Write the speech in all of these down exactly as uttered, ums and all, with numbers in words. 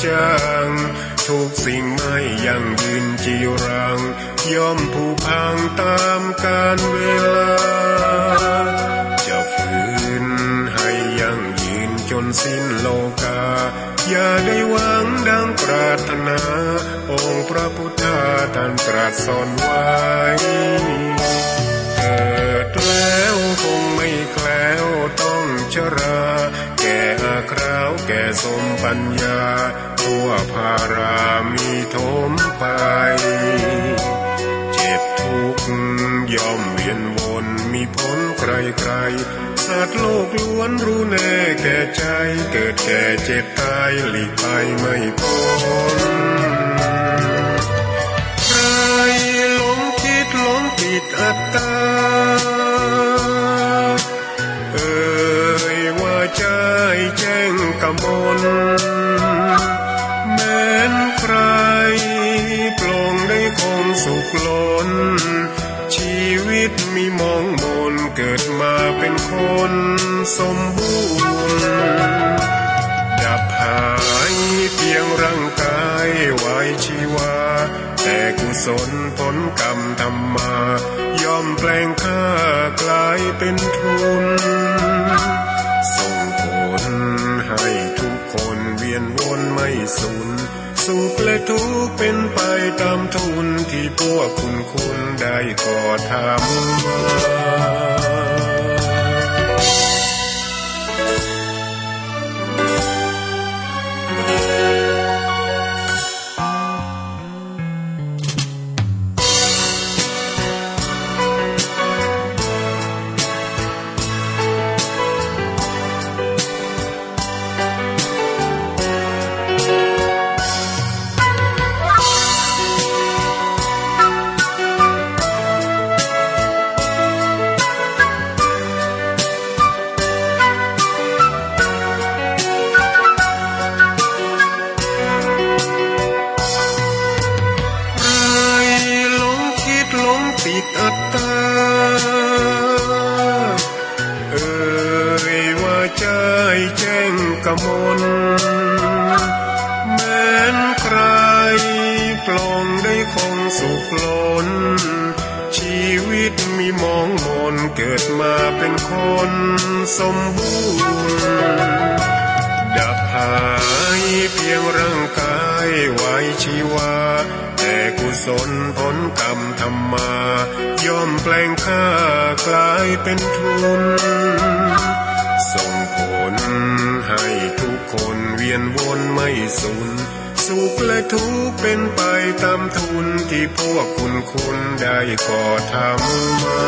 จาง ทุกสิ่งไม่ยั่งยืนจีรัง ย่อมผุพังตามกาลเวลา จะฝืนให้ยั่งยืนจนสิ้นโลกา อย่าได้หวังดังปรารถนา องค์พระพุทธาท่านตรัสสอนไว้ เกิดแล้วคงไม่แคล้วต้องชรา แก่อาคราวแก่สมปัญญา ทั่วพารามีถมไป เจ็บทุกข์ย่อมเวียนวนมีผลใครๆ สัตว์โลกล้วนรู้แน่แก่ใจ เกิดแก่เจ็บตายหลีกไปไม่พ้น ใครหลงคิดหลงผิดอัตตา เอ่ยว่าใจแจ้งกมล แม้นใครปลงได้คงสุขล้น ชีวิตมีมองมน เกิดมาเป็นคนสมบูรณ์ ดับหายเพียงร่างกายไว้ชีวา แต่กุศลผลกรรมทำมา ย่อมแปลงค่ากลายเป็นทุน ส่งผลให้ทุกคนเวียนวนไม่สูญ สุขและทุกข์เป็นไปตามทุนที่พวกคุณคุณได้ก่อทำมา ใครหลงคิดหลงติดอัตตา เอ่ยว่าใจแจ้งกมล แม้นใครปลงได้คงสุขล้น ชีวิตมีมองมน เกิดมาเป็นคนสมบูรณ์ ดับหายเพียงร่างกายไว้ชีวา แต่กุศลผลกรรมทำมา ย่อมแปลงค่ากลายเป็นทุน ส่งผลให้ทุกคนเวียนวนไม่สูญ สุขและทุกข์เป็นไปตามทุนที่พวกคุณคุณได้ก่อทำมา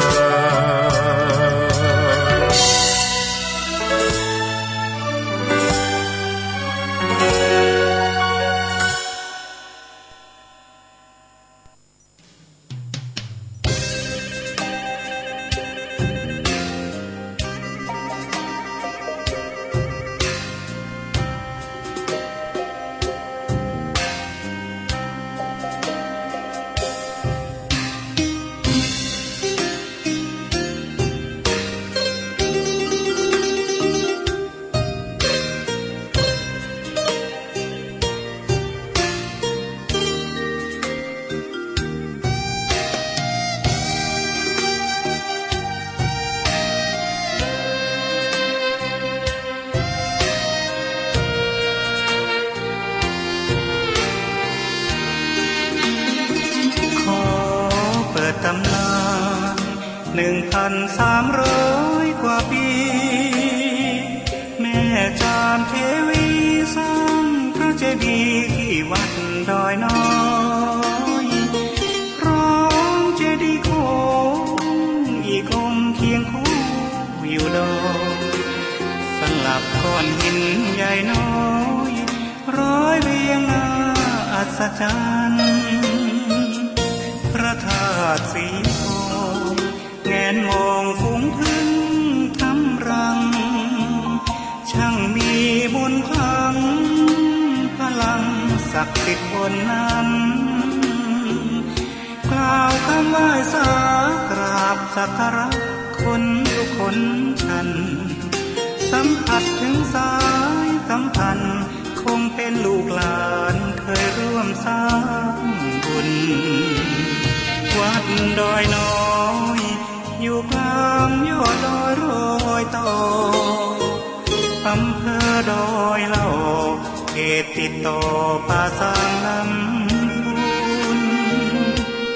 ขอเปิดตำนาน หนึ่งพันสามร้อยกว่าปี แม่จามเทวีสร้างพระเจดีย์ที่วัดดอยน้อย พร้อมเจดีย์โค้งอีกองค์เคียงคู่อยู่ดอย สลับก้อนหินใหญ่น้อย ร้อยเรียงน่าอัศจรรย์ พระธาตุสีทอง แงนมองฝูงผึ้งทำรัง ช่างมีมนต์ขลัง พลังศักดิ์สิทธิ์บนนั้น กล่าวคำไหว้สากราบสักการะคนทุกคนฉัน สัมผัสถึงสายสัมพันธ์ ข คงเป็นลูกหลานเคยร่วมสร้างบุญ วัดดอยน้อย อยู่กลางยอดดอยรอยต่อ อำเภอดอยเหล่า เขตติดต่อป่าซางลำพูน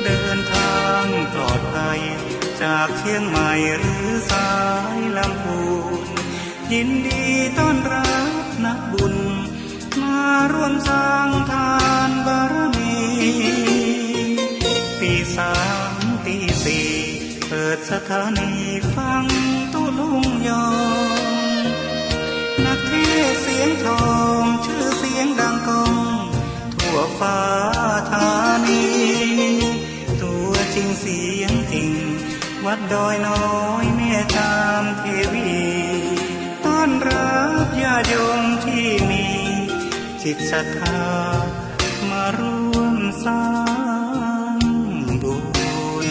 เดินทางปลอดภัย จากเชียงใหม่หรือสายลำพูน ยินดีต้อนรับนักบุญ มาร่วมสร้างทานบารมี ตีสามตีสี่ เปิดสถานีฟังตุลุงยอง นักเทศน์เสียงทอง ชื่อเสียงดังก้อง ทั่วฟ้าธานี ตัวจริงเสียงจริง วัดดอยน้อยแม่จามเทวี ต้อนรับญาติโยมที่มีจิตศรัทธา มาร่วมสร้างบุญ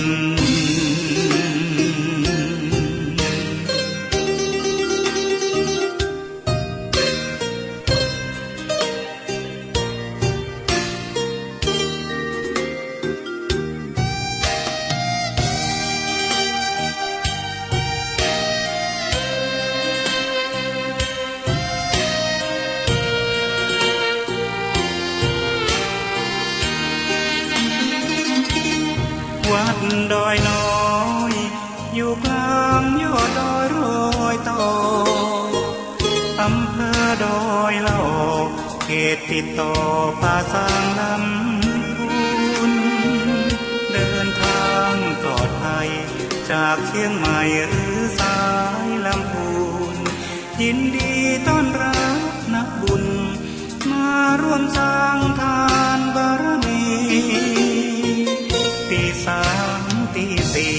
วัดดอยน้อย อยู่กลางยอดดอยรอยต่อ อำเภอดอยเหล่า เขตติดต่อป่าซางลำพูน เดินทางปลอดภัย จากเชียงใหม่หรือสายลำพูน ยินดีต้อนรับนักบุญ มาร่วมสร้างทานบารมี ตีสามตีสี่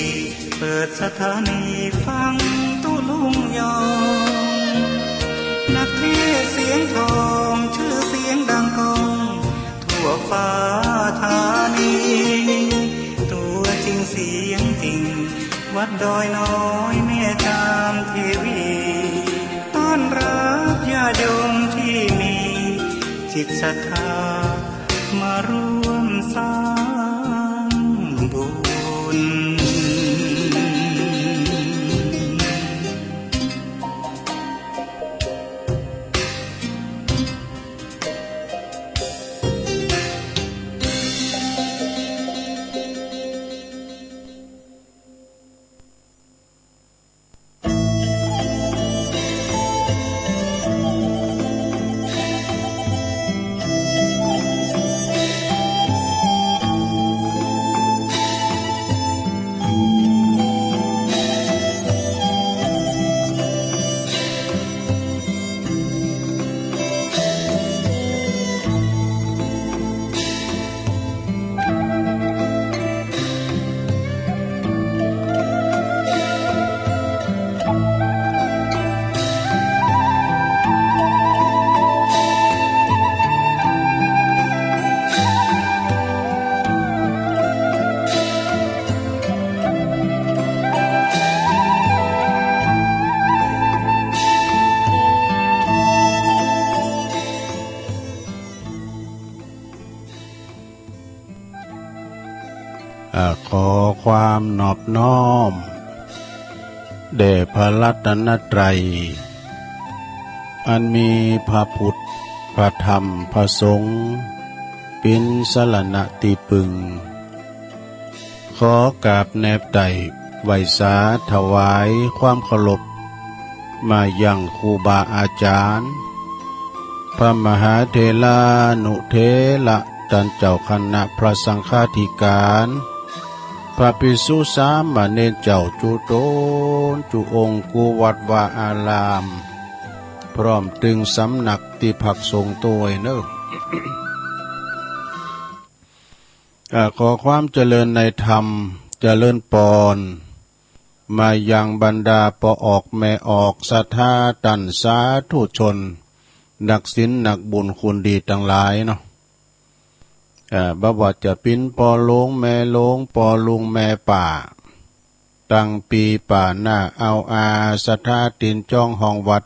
เปิดสถานีฟังตุลุงยอง นักเทศน์เสียงทอง ชื่อเสียงดังก้อง ทั่วฟ้าธานี ตัวจริงเสียงจริง วัดดอยน้อยแม่จามเทวี ต้อนรับญาติโยมที่มีจิตศรัทธา มาร่วมสร้างบุญ อ่า ขอความนอบน้อม แด่พระรัตนตรัย อันมีพระพุทธ พระธรรม พระสงฆ์ เป็นสรณะที่พึ่ง ขอกราบแนบไต่ไหว้สาถวายความเคารพ มายังครูบาอาจารย์ พระมหาเถรานุเถระ ต้านเจ้าคณะพระสังฆาธิการ พระภิกษุสามเณรเจ้าจุตนจุองค์ กู้วัดวาอาราม พร้อมตึงสำนักตี้พักสงฆ์ตวยเนอะ อ่า ขอความเจริญในธรรม เจริญปอน มายังบรรดาป้อออกแม่ออก ศรัทธาต้านสาธุชน นักศีลนักบุญคนดีตังหลายเนาะ อ่า บ่ว่าจะเป๋นป้อหลวงแม่หลวง ป้อลุงแม่ป้า ตังปี้ป้าน้าอาวอา ศรัทธาติ่นจ้องห้องวัด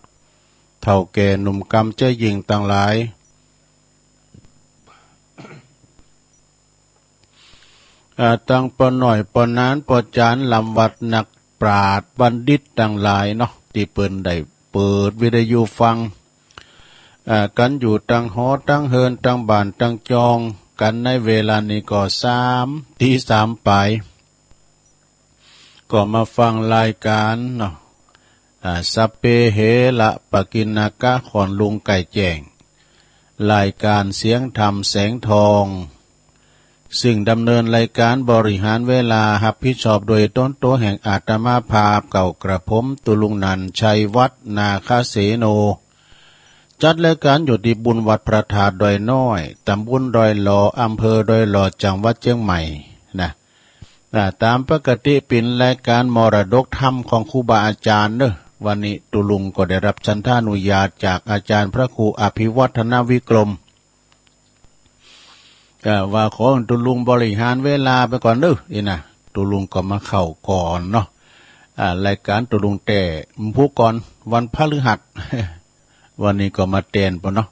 เฒ่าแก่หนุ่มกำเจ้าหญิงตังหลาย เอ่อ ตังป้อน้อยป้อหนานป้อจ๋าร ลำวัดนักปราชญ์บัณฑิตตังหลายเนาะ ตี้เปิ้นได้เปิดวิทยุฟัง เอ่อ กั๋นอยู่ตังหอตังเฮือนตังบ้านตังจองกั๋นในเวลานี้ก็สาม ตีสามป๋าย ก็มาฟังรายก๋านเนาะ อ่า สัพเพเหระปกิณณกะ ขอนลุงไก่แจ้ง รายก๋านเสียงธรรมแสงทอง ซึ่งดำเนินรายก๋านบริหารเวลา ฮับผิดชอบโดยต๋นตั๋วแห่งอาตมาภาพเก่ากระผม ตุลุงนันท์ ชัยวัฒน์ นาคเสโน จัดรายก๋านอยู่ตี้บุญวัดพระธาตุดอยน้อย ต๋ำบลดอยหล่อ อำเภอดอยหล่อ จังหวัดเจียงใหม่นะ อ่า ต๋ามปกติเป๋นรายก๋านมรดกธรรมของครูบาอาจ๋ารย์เนาะ วันนี้ตุลุงก็ได้รับฉันทานุญาตจากอาจ๋ารย์พระครูอภิวัฒนวิกรม ก็ว่าขอตุลุงบริหารเวลาไปก่อนเนาะ อี้นะ ตุลุงก็มาเข้าก่อนเนาะ อ่า รายก๋านตุลุงแต๊ผู้ก่อนวันพฤหัส วันนี้ก็มาแตนปะเนาะ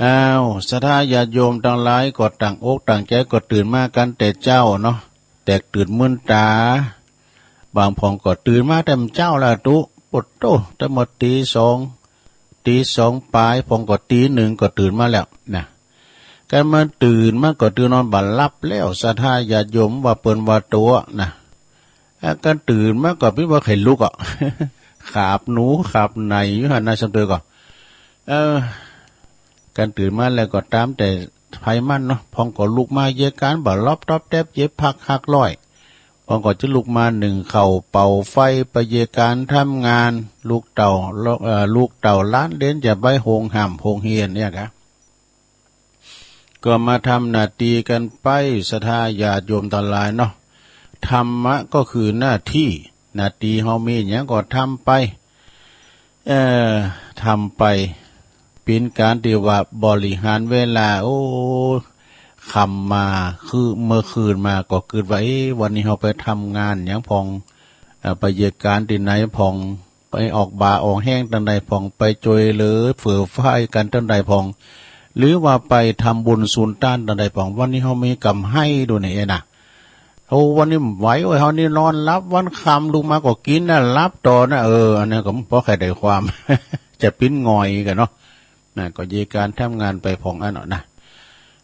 อ้าว ศรัทธาญาติโยมตังหลายก็ตั้งอกตั้งใจ๋ก็ตื่นมากั๋นแต่เจ๊าเนาะ แตกตื่นมื่นต๋า บางพ่องก็ตื่นมาแต่เจ๊าแล้วตุ๊ โปดโต้ แต่เมื่อตีสอง ตีสองป๋าย พ่องก็ตีหนึ่งก็ตื่นมาแล้วนะ ก๋านมาตื่นมาก็ตื่นนอนบ่หลับแล้ว ศรัทธาญาติโยมว่าเปิ้นว่าตั๋วนะ อ่ะ ก๋านตื่นมาก็เป๋นว่าใค่ลุกอ่ะ ขาบหนูขาบไหนอยู่หั้นนะ สำเตอก็ เออ ก๋านตื่นมาแล้วก็ต๋ามแต่ใผมันเนาะ พ่องก็ลุกมาเยียะก๋านบ่หลับตอบแต๊บ เย็บผักหักร้อย พ่องก็จะลุกมานึ่งข้าวเป่าไฟ ไปเยียะก๋านทำงาน ลูกเต้า เอ่อ ลูกเต้าหลานเหลนจะไปโฮงฮ่ำโฮงเฮียนเนี่ยกะ ก็มาทำหน้าตี้กั๋นไป ศรัทธาญาติโยมตังหลายเนาะ ธรรมะก็คือหน้าตี้ หน้าตี้เฮามีหยังก็ทำไป เอ่อ ทำไป เป๋นก๋านตี้ว่าบริหารเวลา โอ้ ค่ำมา คือเมื่อคืนมาก็กึ๊ดว่า เอ๊ะ วันนี้เฮาไปทำงานหยังพ่อง เอ่อ ไปเยียะก๋านตี้ไหนพ่อง ไปออกบ่าออกแฮงตังใดพ่อง ไปจ่วยเหลือเฟื่อฟายกั๋นตังใดพ่อง หรือว่าไปทำบุญสุนตานตังใดพ่อง วันนี้เฮามีกำไฮดูนี่เอ้ยนะ โอ้ วันนี้ไหวเว้ย เฮานี่นอนหลับ วันค่ำลุกมาก็กิ๋นนะ หลับต่อนะ เออ อันนั้นก็บ่ใค่ได้ความ จะเป๋นง่อยกั๋นเนาะ นะ ก็เยียะก๋านทำงานไปพ่องอันเนาะนะ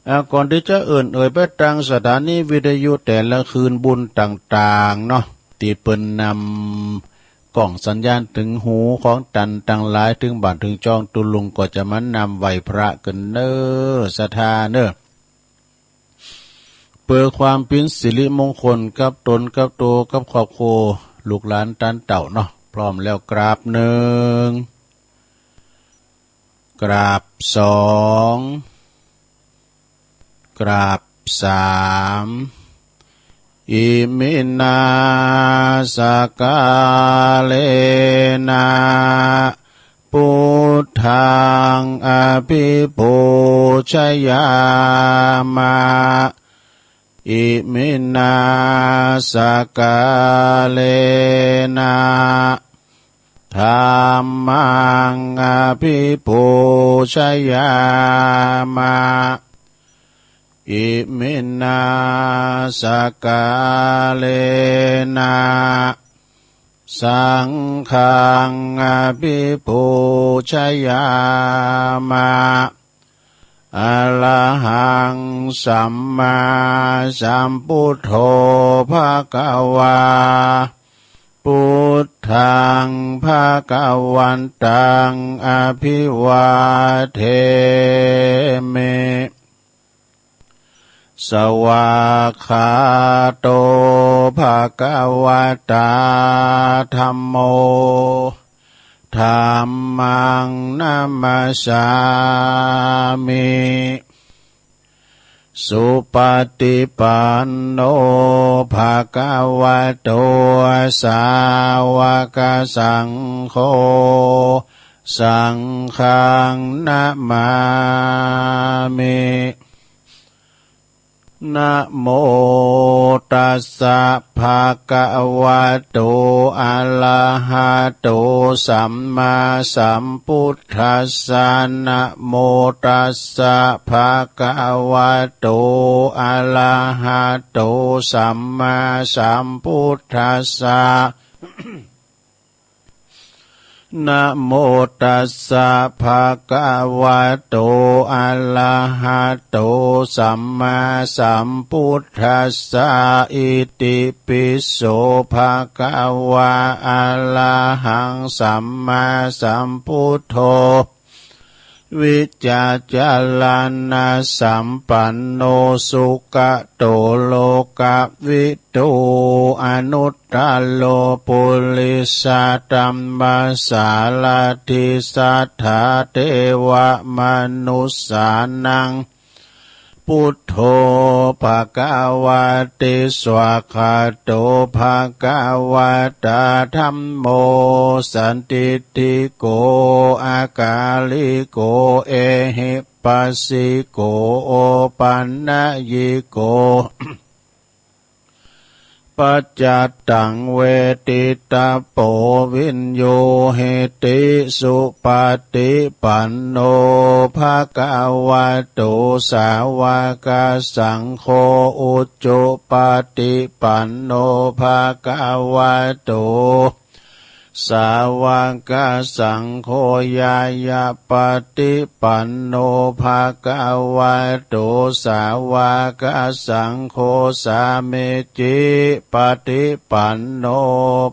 อ่า ก่อนตี้จะเอิ่นเอ่ยไปตังสถานีวิทยุแต่ละคืนบุญต่างๆ เนาะ ตี้เปิ้นนำก้องสัญญาณเถิงหูของตันตังหลาย เถิงบ้านเถิงจอง ตุลุงก็จะมานำไหว้พระกั๋นเน่อ ศรัทธาเน่อ เปื้อความเป๋นสิริมงคลกับต๋นกับตั๋วกับครอบครัว ลูกหลานตันเต้าเนาะ พร้อมแล้วกราบหนึ่ง กราบสอง กราบสาม อิมินา สกาเลนะ พุทธัง อภิปูชยามะ อิมินา สกาเลนะ ธัมมัง อภิปูชยามะ อิมินา สกาเลนะ สังฆัง อภิปูชยามะ อะระหัง สัมมาสัมพุทโธ ภะคะวา พุทธัง ภะคะวันตัง อะภิวาเทมิ สวากขาโต ภะคะวะตา ธัมโม ธัมมัง นะมัสสามิ สุปะติปันโน ภะคะวะโต สาวะกะสังโฆ สังฆัง นะมามิ Namo tassa bhagavato arahato sammāsambuddhassa. Namo tassa bhagavato arahato sammāsambuddhassa. Namo tassa bhagavato arahato sammāsambuddhassa. Itipi so bhagavā arahaṃ sammāsambuddho vijjācaraṇasampanno sugato lokavidū anuttaro purisadammasārathi satthā devamanussānaṃ buddho bhagavāti. Svākkhāto bhagavatā dhammo sandiṭṭhiko akāliko ehipassiko opanayiko paccattaṃ veditabbo viññūhīti. Supaṭipanno bhagavato sāvakasaṅgho, ujupaṭipanno bhagavato sāvakasaṅgho, ñāyapaṭipanno bhagavato sāvakasaṅgho, sāmīcipaṭipanno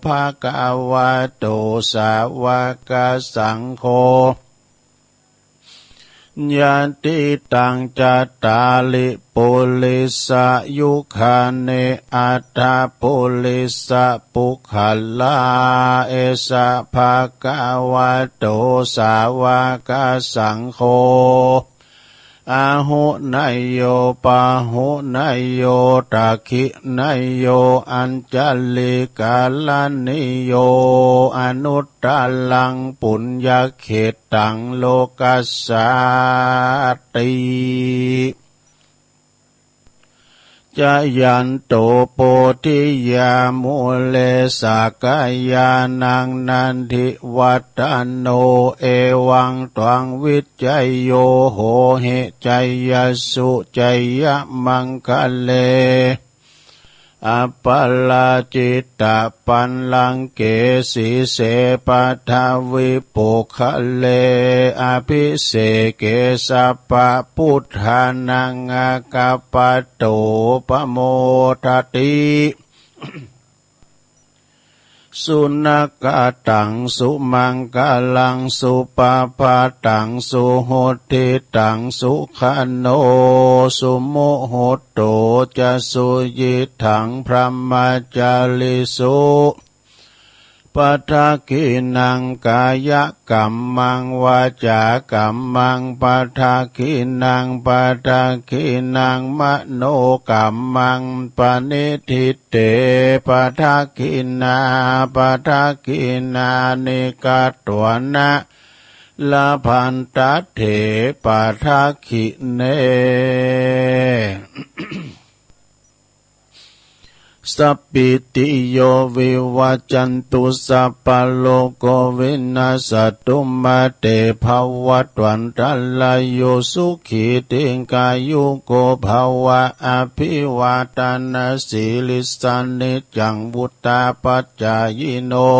bhagavato sāvakasaṅgho, yadidaṃ cattāri purisayugāni aṭṭha purisapuggalā, esa bhagavato sāvakasaṅgho, āhuneyyo pāhuneyyo dakkhiṇeyyo añjalikaraṇīyo anuttaraṃ puññakkhettaṃ lokassāti. Jayanto bodhiyā mūle sakyānaṃ nandivaḍḍhano, evaṃ tvaṃ vijayo hohi jayassu jayamaṅgale, aparājitapallaṅke sīse paṭhavipokkhare abhiseke sabbabuddhānaṃ aggappatto pamodati. Sunakkhattaṃ sumaṅgalaṃ supabhātaṃ suhuṭṭhitaṃ, sukhaṇo sumuhutto ca suyiṭṭhaṃ brahmacārisu. Padakkhiṇaṃ kāyakammaṃ vācākammaṃ padakkhiṇaṃ, padakkhiṇaṃ manokammaṃ paṇidhī te padakkhiṇā, padakkhiṇāni katvāna labhantatthe padakkhiṇe. Sabbītiyo vivajjantu, sabbarogo vinassatu, mā te bhavatvantarāyo, sukhī dīghāyuko bhava. Abhivādanasīlissa niccaṃ vuḍḍhāpacāyino,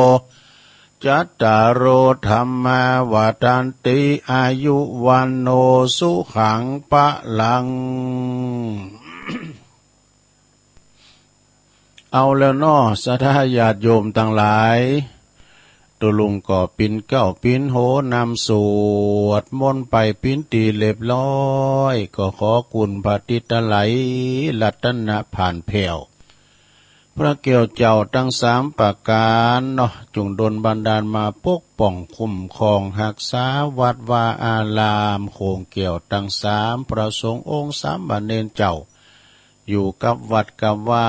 cattāro dhammā vaḍḍhanti, āyu vaṇṇo sukhaṃ balaṃ. เอาแล้วเนาะ ศรัทธาญาติโยมตังหลาย ตุ๊ลุงก็ปินเกล้าปินโหนำสวดมนต์ไปปินตี้เรียบร้อย ก็ขอคุณพระติตไลย รัตนผ่านแผ้ว พระแก้วเจ้าตังสามประก๋านเนาะ จงดลบันดาลมาปกป้องคุ้มครองฮักษาวัดวาอาราม โขงแก้วตังสาม พระสงฆ์องค์สามเณรเจ้า อยู่กับวัดกับวา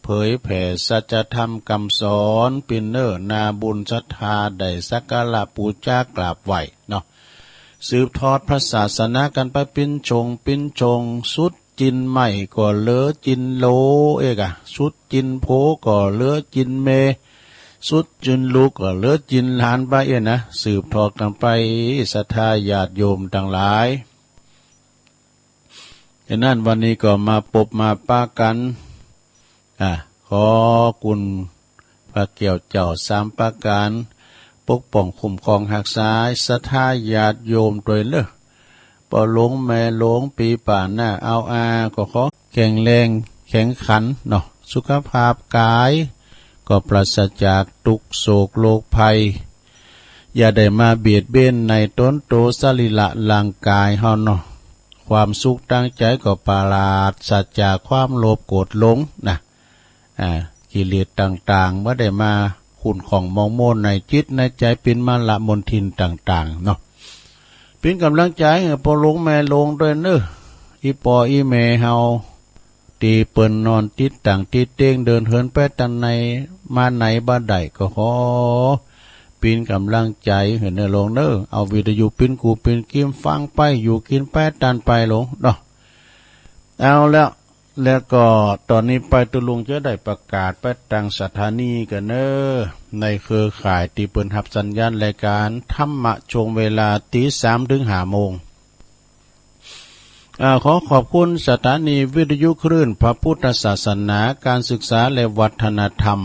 เผยแผ่สัจธรรมกำสอน ปินเน้อนาบุญศรัทธาได้สักการะปู๋จากราบไหว้เนาะ สืบทอดพระศาสนากั๋นไปปินช่งปินช่ง สุด กินใหม่ก็เหลือกินโลเอกอะ สุดกินโผก็เหลือกินเม สุดกินลูกก็เหลือกินหลานไปเอกนะ สืบทอดกันไป ศรัทธาญาติโยมทั้งหลาย ฉะนั้นวันนี้ก็มาปบมาปะกัน อ่ะ ขอคุณพระแก้วเจ้าสามประการ ปกป้องคุ้มครองหักษาศรัทธาญาติโยมด้วยเนอะ ป้อหลวงแม่หลวงปีป่านหน้าเอาอา ก็ขอแข็งแรงแข็งขันเนาะ สุขภาพกาย ก็ปราศจากทุกข์โศกโรคภัย อย่าได้มาเบียดเบียนในตนโตสรีระร่างกายเฮาเนาะ ความสุขทางใจก็ปราศจากความโลภโกรธหลงนะ อ่า กิเลสต่างๆ บ่ได้มาขุ่นข้องหมองหมนในจิตในใจ เป็นมลมลทินต่างๆ เนาะ เป็นกำลังใจให้ป้อหลวงแม่หลวงด้วยเนอะ อีป้ออีแม่เฮา ตี้เปิ้นนอนติดต่างติดเตียง เดินเหินไปตังไหนมาไหนบ่ได้ ก็ขอเป็นกำลังใจให้เนอะหลวงเนอะ เอาวิทยุเป็นกูเป็นกิมฟังไป อยู่กินไปตันไปหลวงเนาะ เอาแล้ว แล้วก็ตอนนี้ไปตุ๊ลุงจะได้ประกาศไปตังสถานีกันเนอะ ในเครือข่ายตี้เปิ้นฮับสัญญาณรายการธรรมะช่วงเวลาตีสามถึงห้าโมง อ่า ขอขอบคุณสถานีวิทยุคลื่นพระพุทธศาสนา การศึกษาและวัฒนธรรม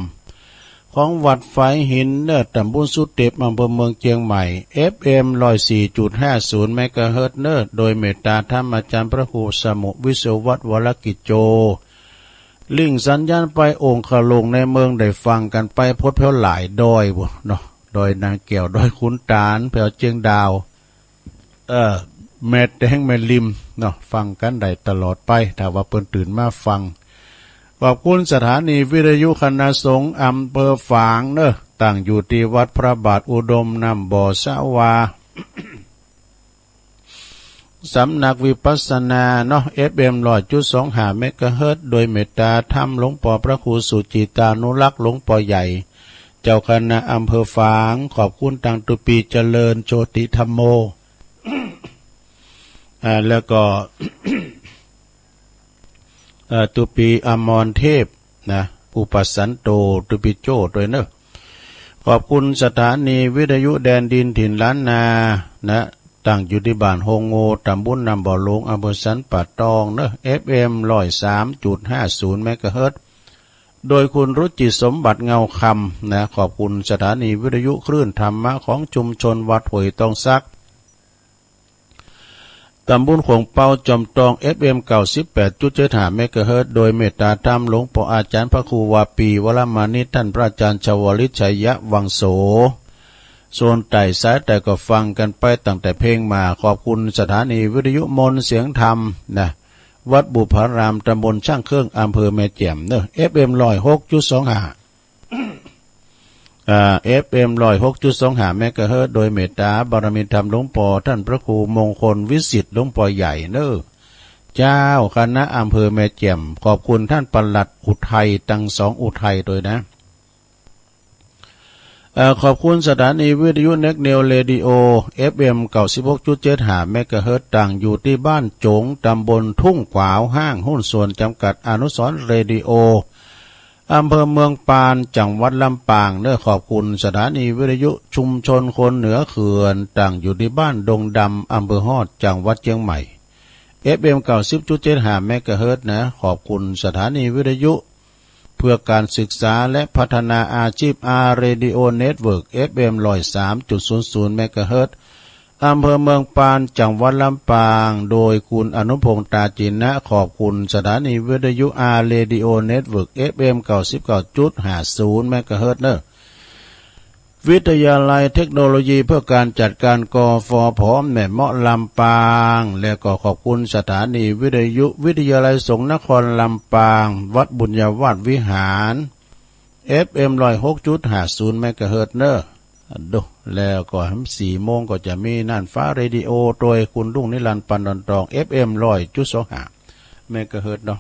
ของวัดฝายหินเนอะ ตำบลสุเทพ อำเภอเมืองเชียงใหม่ เอฟเอ็ม ร้อยสี่จุดห้าศูนย์ เมกะเฮิรตซ์เนอะ โดยเมตตาธรรมอาจารย์พระครูสมุวิศวัตร วรกิจโจ ลิงก์สัญญาณไปองคลุงในเมืองได้ฟังกันไปพดแผวหลายดอยบ่เนาะ ดอยนางแก้ว ดอยขุนตาล แผวเชียงดาว เออ แม่แตงแม่ริมเนาะ ฟังกันได้ตลอดไป ถ้าว่าเปิ้นตื่นมาฟัง ขอบคุณสถานีวิทยุคณะสงฆ์อำเภอฝางเนอะ ตั้งอยู่ที่วัดพระบาทอุดมน้ำบ่อสะวา สำนักวิปัสสนาเนาะ เอฟเอ็ม ร้อยจุดสองห้า เมกะเฮิรตซ์ โดยเมตตาธรรมหลวงป้อพระครูสุจิตานุรักษ์ หลวงป้อใหญ่ เจ้าคณะอำเภอฝาง ขอบคุณตังตุปีเจริญโชติธัมโม อ่า แล้วก็ เอ่อ ตุปีอมรเทพนะ อุปสันโต ตุปีโจ้ด้วยเนอะ ขอบคุณสถานีวิทยุแดนดินถิ่นล้านนานะ ตั้งอยู่ที่บ้านโฮงโง ตำบลน้ำบ่อหลวง อำเภอสันป่าตองเนอะ เอฟเอ็ม ร้อยสามจุดห้าศูนย์ เมกะเฮิรตซ์ โดยคุณรุจิสมบัติเงาคำนะ ขอบคุณสถานีวิทยุคลื่นธรรมะของชุมชนวัดห้วยตองสัก ตำบลขวงเปาจอมตอง เอฟเอ็ม เก้าสิบแปดจุดเจ็ดห้า เมกะเฮิรตซ์ โดยเมตตาธรรมหลวงป้ออาจารย์พระครูวาปี วรมานิต ท่านพระอาจารย์ชวลิต ชัยวังโส ส่วนใต้สายใต้ก็ฟังกันไปตั้งแต่เพลงมา ขอบคุณสถานีวิทยุมนต์เสียงธรรมนะ วัดบุพาราม ตำบลช่างเครื่อง อำเภอแม่แจ่มเนอะ เอฟเอ็ม ร้อยหกจุดสองห้า อ่า เอฟเอ็ม ร้อยหกจุดสองห้า เมกะเฮิรตซ์ โดยเมตตาบารมีธรรมหลวงป้อท่านพระครูมงคลวิสิทธิ์ หลวงป้อใหญ่เนอะ เจ้าคณะอำเภอแม่แจ่ม ขอบคุณท่านปลัดอุทัย ตังสองอุทัยด้วยนะ เอ่อ ขอบคุณสถานีวิทยุเน็กนิวเรดิโอ เอฟเอ็ม เก้าสิบหกจุดเจ็ดห้า เมกะเฮิรตซ์ ตั้งอยู่ที่บ้านโจ๋ง ตำบลทุ่งขวาว ห้างหุ้นส่วนจำกัดอนุสรณ์เรดิโอ อำเภอเมืองปาน จังหวัดลำปางเนอะ ขอบคุณสถานีวิทยุชุมชนคนเหนือเขื่อน ตั้งอยู่ที่บ้านดงดำ อำเภอฮอด จังหวัดเชียงใหม่ เอฟเอ็ม เก้าสิบจุดเจ็ดห้า เมกะเฮิรตซ์นะ ขอบคุณสถานีวิทยุเพื่อการศึกษาและพัฒนาอาชีพ อาร์ เรดิโอ เน็ตเวิร์ก เอฟเอ็ม ร้อยสามจุดศูนย์ศูนย์ เมกะเฮิรตซ์ อำเภอเมืองปาน จังหวัดลำปาง โดยคุณอนุพงษ์ ตาจินะ ขอบคุณสถานีวิทยุ อาร์ เรดิโอ เน็ตเวิร์ก เอฟเอ็ม เก้าสิบเก้าจุดห้าศูนย์ เมกะเฮิรตซ์เนอะ วิทยาลัยเทคโนโลยีเพื่อการจัดการ กฟผ แม่เมาะ ลำปาง และก็ขอบคุณสถานีวิทยุวิทยาลัยสงฆ์นครลำปาง วัดบุญญาวาสวิหาร เอฟเอ็ม ร้อยหกจุดห้าศูนย์ เมกะเฮิรตซ์เนอะ ดู แล้วก็สี่โมงก็จะมีน่านฟ้าเรดิโอ โดยคุณรุ่งนิรันดร์ ปันดอนตอง เอฟเอ็ม ร้อยจุดสองห้า เมกะเฮิรตซ์เนาะ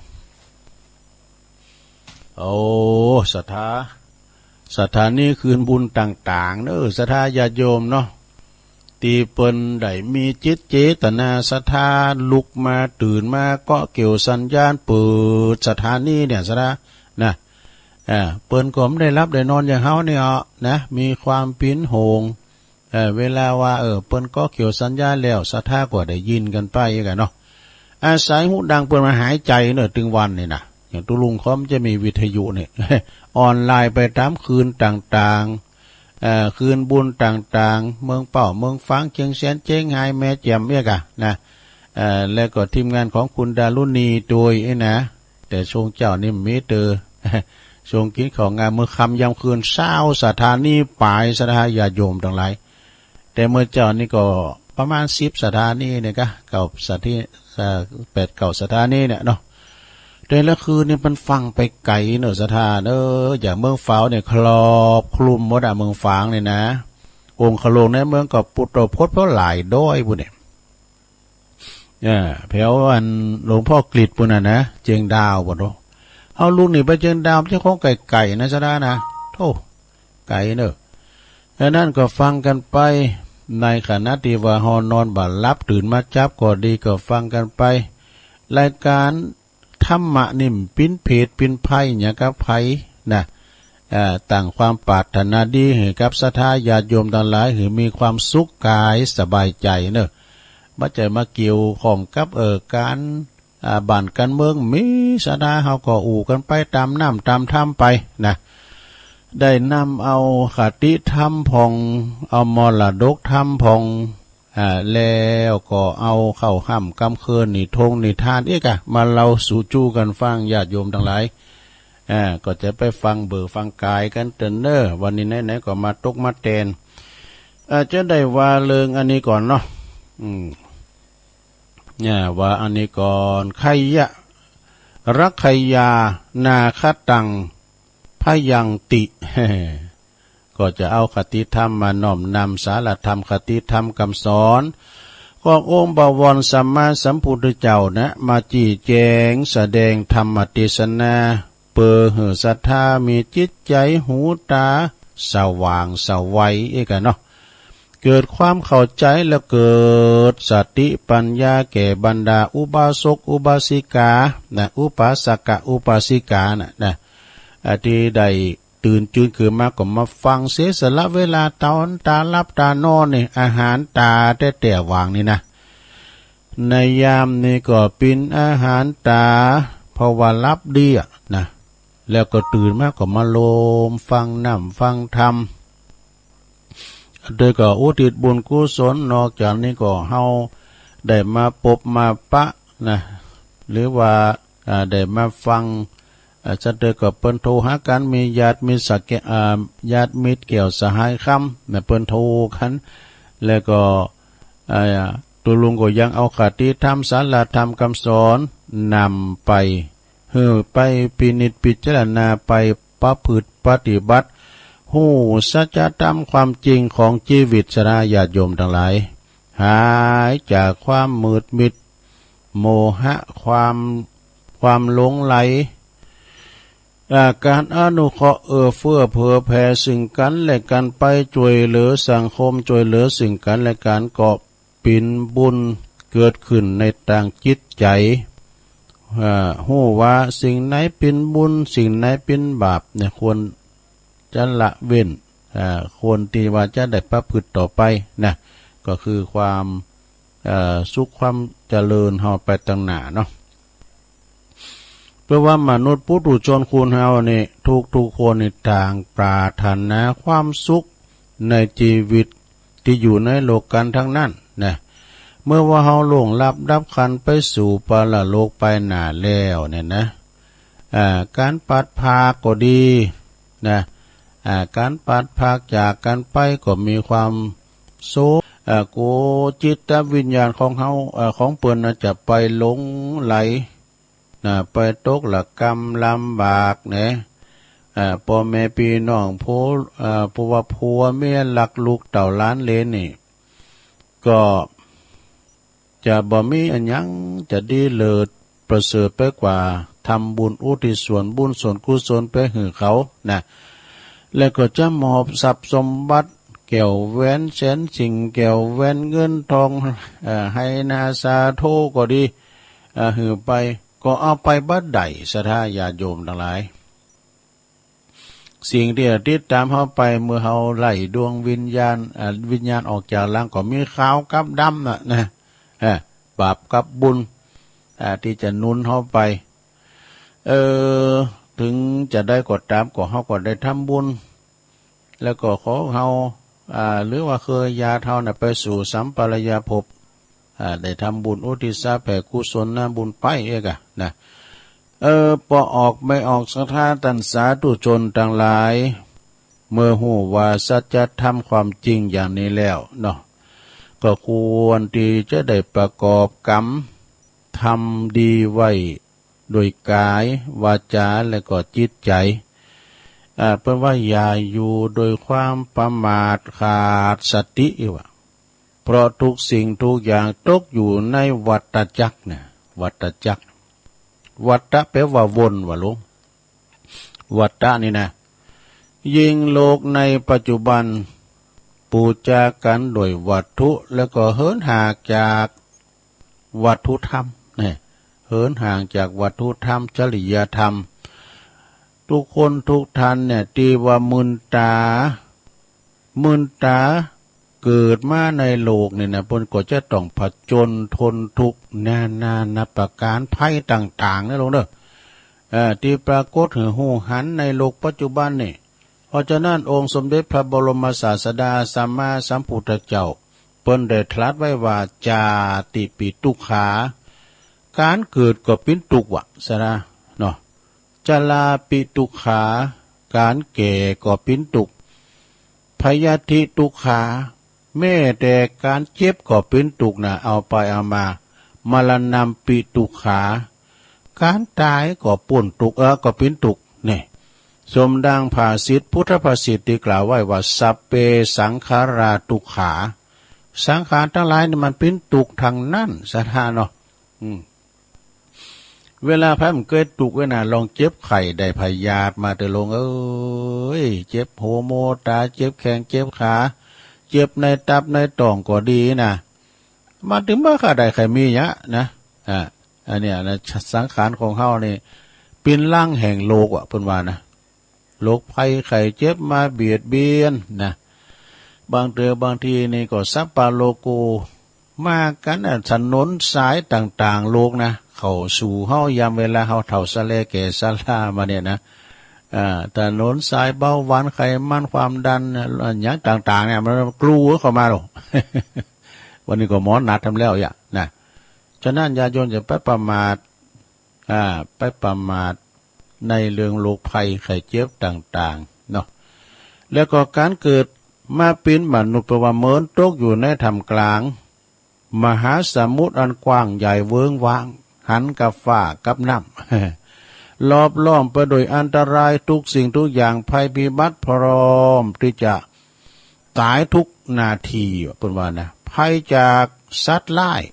โอ้ ศรัทธา สถานีคืนบุญต่างๆ เนอะ ศรัทธาญาติโยมเนาะ ที่เปิ้นได้มีจิตเจตนาศรัทธา ลุกมาตื่นมาเกาะเกี่ยวสัญญาณเปิดสถานีเนี่ยศรัทธานะ อ่า เปิ้นก็ไม่ได้หลับได้นอนอย่างเฮาเนี่ยนะ มีความเป็นห่วง เออ เวลาว่า เออ เปิ้นเกาะเกี่ยวสัญญาณแล้ว ศรัทธาก็ได้ยินกันไปอีกอะเนาะ อาศัยหูดังเปิ้นมาหายใจเนอะ ตึงวันนี่นะ อย่างตุลุงเขามันจะมีวิทยุเนี่ย ออนไลน์ไปตามคืนต่างๆ เอ่อ คืนบุญต่างๆ เมืองเป้า เมืองฝาง เชียงแสน เชียงฮาย แม่แจ่มเนี่ยกะนะ เอ่อ แล้วก็ทีมงานของคุณดารุณีด้วยไอ้นะ แต่ช่วงเจ้านี่มีเตอ ช่วงกินข้าวงาม มื้อค่ำยามคืน ซาวสถานีปายศรัทธาญาติโยมทั้งหลาย แต่เมื่อเจ้านี่ก็ประมาณสิบสถานีเนี่ยกะ เก้าสถานี เอ่อ แปดเก้าสถานีเนี่ยเนาะ แต่ละคืนนี่มันฟังไปไกลเนอะศรัทธาเนอะ อย่างเมืองฝางเนี่ยครอบคลุมหมดอะ เมืองฝางเนี่ยนะ องค์ขะโลงในเมืองก็ปุตโตพจน์เพราะหลายด้อยปุ้นเนี่ย เออ แถวอันหลวงพ่อกฤษปุ้นน่ะนะ เจียงดาวปุ้นเนาะ เอาลุงนี่ไปเจียงดาว เจ้าของไก่ๆ นะศรัทธานะ โธ่ ไกลเนอะ อันนั้นก็ฟังกันไป ในขณะที่ว่าเฮานอนบ่หลับ ตื่นมาจับก็ดี ก็ฟังกันไป รายการธรรมะนี่มันปิ้นเพจปิ้นภัยหยังกับไผนะ เอ่อ ตั้งความปรารถนาดีให้กับศรัทธาญาติโยมทั้งหลาย ให้มีความสุขกายสบายใจเนอะ บ่ใจ้มาเกี่ยวข้องกับ เอ่อ การ อ่า บ้านการเมือง มีศรัทธาเฮาก็อู้กันไปตามน้ำตามธรรมไปนะ ได้นำเอาคติธรรมพ่อง เอามรดกธรรมพ่อง อ่า แล้วก็เอาเข้าฮ่ำกำเคินนิทงนิทานอีกอะ มาเล่าสู่จู้กันฟังญาติโยมทั้งหลาย อ่า ก็จะไปฟังเบิ่งฟังกายกันเติ่นเนอะ วันนี้ไหนๆ ก็มาตกมาแตน อ่า จะได้ว่าเรื่องอันนี้ก่อนเนาะ อืม เนี่ย ว่าอันนี้ก่อน ไขยะ รักขยา นาคตัง พยังติ ก็จะเอาคติธรรมมาน้อมนำสารธรรมคติธรรมคำสอนขององค์บวรสัมมาสัมพุทธเจ้านะ มาจี้แจงแสดงธรรมเทศนา เปื้อหื้อศรัทธามีจิตใจหูตาสว่างไสวเอกอะเนาะ เกิดความเข้าใจและเกิดสติปัญญาแก่บรรดาอุบาสกอุบาสิกานะ อุปาสกะอุปาสิกานะนะ อ่า ที่ได้ตื่นจืนขึ้นมาก็มาฟังเสียสละเวลาตอนตาหลับตานอนนี่ อาหารตาแต่แต่หว่างนี่นะ ในยามนี้ก็เป็นอาหารตา เพราะว่าหลับดีอะนะ แล้วก็ตื่นมาก็มาโลมฟังน้ำฟังธรรม โดยก็อุทิศบุญกุศล นอกจากนี้ก็เฮาได้มาปบมาปะนะ หรือว่า อ่า ได้มาฟัง อ่า จัดโดยก็เปิ้นโทรหากัน มีญาติมิตรสักแก่ อ่า ญาติมิตรแก้วสหายคำนะ เปิ้นโทรกัน แล้วก็ อ่า ตัวลุงก็ยังเอาคติธรรมสารธรรมคำสอนนำไป หื้อไปพินิจพิจารณา ไปประพฤติปฏิบัติ ฮู้สัจธรรมความจริงของชีวิตศรัทธาญาติโยมทั้งหลาย หายจากความมืดมิด โมหะ ความ ความหลงไหล อ่า การอนุเคราะห์เอื้อเฟื้อเผื่อแผ่ซึ่งกันและกันไป ช่วยเหลือสังคม ช่วยเหลือซึ่งกันและกัน ก็เป็นบุญเกิดขึ้นในทางจิตใจ อ่า ฮู้ว่าสิ่งไหนเป็นบุญ สิ่งไหนเป็นบาปเนี่ย ควรจะละเว้น อ่า ควรที่ว่าจะได้ประพฤติต่อไปนะ ก็คือความ เอ่อ สุขความเจริญเฮาไปตังหน้าเนาะ เปื้อว่ามนุษย์ปุถุชนคนเฮานี่ ทุกๆ คนนี่ต่างปรารถนาความสุขในชีวิตที่อยู่ในโลกกันทั้งนั้นนะ เมื่อว่าเฮาล่วงลับดับขันธ์ไปสู่ปรโลกไปหน้าแล้วเนี่ยนะ อ่า การพลัดพรากก็ดีนะ อ่า การพลัดพรากจากกันไปก็มีความโศก อ่า กลัวจิตวิญญาณของเฮา อ่า ของเปิ้นน่ะจะไปหลงไหลนะ ไปตกระกำลำบากนะ อ่า พ่อแม่พี่น้องผู้ อ่า ผู้ว่าผัวเมียรักลูกเต้าหลานเหลนนี่ ก็จะบ่มีอันหยังจะดีเลิศประเสริฐไปกว่าทำบุญอุทิศส่วนบุญส่วนกุศลไปหื้อเขานะ แล้วก็จะมอบทรัพย์สมบัติ แก้วแหวนแสนสิ่ง แก้วแหวนเงินทอง เอ่อ ไหหน้าสาโทก็ดี เอ่อ หื้อไป ก็เอาไปบ่ได้ ศรัทธาญาติโยมทั้งหลาย สิ่งที่ติดตามเฮาไป เมื่อเฮาไล่ดวงวิญญาณ อ่า วิญญาณออกจากร่าง ก็มีขาวกับดำน่ะนะ เออ บาปกับบุญ อ่า ที่จะหนุนเฮาไป เออ ถึงจะได้ก็ตาม ก็เฮาก็ได้ทำบุญ แล้วก็ขอเฮา อ่า หรือว่าเคยญาติเฮาน่ะ ไปสู่สัมปรายภพ อ่า ได้ทำบุญอุทิศแผ่กุศลนะบุญไปเอกอะนะ เออ ปอออกไม่ออก ศรัทธาท่านสาธุชนทั้งหลาย เมื่อฮู้ว่าสัจธรรมความจริงอย่างนี้แล้วเนาะ ก็ควรที่จะได้ประกอบกรรม ทำดีไว้โดยกาย วาจา และก็จิตใจ อ่า เปิ้นว่าอย่าอยู่โดยความประมาทขาดสติว่า เพราะทุกสิ่งทุกอย่างตกอยู่ในวัฏจักรเนี่ย วัฏจักร วัฏฏะแปลว่าวนว่าหลวง วัฏฏะนี่นะ ยิ่งโลกในปัจจุบัน ปูจากันด้วยวัตถุ แล้วก็เหินห่างจากวัตถุธรรมเนี่ย เหินห่างจากวัตถุธรรม จริยธรรม ทุกคนทุกท่านเนี่ย ที่ว่ามืนตา มืนตาเกิดมาในโลกนี่นะ เปิ้นก็จะต้องผจญทนทุกข์นานานับประการ ภัยต่างๆ นะหลวงเด้อ เอ่อ ที่ปรากฏหื้อฮู้หันในโลกปัจจุบันนี่ เพราะฉะนั้นองค์สมเด็จพระบรมศาสดาสัมมาสัมพุทธเจ้า เปิ้นได้ตรัสไว้ว่า ชาติปิทุกขา การเกิดก็เป็นทุกข์วะ ศรัทธาเนาะ ชราปิทุกขา การแก่ก็เป็นทุกข์ พยาธิทุกขา แม้แต่การเจ็บก็เป็นทุกข์นะ เอาไปเอามา มรณัมปิทุกขา การตายก็เป็นทุกข์ เออ ก็เป็นทุกข์ นี่ สมดังภาษิต พุทธภาษิตที่กล่าวไว้ว่า สัพเพสังขาราทุกขา สังขารทั้งหลายนี่มันเป็นทุกข์ทั้งนั้น ศรัทธาเนาะ อืม เวลาไผมันเกิดทุกข์ไว้นะ ลองเจ็บไข้ได้พยาธิมาเถอะหลวงเอ้ย เจ็บหูหนวกตา เจ็บแข้งเจ็บขา เจ็บในตับในท้องก็ดีนะ มาถึงเมื่อข้าได้ใครมีเนี้ยนะ อ่า อันเนี้ยนะ สังขารของเฮานี่ เป็นรังแห่งโรคว่ะ เปิ้นว่านะ โรคภัยไข้เจ็บมาเบียดเบียนนะ บางเทื่อบางทีนี่ก็สัพพะโลโก มากันน่ะ ถนนสายต่างๆ โลกนะ เข้าสู่เฮายามเวลาเฮาเฒ่าชะแลแก่ชรามาเนี่ยนะ อ่า ถนนสายเบาหวานไขมันความดันน่ะ อย่างต่างๆ เนี่ย มันกรูเข้ามาหรอก วันนี้ก็หมอนัดทำแล้วอย่านะ ฉะนั้นญาติโยมอย่าไปประมาท อ่า ไปประมาทในเรื่องโรคภัยไข้เจ็บต่างๆ เนาะ แล้วก็การเกิดมาเป็นมนุษย์ แปลว่าเหมือนตกอยู่ในท่ามกลางมหาสมุทรอันกว้างใหญ่เวิ้งว้าง หันกับฟ้ากับน้ำ ล้อมรอบไปด้วยอันตรายทุกสิ่งทุกอย่าง ภัยพิบัติพร้อมที่จะตายทุกนาที เปิ้นว่านะ ภัยจากสัตว์ร้าย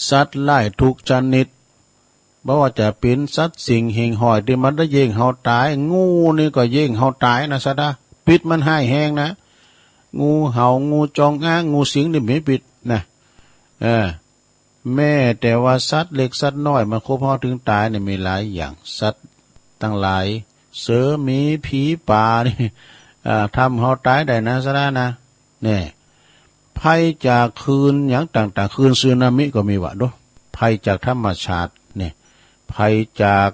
สัตว์ร้ายทุกชนิด บ่ว่าจะเป็นสัตว์สิ่งหิ่งห้อยที่มันได้แย่งเฮาตาย งูนี่ก็แย่งเฮาตายนะ ศรัทธา พิษมันร้ายแรงนะ งูเห่า งูจงอาง งูสิงนี่มีพิษนะ เออ แม้แต่ว่าสัตว์เล็กสัตว์น้อยมันคบเฮาถึงตายนี่มีหลายอย่าง สัตว์ทั้งหลาย เสือหมีผีป่านี่ อ่า ทำเฮาตายได้นะ ศรัทธานะ เนี่ย ภัยจากคลื่นอย่างต่างๆ คลื่นสึนามิก็มีวะเนาะ ภัยจากธรรมชาติเนี่ย ภัยจาก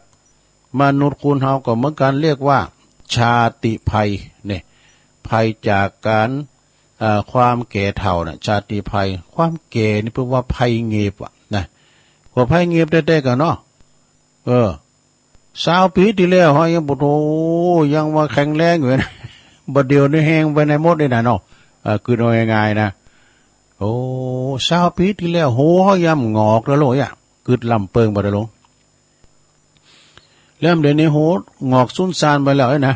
มนุษย์คนเฮาก็เหมือนกัน เรียกว่าชาติภัยเนี่ย ภัยจากการ เอ่อ ความแก่เฒ่าน่ะ ชาติภัย ความแก่นี่เปิ้นว่าภัยเงียบอะนะ ก็ภัยเงียบแต๊ๆ กั๋นเนาะ เออ ซาวปีที่แล้วเฮายัง โอ้โห ยังว่าแข็งแรงอยู่นะ บ่าเดี่ยวนี้แฮงไปไหนหมดนี่นะเนาะ เอ่อ คือเอาง่ายๆ นะ โอ้ ซาวปีที่แล้ว หัวเฮายังหงอกแล้วโลกอะ คือลำเปิงบ่าเดี่ยวลง แล้วเดี๋ยวนี้หัวหงอกสูญซานไปแล้วนะ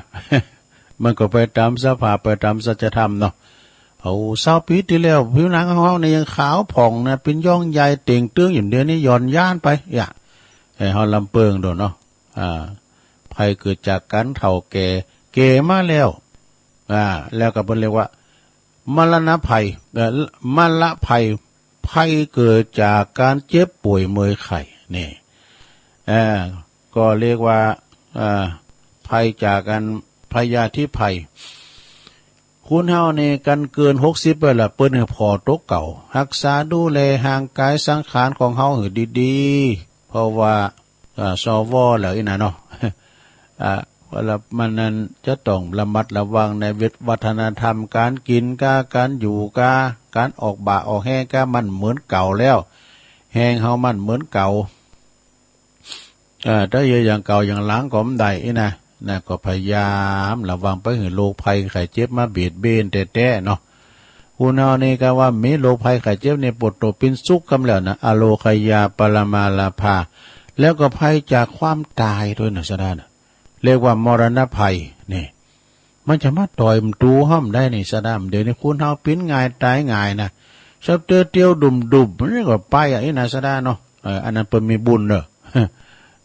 มันก็ไปตามสภาพ ไปตามสัจธรรมเนาะ โอ้ ซาวปีที่แล้ว ผิวหนังของเฮานี่ยังขาวผ่องนะ เป็นย่องใยเต่งตึงอยู่ เดี๋ยวนี้หย่อนยานไป อย่า ให้เฮาลำเปิงโดนเนาะ อ่า ภัยเกิดจากการเฒ่าแก่ แก่มาแล้ว อ่า แล้วก็เปิ้นเรียกว่า มรณะภัย เอ่อ มรณะภัย ภัยเกิดจากการเจ็บป่วยเมื่อยไข้ นี่ เอ่อ ก็เรียกว่า เอ่อ ภัยจากการ พยาธิภัย คนเฮานี่ กันเกินหกสิบไปละ เปิ้นให้ผ่อตัวเก่า ฮักษาดูแลร่างกายสังขารของเฮาให้ดีๆ เพราะว่า อ่า สว แล้วอีกนะเนาะ อ่า เวลามันนั้นจะต้องระมัดระวังในวัฒนธรรมการกินกา การอยู่กา การออกบ่าออกแฮงกา มันเหมือนเก่าแล้ว แฮงเฮามันเหมือนเก่า อ่า ถ้าอยู่อย่างเก่าอย่างหลังก็บ่ได้อีกนะ นะ ก็พยายามระวังไปหื้อโรคภัยไข้เจ็บมาเบียดเบียนแต๊ๆ เนาะ คนเฮานี่ก็ว่ามีโรคภัยไข้เจ็บนี่ปวดตัวเป็นสุขกำแล้วนะ อโรคยาปรมาลาภา แล้วก็ภัยจากความตายด้วยนะ สะดานะ เรียกว่ามรณะภัย นี่ มันจะมาต่อยมันตูห้อมได้นี่ สะดา เดี๋ยวนี้คนเฮาปิ้นง่ายตายง่ายนะ ชอบเตียวๆ ดุ่มๆ มันก็ไปอ่ะ อีนะ สะดาเนาะ เออ อันนั้นเปิ้นมีบุญเนอะ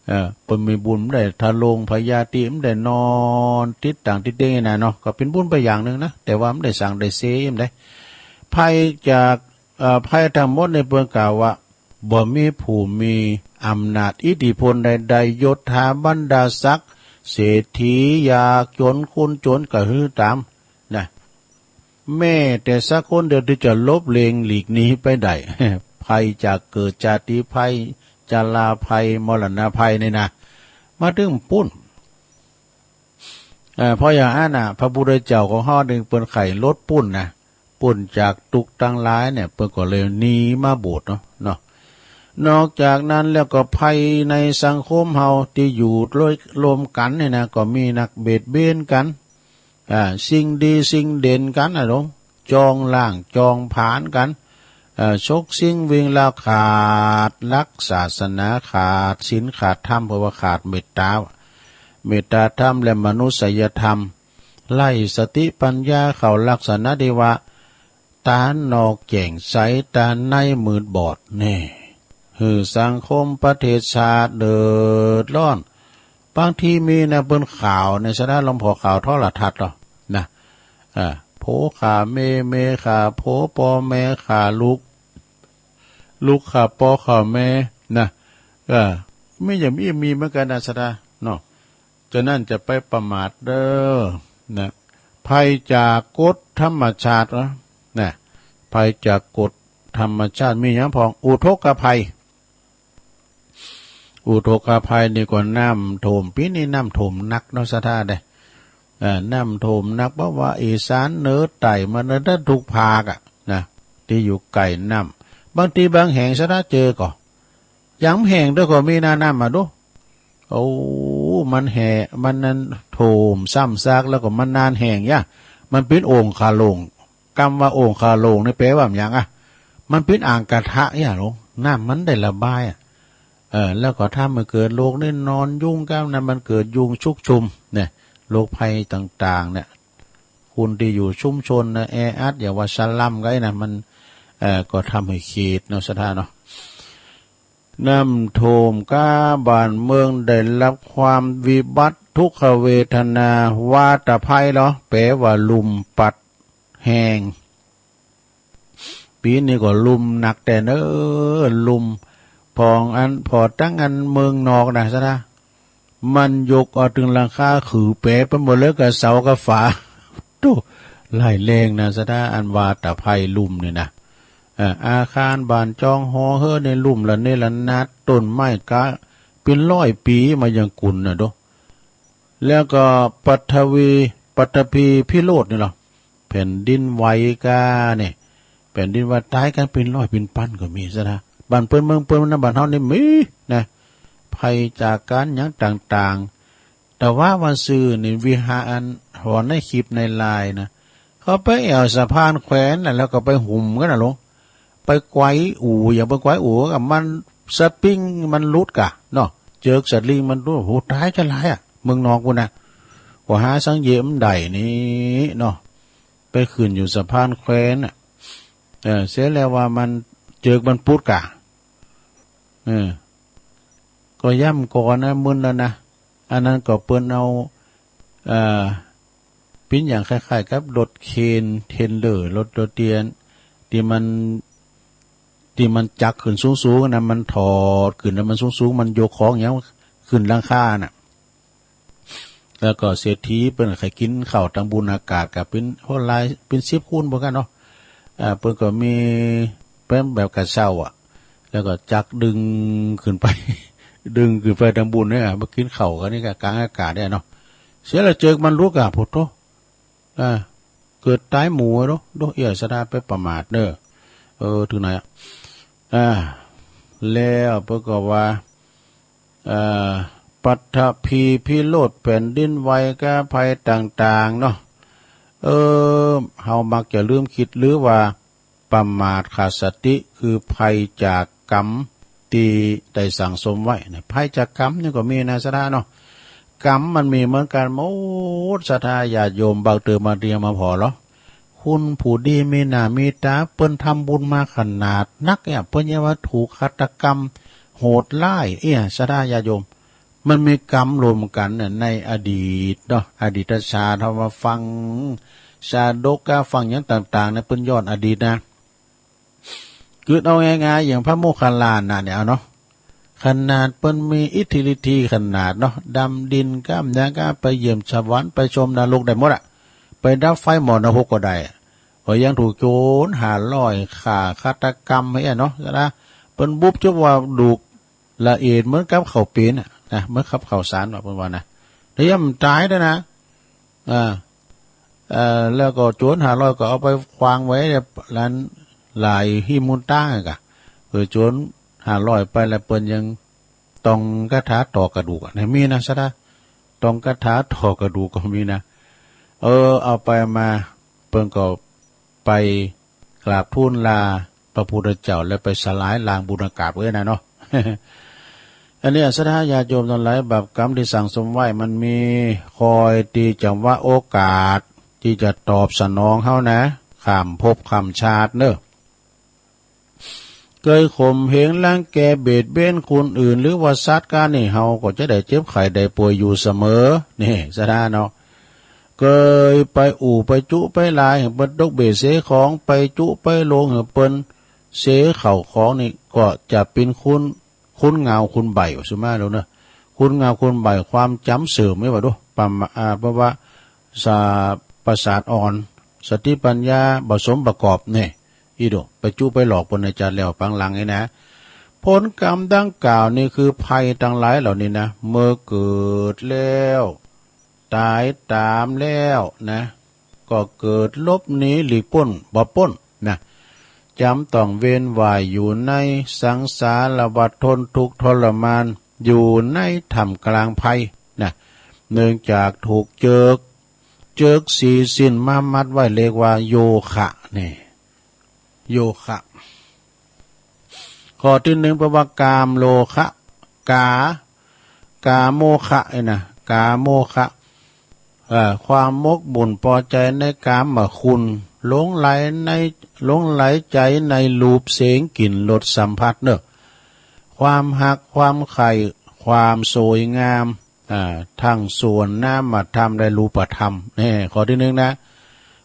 เออ เปิ้นมีบุญ บ่ได้ทะลงพยาธิ บ่ได้นอนติดต่างติดเตียงนะเนาะ ก็เป็นบุญไปอย่างหนึ่งนะ แต่ว่าบ่ได้สั่งได้เสียบ่ได้ ภัยจาก เอ่อ ภัยทั้งหมดนี่เปิ้นกล่าวว่า บ่มีผู้มีอำนาจอิทธิพลใดๆ ยศถาบรรดาศักดิ์ เศรษฐียากจนคนจนก็หื้อต๋าม นะ แม้แต่สักคนเดียวที่จะหลบเลี่ยงหลีกหนีไปได้ ภัยจากเกิด ชาติภัย ชราภัย มรณะภัยนี่นะ มาถึงปุ้น เอ่อ เพราะอย่างอั้นน่ะ พระพุทธเจ้าของเฮานี่เปิ้นไขลดปุ้นนะ ปุ้นจากทุกข์ทั้งหลายเนี่ย เปิ้นก็เลยหนีมาบวชเนาะ เนาะ นอกจากนั้นแล้วก็ภัยในสังคมเฮาที่อยู่ร่วมกันเนี่ยนะ ก็มีนักเบียดเบียนกัน อ่า สิ่งดีสิ่งเด่นกันนะหลวง จองล้างจองผลาญกัน เอ่อ ฉกชิงวิ่งราว ขาดหลักศาสนา ขาดศีลขาดธรรม เพราะว่าขาดเมตตา เมตตาธรรมและมนุษยธรรม ไร้สติปัญญาเข้าลักษณะที่ว่า ตาหนอกแจ่งใส ตาในมืดบอด แน่ หื้อสังคมประเทศชาติเดือดร้อน บางทีมีนะ เปิ้นข่าวในสถานะ หลวงพ่อ ข่าวโทรทัศน์เหรอ นะ อ่า ผัวฆ่าเมีย เมียฆ่าผัว พ่อแม่ฆ่าลูก ลูกฆ่าพ่อฆ่าแม่ นะ เออ มีอย่างนี้มีเหมือนกันนะ สถานะ เนาะ ฉะนั้นจะไปประมาทเด้อ นะ ภัยจากกฎธรรมชาติเหรอ นะ ภัยจากกฎธรรมชาติ มีอย่างพอง อุทกภัย อุทกภัยนี่ก็น้ำท่วม ปี๋นี้น้ำท่วมหนักเนาะ สถานะ เอ่อ น้ำท่วมหนัก เพราะว่าอีสานเหนือใต้มาเนินทุกภาคอะ นะ ที่อยู่ใกล้น้ำ บางทีบางแห่ง สถานะ เจอก็ ยังแห้งเด้อ ก็มีนะ น้ำมาดู โอ้ มันแห้ง มันนั้นท่วมซ้ำซาก แล้วก็มันนานแห้งยะ มันเป็นโอ่งคาโลง กำว่าโอ่งคาโลงนี่แปลว่าหยังอะ มันเป็นอ่างกระทะยะหลวง น้ำมันได้ระบายอะ เออ แล้วก็ทำให้เกิดโรคนี่นอนยุง กำนั้นมันเกิดยุงชุกชุม เนี่ย โรคภัยต่างๆ เนี่ย คนที่อยู่ชุมชนนะ แออัด อย่างว่าสลัมก็ไอ้นะ มัน เอ่อ ก็ทำให้ขีดเนาะ สถานะ เนาะ น้ำท่วมกา บ้านเมืองได้รับความวิบัติทุกขเวทนา วาตภัยเหรอ แปลว่าลุ่มพัดแห้ง ปี๋นี้ก็ลุ่มหนักแต่เน้อ ลุ่ม พองอัน พอตั้งอันเมืองนอกนะ สถานะ มันยกเอาตึงหลังคา คือแปะไปหมดเลย กับเสากับฝา โธ่ ร้ายแรงนะ สถานะ อันวาตภัยลุ่มนี่นะ เอ่อ อาคารบ้านจองหอเฮือนในลุ่มละเนระนาด ต้นไม้กา เป็นร้อยปี๋มายังกุนนะโด แล้วก็ปฐวี ปฐพีพิโรธนี่เหรอ แผ่นดินไหวกาเนี่ย แผ่นดินไหวต๋ายกันเป็นร้อยเป็นพันก็มี สถานะ บ้านเปิ้นเมืองเปิ้นนะ บ้านเฮานี่มีนะ ภัยจากการหยังต่างๆ แต่ว่าวันซื่อนี่ วิหาร อันหอในคลิปในไลน์นะ เขาไปแอ่วสะพานแขวนน่ะ แล้วก็ไปหุ่มกันนะหลวง ไปไกวอู่ อย่างไปไกวอู่กับมัน สปริงมันหลุดกะเนาะ เจิกสลิงมันหลุด โห ต๋ายจะหลายอะ เมืองนอกกูนะ ก็หาสังเยมได้นี่เนาะ ไปขึ้นอยู่สะพานแขวนน่ะ เออ เสียแล้วว่ามันเจิกมันปุดกะ เออ ก็ย่ำก่อนนะ มึนแล้วนะ อันนั้นก็เปิ้นเอา เอ่อ แผ เป็นอย่างคล้ายๆกับรถเครน เทรลเลอร์ รถ รถเตียน ที่มัน ที่มันจักขึ้นสูงๆนะ มันถอดขึ้นแล้วมันสูงๆ มันยกของอย่างขึ้นหลังคาน่ะ แล้วก็เศรษฐีเปิ้นใค่กินข้าวตำบุญอากาศก็เป็นโหหลาย เป็นสิบคนเหมือนกันเนาะ อ่า เปิ้นก็มีเป็นแบบกระเช้าอ่ะ แล้วก็จักดึงขึ้นไป ดึงขึ้นไปตำบุญเนี่ย มากินข้าวกันนี่ก็กลางอากาศเนี่ยเนาะ เสียแล้วเจิกมันลุกอ่ะ โผโธ อ่า เกิดตายหมู่โด โด เอี้ย ศรัทธาไปประมาทเน้อ เออ ถึงไหนอะ อ่า แล้วเปิ้นก็ว่า เอ่อ ปัทภีพิโรธ แผ่นดินไหวกับภัยต่างๆ เนาะ เออ เฮามักจะลืมคิดหรือว่า ประมาทขาดสติ คือภัยจากกรรมที่ได้สั่งสมไว้นะ ภัยจากกรรมนี่ก็มีนะ ศรัทธาเนาะ กรรมมันมีเหมือนกันหมด ศรัทธาญาติโยม บางเติมมาเตรียมมาผ่อเหรอ คนผู้ดีมีหน้ามีต๋า เปิ้นทำบุญมาขนาดนักเนี่ย เปิ้นยังว่าถูกฆาตกรรมโหดร้าย เอี้ย ศรัทธาญาติโยม มันมีกรรมรวมกันน่ะ ในอดีตเนาะ อดีตชาติ เฮามาฟังชาดก กาฟังหยังต่างๆ นะ เปิ้นย้อนอดีตนะ คือเอาง่ายๆ อย่างพระโมคคัลลานะเนี่ย เอาเนาะ ขนาดเปิ้นมีอิทธิฤทธิขนาดเนาะ ดำดิน ก้ามหยัง ก้าไปเยี่ยมสวรรค์ ไปชมนรกได้หมดอะ ไปดับไฟหม้อนรกก็ได้ ก็ยังถูกโจรห้าร้อยฆ่าฆาตกรรมให้เนาะ นะ เปิ้นบุบจนว่าดูก ละเอียดเหมือนกับข้าวเป๋นน่ะนะ เหมือนกับข้าวสารว่า เปิ้นว่านะ แล้วย่อมต๋ายด้วยนะ อ่า เอ่อ แล้วก็โจรห้าร้อยก็เอาไปขว้างไว้ในลานหลายหิ้มมุนตางอะกะ เออ โจรห้าร้อยไปแล้วเปิ้นยังต้องคาถาต่อกระดูกอะ เนี่ยมีนะ ศรัทธา ต้องคาถาต่อกระดูกก็มีนะ เออ เอาไปมา เปิ้นก็ไปกราบทูลลาพระพุทธเจ้า แล้วไปสลายล้างบุญอากาศไว้นะเนาะ อันนี้ศรัทธาญาติโยมตังหลาย บาปกรรมที่สั่งสมไว้มันมี คอยที่จะว่าโอกาสที่จะตอบสนองเฮานะ ข้ามภพข้ามชาติเนอะ เกยข่มเหงรังแกเบียดเบียนคนอื่น หรือว่าสัตว์กั๋นนี่ เฮาก็จะได้เจ็บไข้ได้ป่วยอยู่เสมอ นี่ศรัทธาเนาะ เกยไปอู้ไปจุไปลายให้เปิ้นตกเบ้เสียของ ไปจุไปโลงให้เปิ้นเสียข้าวของนี่ ก็จะเป็นคน คนเหงาคนใบ้ ว่าสุมาแล้วเนอะ คนเหงาคนใบ้ ความจ๋ำเสื่อม ไม่ว่าดู ประมา- อ่า เพราะว่าสา- ประสาทอ่อน สติปัญญาบ่สมประกอบเนี่ย อีโด ไปจุไปหลอกเปิ้นในจัดแล้วปางหลังนี่นะ ผลกรรมดังกล่าวนี่คือภัยทั้งหลายเหล่านี้นะ เมื่อเกิดแล้ว ต๋ายต๋ามแล้วนะ ก็เกิดหลบหนีหลีกป๊น บ่ป๊นนะ จ๋ำต้องเวียนว่ายอยู่ในสังสารวัฏ ทนทุกข์ทรมาน อยู่ในท่ามกลางภัยนะ เนื่องจากถูกเจิก เจิกสี่สิ้นมามัดไว้ เรียกว่าโยคะ นี่ โยคะ ข้อที่หนึ่งแปลว่ากามโลคะ กา กาโมคะ ไอ้นะ กาโมคะ เอ่อ ความหมกมุ่นพอใจในกามคุณ หลงไหลใน หลงไหลใจ๋ในรูปเสียงกลิ่นรสสัมผัสเนอะ ความฮัก ความใค่ ความสวยงาม อ่า ทั้งส่วนนามธรรมและรูปธรรม นี่ ข้อที่หนึ่งนะ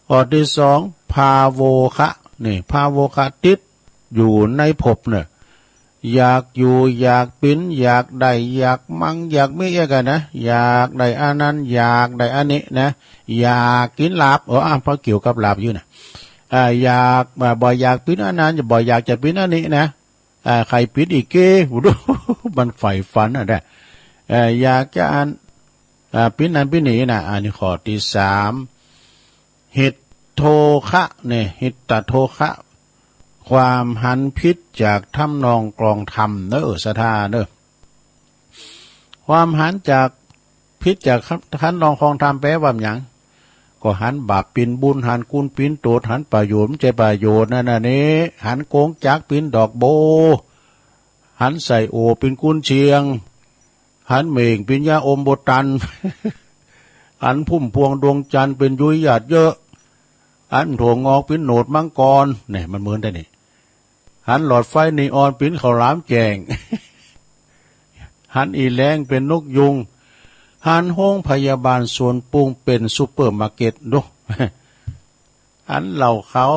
ข้อที่สอง พาโวคะ นี่ พาโวคะ ติดอยู่ในภพเนี่ย อยากอยู่ อยากปิ๊น อยากได้ อยากมั่ง อยากมีเอี้ยกะนะ อยากได้อันนั้น อยากได้อันนี้นะ อยากกิ๋นลาบ เออ อ่ะ เพราะเกี่ยวกับลาบอยู่นะ อ่า อยาก อ่า บ่อยากปิ๊นอันนั้น บ่อยากจะปิ๊นอันนี้นะ อ่า ใค่ปิ๊นอีกเก้ มันใฝ่ฝันอะนะ เอ่อ อยากจะอัน อ่า ปิ๊นนั้นปิ๊นนี้นะ อันนี้ข้อที่สาม หิตโทคะ เนี่ย หิตโทคะ ความหันผิดจากทำนองครองธรรมเนอะ ศรัทธาเนอะ ความหันจาก ผิดจากทำนองครองธรรมแปลว่าหยัง ก็หันบาปปิ๊นบุญ หันกุญปิ๊นโตษ หันประโยชน์บ่ใจ้ประโยชน์นั่นน่ะนี่ หันโกงจักรปิ๊นดอกโบ้ หันไส้โอ่ปิ๊นกุญเชียง หันเม่งปิ๊นยาอมบ่ตัน หันพุ่มพวงดวงจันทร์ปิ๊นยุ้ยหยาดเยอะ หันถั่วงอกปิ๊นโหนดมังกร เนี่ย มันเหมือนได้นี่ หันหลอดไฟนีออนปิ๊นข้าวหลามแจ้ง หันอีแลงปิ๊นนกยูง Han โรงพยาบาลสวนปรุง เป็นซูเปอร์มาร์เก็ต ดู หันเหล้าขาว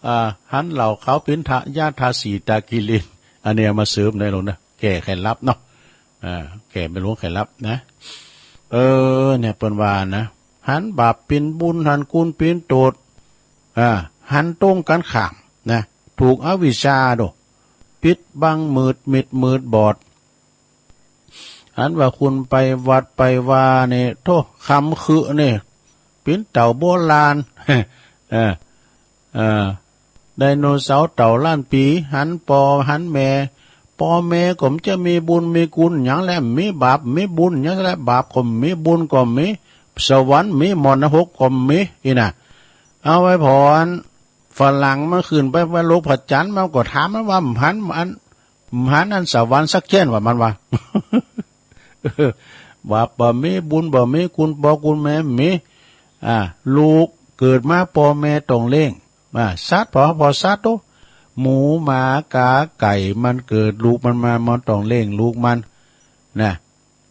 อ่า หันเหล้าขาวปิ้นทะ ยาทาสีตากิลิน อันนี้เอามาเสริมในหลวงนะ แก้ไขลับเนาะ อ่า แก้ไม่หลวงไขลับนะ เออ เนี่ยเปิ้นว่านะ หันบาปปิ้นบุญ หันกุญปิ้นโตษ อ่า หันตรงกันข้ามนะ ถูกอวิชชาดู ปิดบังมืดมิดมืดบอด หันว่าคุณไปวัดไปวาเนี่ย โธ่ คำคือเนี่ย ปิ้นเต่าโบราณ เออ เออ ไดโนเสาร์เต่าล้านปี หันปอหันแม่ ปอแม่ก็จะมีบุญมีกุญหยังแล มีบาปมีบุญหยังแล บาปก็มีบุญก็มี สวรรค์มีหมอนนรกก็มี อีน่ะ เอาไว้พออันฝรั่งมันขึ้นไปว่าโลกพระจันทร์ มันก็ถามมันว่า "หันอัน หันอันสวรรค์สักเช่น" ว่ามันว่า บาปบ่มี บุญบ่มี กุญปอกุญแม่มี อ่า ลูกเกิดมาปอแม่ต้องเลี้ยง อ่า สัตว์ปอ ปอสัตว์โต หมูหมากาไก่ มันเกิดลูกมันมา มันต้องเลี้ยงลูกมัน นะ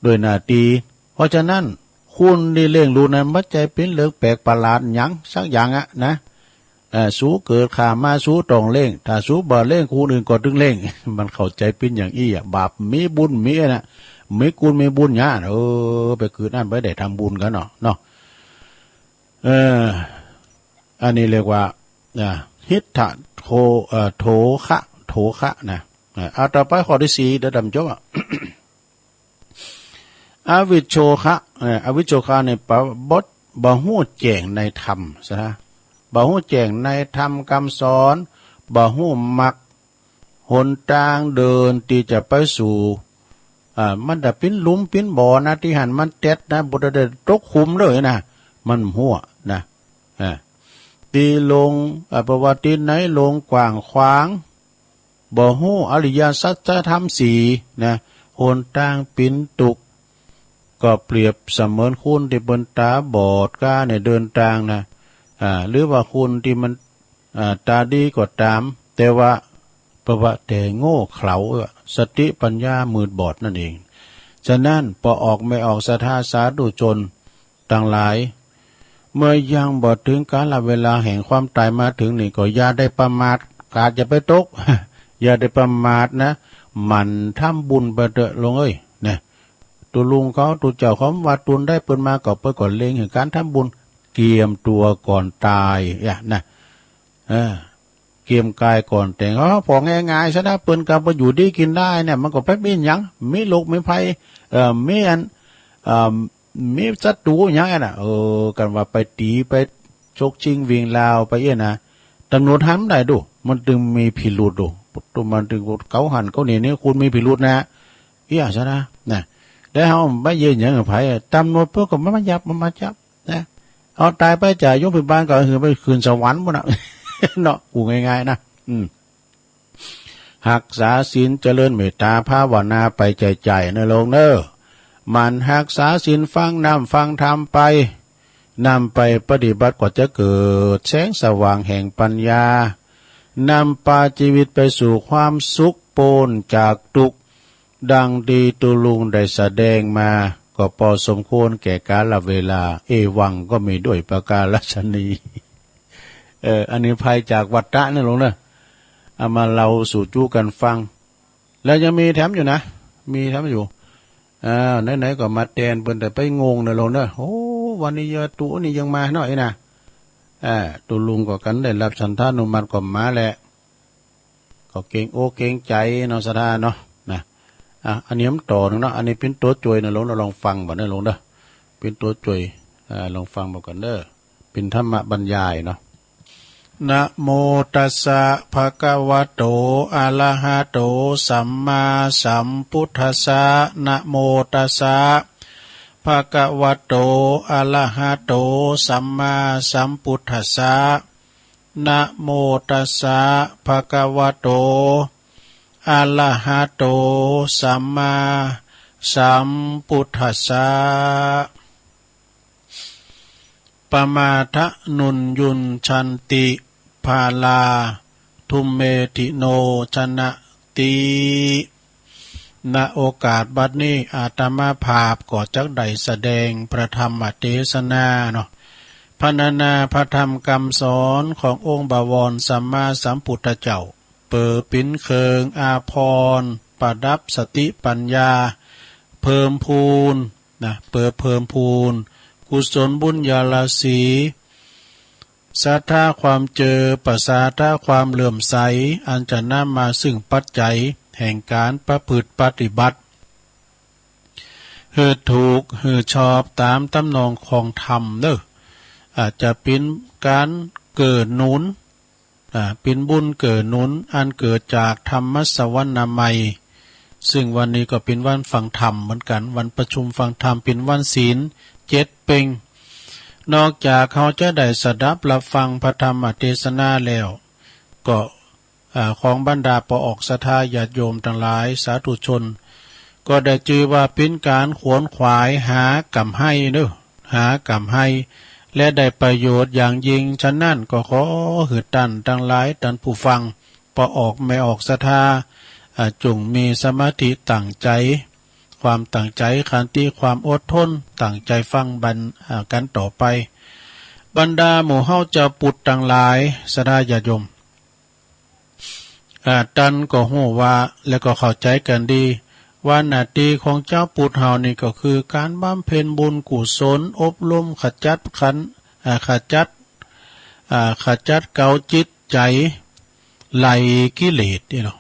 ด้วยหน้าที่ เพราะฉะนั้น คุณที่เลี้ยงลูกนั้น บ่ใจ้ปิ้นเรื่องแปลกประหลาดหยังสักอย่างอะนะ เอ่อ สูเกิดข้ามา สูต้องเลี้ยง ถ้าสูบ่เลี้ยง คนอื่นก็ตึงเลี้ยง มันเข้าใจ้ปิ้นอย่างอี้อะ บาปมีบุญมีนะ มีกุญมีบุญหยัง เออ ไปเกิดอั้นไปได้ทำบุญกั๋นเนาะ เนาะ เออ อันนี้เรียกว่า อ่า หิทธะโท เอ่อ โทคะ โทคะนะ เอ่อ เอาต่อไปข้อที่สี่ เดี๋ยวดำจบอะ อวิชโชคะ เอ่อ อวิชโชคะเนี่ย ปะ บ่ บ่ฮู้แจ้งในธรรมซะนะ บ่ฮู้แจ้งในธรรมคำสอน บ่ฮู้มรรคหนตางเดินตี้จะไปสู่ อ่า มันจะปิ้นหลุมปิ้นบ่อนะ ตี้หันมันเต็ดนะ บ่ได้ตกขุมเลยนะ มันหัวนะ อ่า ตี้ลง อ่า ประวัติไหนลงกว้างขวาง บ่ฮู้อริยสัจธรรมสี่นะ หนตางปิ้นตุกข์ ก็เปรียบเสมือนคนตี้เปิ้นต๋าบอดก้าเนี่ยเดินตางนะ อ่า หรือว่าคนตี้มัน อ่า ต๋าดีก็ต๋าม แต่ว่า เพราะว่าแต่โง่เขลา สติปัญญามืดบอดนั่นเอง ฉะนั้น ปอออกแม่ออกศรัทธาสาธุชนตังหลาย เมื่อยังบ่เถิงกาลเวลาแห่งความต๋ายมาเถิงนี่ ก็อย่าได้ประมาท กาดอย่าไปตก อย่าได้ประมาทนะ หมั่นทำบุญไปเต๊อะโลงเอ้ย นะ ตุ๊ลุงเขา ตุ๊เจ้าเขาว่าตุ๊นได้เปิ้นมา ก็เปิ้นก็เล็งเห็นก๋านทำบุญ เกียมตั๋วก่อนต๋ายอะนะ เออ เกียมกายก่อนแต่ง เออ ผ่อง่ายๆ ซะนะ เปิ้นก็บ่อยู่ดีกิ๋นได้เนี่ย มันก็ไปมีหยัง มีโรคมีภัย เอ่อ มีอัน เอ่อ มีศัตรูหยังอะนะ เออ กันว่าไปตี๋ ไปฉกชิงวิ่งราวไปเอี้ยนะ ต๋ำรวจหันได้ดู มันตึงมีพิรุธดู มันตึงเขาหันเขานี่ นี่คุณมีพิรุธนะ เอี้ยซะนะ นะ แล้วเฮาไปเยียะหยังกับไผ ต๋ำรวจเปิ้นก็บ่มาจับ บ่มาจับ นะ เอาต๋ายไปจากโรงพยาบาลก็หื้อไปขึ้นสวรรค์พุ้นน่ะ เนาะ กูง่ายๆ นะ อืม ฮักษาศีลเจริญเมตตาภาวนาไปใจ้ๆ เน่อโลงเน่อ หมั่นฮักษาศีล ฟังธรรม ฟังธรรมไป นำไปปฏิบัติก็จะเกิดแสงสว่างแห่งปัญญา นำพาชีวิตไปสู่ความสุข ป๊นจากทุกข์ ดังตี้ตุ๊ลุงได้แสดงมา ก็พอสมควรแก่กาลเวลา เอวังก็มีด้วยประการฉะนี้ เออ อันนี้ภัยจากวัฏฏะเน่อโลงเน่อ เอามาเล่าสู่จู้กั๋นฟัง แล้วยังมีแถมอยู่นะ มีแถมอยู่ อ่า ไหนๆ ก็มาแตนเปิ้น แต่ไปงงเน่อโลงเน่อ โอ้ วันนี้เยอะ ตุ๊นี่ยังมาเนาะ ไอ้นะ อ่า ตุ๊ลุงก็กั๋นได้รับฉันทานุมัติก็มาแหละ ก็เกรงอกเกรงใจ๋เนาะ ศรัทธาเนาะ นะ อ่ะ อันนี้มันต่อหนึ่งเนาะ อันนี้ปิ้นตั๋วจ้วยเน่อโลงเน่อ ลองฟังบ่าเน่อโลงเน่อ ปิ้นตั๋วจ้วย อ่า ลองฟังบ่าก่อนเน่อ ปิ้นธรรมบรรยายเนาะ นะโมตัสสะ ภะคะวะโต อะระหะโต สัมมาสัมพุทธัสสะ นะโมตัสสะ ภะคะวะโต อะระหะโต สัมมาสัมพุทธัสสะ นะโมตัสสะ ภะคะวะโต อะระหะโต สัมมาสัมพุทธัสสะ ปะมาทะนุญยุญชันติ พาลา ทุมเมธิโน ชนะติ ณ โอกาสบัดนี้ อาตมาภาพก็จักได้แสดงพระธรรมเทศนาเนาะ พรรณนาพระธรรมคำสอนขององค์บวรสัมมาสัมพุทธเจ้า เปิดปิ๋นเครื่องอาภรณ์ ประดับสติปัญญา เพิ่มพูนนะ เปิดเพิ่มพูน กุศลบุญญาราศี ศรัทธาความเจอ ประสาทะความเลื่อมใส อันจะนำมาซึ่งปัจจัยแห่งการประพฤติปฏิบัติ หื้อถูกหื้อชอบต๋ามตำนองของธรรมเนาะ อาจจะเป๋นก๋านเกื้อหนุน อ่า เป๋นบุญเกื้อหนุน อันเกิดจากธรรมสวรรค์ใหม่ ซึ่งวันนี้ก็เป๋นวันฟังธรรมเหมือนกั๋น วันประชุมฟังธรรม เป๋นวันศีลเจ็ดเป่ง นอกจากเฮาจะได้สดับรับฟังพระธรรมเทศนาแล้ว ก็ อ่า ของบรรดาป้อออกศรัทธาญาติโยมตังหลาย สาธุชน ก็ได้จื้อว่าเป๋นก๋านขวนขวายหาก๋ำไฮเนาะ หาก๋ำไฮ และได้ประโยชน์อย่างยิ่ง ฉะนั้นก็ขอหื้อต้านตังหลาย ต้านผู้ฟัง ป้อออกแม่ออกศรัทธา อ่า จงมีสมาธิตั้งใจ๋ ความตั้งใจ๋ ขันติ ความอดทน ตั้งใจ๋ฟังบัน อ่า กั๋นต่อไป บรรดาหมู่เฮาจาวพุทธตังหลาย ศรัทธาญาติโยม อ่า ต้านก็ฮู้ว่า และก็เข้าใจ๋กั๋นดี ว่าหน้าตี้ของจาวพุทธเฮานี่ก็คือก๋านบำเพ็ญบุญกุศล อบรมขจัดขัน อ่า ขจัด อ่า ขจัดเกลาจิตใจ๋ ไล่กิเลสนี่เนาะ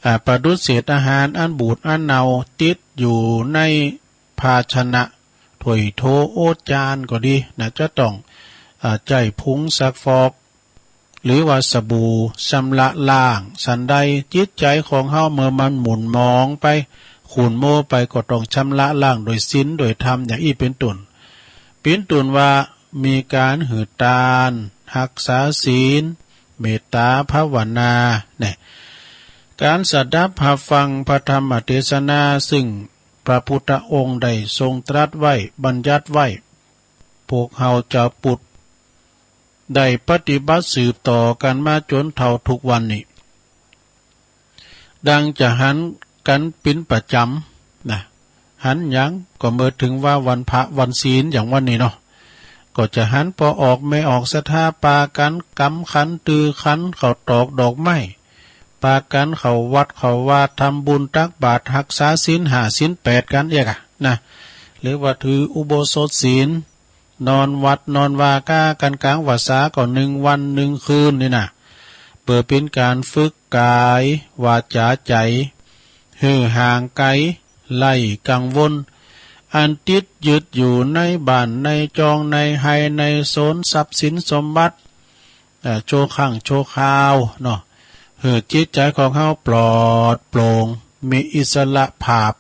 อ่า ประดุจเศษอาหารอันบูดอันเน่า ติดอยู่ในภาชนะ ถ้วยโถโอจานก็ดีนะ จะต้อง อ่า ใจ๊ผงซักฟอก หรือว่าสบู่ชำระล้าง ฉันใดจิตใจ๋ของเฮาเมื่อมันหมุนหมองไป ขุ่นมัวไป ก็ต้องชำระล้างโดยศีลโดยธรรม อย่างอี้เป๋นต้น เป๋นต้นว่ามีก๋านหื้อตาน ฮักษาศีล เมตตาภาวนา เนี่ย ก๋านสดับฮับฟังพระธรรมเทศนา ซึ่งพระพุทธองค์ได้ทรงตรัสไว้ บัญญัติไว้ พวกเฮาจาวพุทธ ได้ปฏิบัติสืบต่อกั๋นมาจ๋นเถ้าทุกวันนี้ ดังจะหันกั๋นเป๋นประจ๋ำนะ หันหยัง ก็เมื่อเถิงว่าวันพระวันศีลอย่างวันนี้เนาะ ก็จะหันป้อออกแม่ออกศรัทธาปากั๋นกำขันถือขัน เข้าตอกดอกไม้ ปากั๋นเข้าวัดเข้าวา ทำบุญตักบาตร ฮักษาศีลห้าศีลแปดกั๋นเอียกอะนะ หรือว่าถืออุโบสถศีล นอนวัดนอนวาก้ากั๋นก๋างพรรษาก็หนึ่งวันหนึ่งคืนนี่นะ เปื้อเป๋นก๋านฝึกก๋าย วาจ๋า ใจ๋ หื้อห่างไก๋ ไล่กังวล อันติดยึดอยู่ในบ้านในจองในไฮ่ในสน ทรัพย์สินสมบัติ เอ่อ ชั่วครั้งชั่วคราวเนาะ หื้อจิตใจ๋ของเฮาปลอดโปร่ง มีอิสระภาพ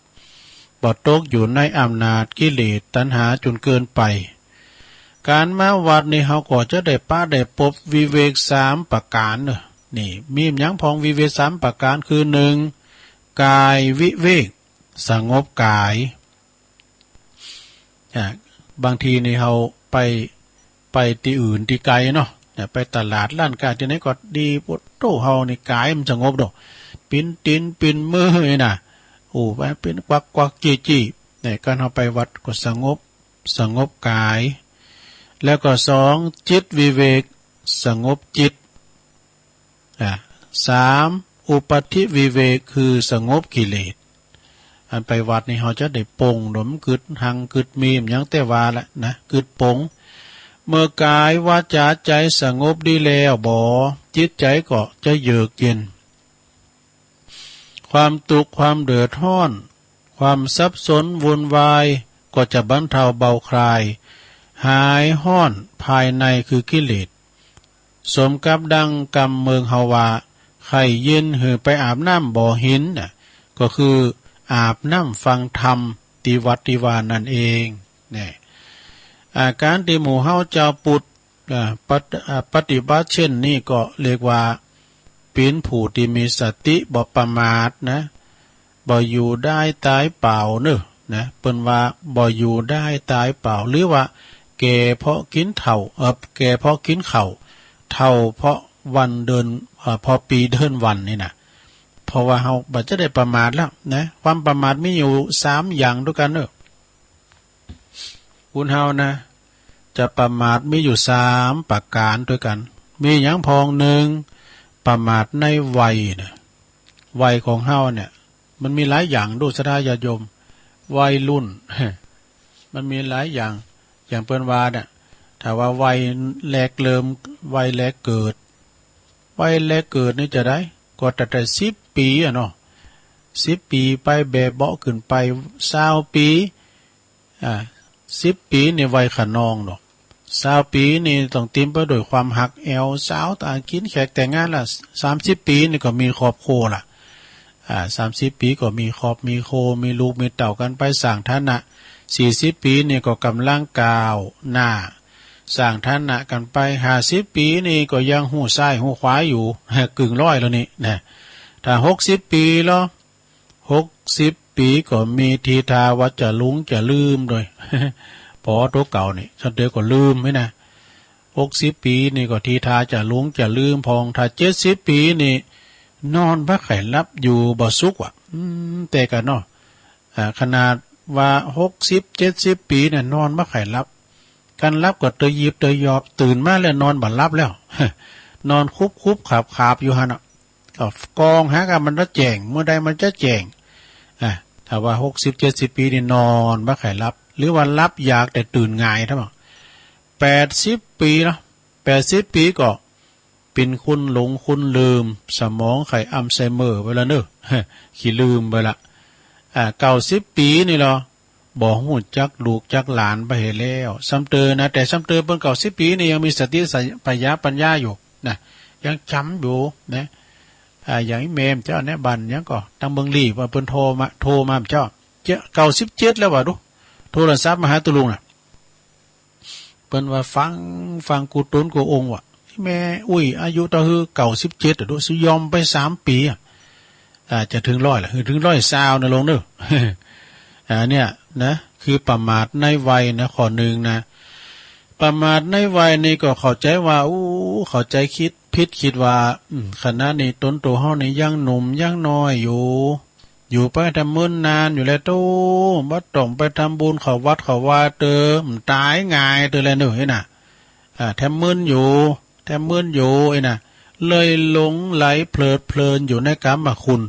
บ่ตกอยู่ในอำนาจกิเลสตัณหาจ๋นเกินไป ก๋านมาวัดนี่เฮาก็จะได้ปะได้ปบวิเวกสามประก๋านเนาะ นี่ มีหยังพ่องวิเวกสามประก๋าน คือหนึ่ง กายวิเวก สงบกาย อ่า บางทีนี่เฮาไป ไปตี้อื่นตี้ไก๋เนาะ เนี่ย ไปตลาดร้านก๋าตี้ไหนก็ดี โอ้โธ่ เฮานี่กายมันสงบดอก ปิ้นตี๋นปิ้นมือนี่นะ โอ้ ไปปิ้นกวักกวักจี้จี้ เนี่ย ก๋านเฮาไปวัดก็สงบ สงบกาย แล้วก็สอง จิตวิเวก สงบจิต อ่ะ สาม อุปัฏฐิวิเวก คือสงบกิเลส อันไปวัดนี่เฮาจะได้ปลงดมกึ๊ดหังกึ๊ดมีมหยังแต่ว่าละนะ กึ๊ดปลง เมื่อกายวาจ๋าใจ๋สงบดีแล้วบ่ จิตใจ๋ก็จะเยือกเย็น ความตุ๊กข์ความเดือดฮ้อน ความสับสนวุ่นวาย ก็จะบรรเทาเบาคลาย หายฮ้อนภายในคือกิเลส สมกับดังกำเมืองเฮาว่า ใค่เย็นหื้อไปอาบน้ำบ่อหินน่ะ ก็คืออาบน้ำฟังธรรมตี้วัดตี้วานั่นเอง เนี่ย อาก๋านตี้หมู่เฮาจาวพุทธ อ่า ปฏิ อ่า ปฏิบัติเช่นนี้ก็เรียกว่า เป๋นผู้ตี้มีสติบ่ประมาทนะ บ่อยู่ได้ตายเปล่าเนาะ นะ เปิ้นว่าบ่อยู่ได้ตายเปล่า หรือว่าแก่เพราะกินเถ้า เอ่อ แก่เพราะกินข้าว เฒ่าเพราะวันเดือน เอ่อ เพราะปีเดือนวันนี่นะ ผ เพราะว่าเฮาบ่จะได้ประมาทแล้วนะ ความประมาทมีอยู่สามอย่างด้วยกันเนอะ คนเฮานะ จะประมาทมีอยู่สามประการด้วยกัน มีหยังพ่อง หนึ่ง ประมาทในวัยนะ วัยของเฮาเนี่ย มันมีหลายอย่างดู ศรัทธาญาติโยม วัยรุ่น มันมีหลายอย่าง อย่างเปิ้นว่าเนี่ย ถ้าว่าวัยแรกเริ่ม วัยแรกเกิด วัยแรกเกิดนี่จะได้ ก็ตั้งแต่สิบปีอะเนาะ สิบปีไปแบบเบาะขึ้นไป ซาวปี อ่า สิบปีนี่วัยขนองเนาะ ซาวปีนี่ต้องเต็มไปด้วยความฮักแอ่วสาว ตากินแขกแต่งงานละ สามสิบปีนี่ก็มีครอบครัวละ อ่า สามสิบปีก็มีครอบมีครัว มีลูกมีเต้ากันไป สร้างฐานะ สี่สิบปีนี่ก็กำลังก้าวหน้า สร้างฐานะกันไป ห้าสิบปีนี่ก็ยังฮู้ซ้ายฮู้ขวาอยู่ กึ่งร้อยแล้วนี่นะ ถ้าหกสิบปีแล้ว หกสิบปีก็มีทีท่าว่าจะหลงจะลืมด้วย ปอตัวเก่านี่ สันเตอก็ลืมไหมนะ หกสิบปีนี่ก็ทีท่าจะหลงจะลืมพ่อง ถ้าเจ็ดสิบปีนี่ นอนบ่ใค่หลับ อยู่บ่สุขว่ะ อืม แต่กันเนาะ อ่า ขนาดว่าหกสิบ เจ็ดสิบปีเนี่ย นอนบ่ใค่หลับ คันหลับก็เตยหยิบเตยหยอบ ตื่นมาแล้วนอนบ่หลับแล้ว นอนคุบๆ ขาบๆ อยู่หั่นน่ะ ก็กองหากันมันจะแจ้ง เมื่อใดมันจะแจ้ง อ่ะ ถ้าว่าหกสิบ เจ็ดสิบปีนี่นอนบ่ใค่หลับ หรือว่าหลับอยากแต่ตื่นง่าย ถ้าว่าแปดสิบปีเนาะ แปดสิบปีก็เป็นคนหลงคนลืม สมองไข้อัลไซเมอร์ไปแล้วเนอะ ขี้ลืมไปละ อ่า เก้าสิบปีนี่เหรอ บ่ฮู้จักลูกจักหลานไปเห็นแล้ว ซ้ำเตอนะ แต่ซ้ำเตอเปิ้นเก้าสิบปีนี่ยังมีสติสัมปชัญญะปัญญาอยู่นะ ยังจำอยู่นะ อ่า อย่างอีแม่มเจ้าเนี่ย บ้านหยังก็ ตังเมืองลี้ ว่าเปิ้นโทรมา โทรมาเจ้า เจ้า เก้าสิบเจ็ดแล้วว่ะ ดู โทรศัพท์มาหาตุลุงน่ะ เปิ้นว่าฟัง ฟังกู้ตนกู้องค์ว่ะ อีแม่อุ้ย อายุเต้าหื้อ เก้าสิบเจ็ดอะ ดู สิยอมไปสามปีอะ อ่า จะถึงร้อยละ คือถึงร้อยซาวนะลุงเนอะ อ่า เนี่ยนะ คือประมาทในวัยนะ ข้อหนึ่งนะ ประมาทในวัยนี่ก็เข้าใจว่า อู้ เข้าใจคิดผิด คิดว่า อืม ขณะนี้ตนโตเฮานี่ยังหนุ่มยังน้อยอยู่ อยู่ไปแถมมึนนานอยู่แลโต บ่ต้องไปทำบุญเข้าวัดเข้าวาเตอ มันต๋ายง่ายเตอแลเนอะ เฮ้ยน่ะ อ่า แถมมึนอยู่ แถมมึนอยู่ เฮ้ยน่ะ เลยหลงไหลเพลิดเพลินอยู่ในกามคุณ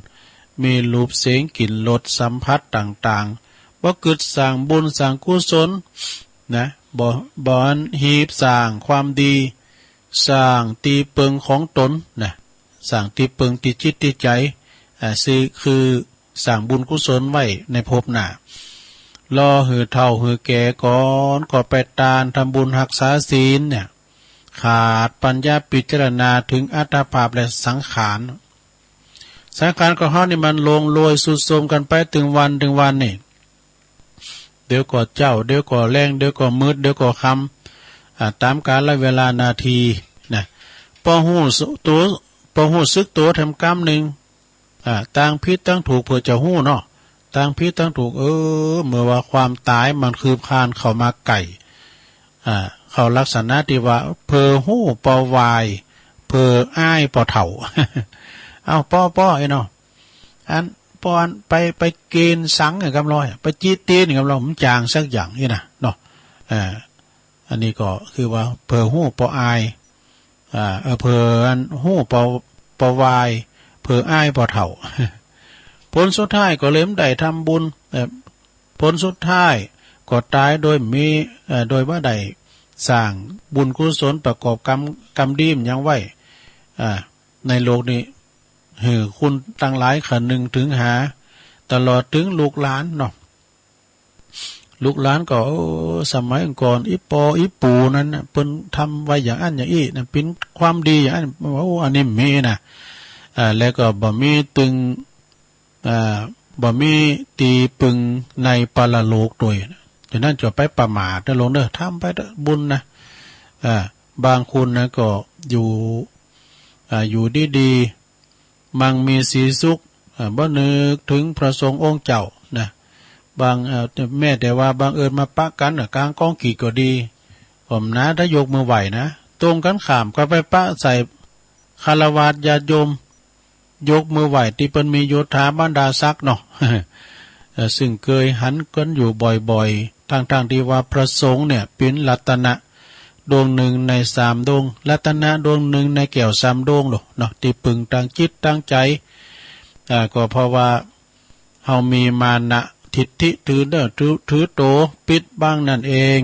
มีรูปเสียงกลิ่นรสสัมผัสต่างๆ บ่กึ๊ดสร้างบุญสร้างกุศลนะ บ่ บ่อันหีบสร้างความดี สร้างตี้เปิงของตนนะ สร้างตี้เปิงตี้จิตตี้ใจ๋ อ่า ซื่อคือสร้างบุญกุศลไว้ในภพหน้า รอหื้อเฒ่าหื้อแก่ก่อน ก็ไปตานทำบุญฮักษาศีลเนี่ย ขาดปัญญาพิจารณาถึงอัตภาพและสังขาร สังขารของเฮานี่มันหลงโลยทรุดโทรมกันไปตึงวันตึงวันนี่ เดี๋ยวก็เจ๊า เดี๋ยวก็แลง เดี๋ยวก็มืด เดี๋ยวก็ค่ำ อ่า ต๋ามกาลเวลานาทีนะ ปอฮู้สึกตั๋ว ปอฮู้สึกตั๋วแถมกำนึ่ง อ่า ตางผิดตางถูกเผื่อจะฮู้เนาะ ตางผิดตางถูก เออ เมื่อว่าความต๋ายมันคืบคลานเข้ามาใก้ อ่า เข้าลักษณะตี้ว่า เผลอฮู้ปอวาย เผลออ้ายปอเฒ่า เอ้า ปอ ปอ ไอ้เนาะ อัน ปอ อัน ไป ไปเกณฑ์สังไอ้กำลอย ไปจีดตีนไอ้กำลอย มันจางสักอย่างนี่นะเนาะ เออ อันนี้ก็คือว่าเผลอฮู้ปออาย อ่า เออ เผลออันฮู้ปอ ปอวาย เผลออ้ายปอเฒ่า ผลสุดท้ายก็เลยบ่ได้ทำบุญ เอ่อ ผลสุดท้ายก็ต๋ายโดยมี เอ่อ โดยบ่ได้สร้างบุญกุศลประกอบกรรม กรรมดีมันยังไว้ อ่า ในโลกนี้ หื้อคนตังหลายคนึงถึงหา ตลอดถึงลูกหลานเนาะ ลูกหลานก็ โอ้ สมัยก่อน อี่ปออี่ปู่นั้นน่ะ เปิ้นทำไว้อย่างอั้นอย่างอี้นะ เป็นความดีอย่างอั้น โอ้ อันนี้มีนะ อ่า แล้วก็บ่มีตึง อ่า บ่มีตี้ปึงในปรโลกโตยนะ ฉะนั้นจะไปประมาทเด้อโลมเด้อ ทำไปเถอะบุญนะ อ่า บางคนนะก็อยู่ อ่า อยู่ดีๆ มั่งมีสีสุข อ่า บ่นึกถึงพระสงฆ์องค์เจ้านะ บาง เอ่อ แม้แต่ว่าบังเอิญมาปะกั๋นน่ะ กลางกองกีดก็ดี ผมนะ ถ้ายกมือไหว้นะ ตรงกันข้ามก็ไปปะใส่ฆราวาสญาติโยม ยกมือไหว้ที่เปิ้นมียศถาบรรดาศักดิ์เนาะ เอ่อ ซึ่งเคยหันกันอยู่บ่อยๆ ทั้งๆ ที่ว่าพระสงฆ์เนี่ยเป็นรัตนะดวงหนึ่งในสามดวง รัตนะดวงหนึ่งในแก้วสามดวงเนาะ ที่พึ่งทางจิตทางใจ อ่า ก็เพราะว่าเฮามีมานะทิฏฐิถือเน้อถือ ถือโตปิดบังนั่นเอง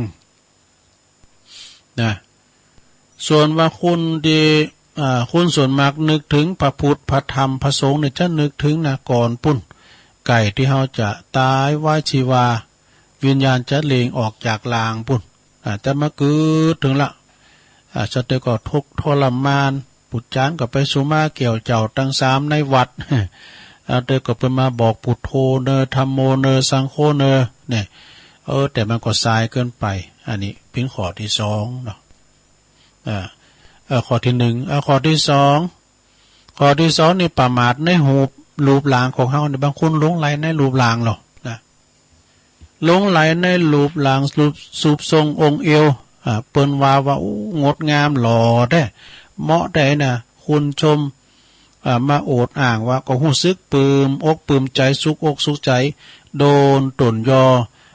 นะ ส่วนว่าคนที่ อ่า คนส่วนมากนึกถึงพระพุทธ พระธรรม พระสงฆ์เนี่ยจะนึกถึงนะก่อนปุ้น ใก้ที่เฮาจะตายวายชีวา วิญญาณจะเล็งออกจากร่างปุ้น อ่า จะมาเกิดถึงละ อ่า สะเตอก็ทุกข์ทรมาน ปุจจานก็ไปสุมาแก้วเจ้าตังสามในวัด อ่า เตอก็ไปมาบอกพุทโธเนอ ธัมโมเนอ สังโฆเนอ เนี่ย เออ แต่มันก็สายเกินไป อันนี้เป็นข้อที่สองเนาะ อ่า เอ่อ ข้อที่หนึ่ง เอ่อ ข้อที่สอง ข้อที่สองนี่ประมาทในรูป รูปร่างของเฮาเนี่ย บางคนหลงใหลในรูปร่างเนาะ นะ หลงใหลในรูปร่าง รูป รูปทรงองค์เอว อ่า เปิ้นว่าว่า โอ้ งดงามหล่อแท้ เหมาะแท้นะ คนชม อ่า มาอวดอ้างว่าก็ฮู้สึกปลื้มอกปลื้มใจ สุขอกสุขใจ โดนต้นยอ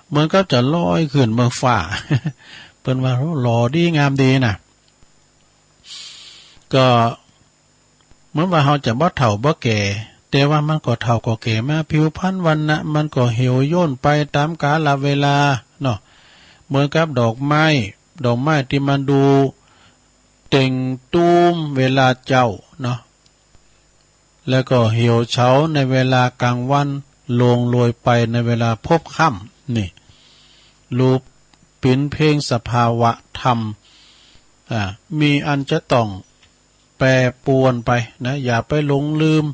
เหมือนกับจะลอยขึ้นเมืองฟ้า เปิ้นว่า โอ้ หล่อดีงามดีนะ ก็เหมือนว่าเฮาจะบ่เฒ่าบ่แก่ แต่ว่ามันก็เฒ่าก็แก่มา ผิวพรรณวรรณะมันก็เหี่ยวย่นไปตามกาลเวลาเนาะ เหมือนกับดอกไม้ ดอกไม้ที่มันดูเต่งตูมเวลาเจ๊าเนาะ แล้วก็เหี่ยวเฉาในเวลากลางวัน ร่วงโรยไปในเวลาพบค่ำ นี่ รูปเป็นเพียงสภาวะธรรม อ่า มีอันจะต้องแปรปรวนไปนะ อย่าไปหลงลืม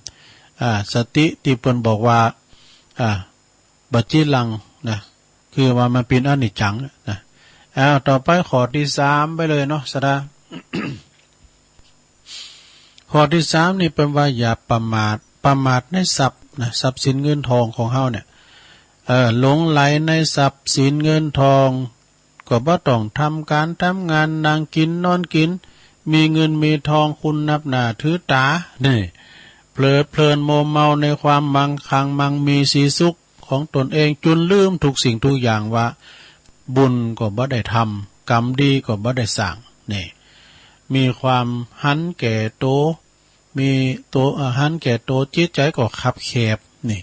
อ่า สติที่เปิ้นบอกว่า อ่า บ่จีรังนะ คือว่ามันเป็นอนิจจังนะ อ้าว ต่อไปข้อที่สามไปเลยเนาะ สดา ข้อที่สามนี่เปิ้นว่าอย่าประมาท ประมาทในทรัพย์นะ ทรัพย์สินเงินทองของเฮาเนี่ย เออ หลงใหลในทรัพย์สินเงินทอง ก็บ่ต้องทำการทำงาน นั่งกินนอนกิน มีเงินมีทองคุณนับหน้าถือต๋า นี่ เพลิดเพลินมัวเมาในความมั่งคั่งมั่งมีสีสุขของตนเอง จนลืมทุกสิ่งทุกอย่างว่า บุญก็บ่ได้ทำ กรรมดีก็บ่ได้สร้าง นี่ มีความหันแก่โต มีโต อ่า หันแก่โต จิตใจก็คับแคบ นี่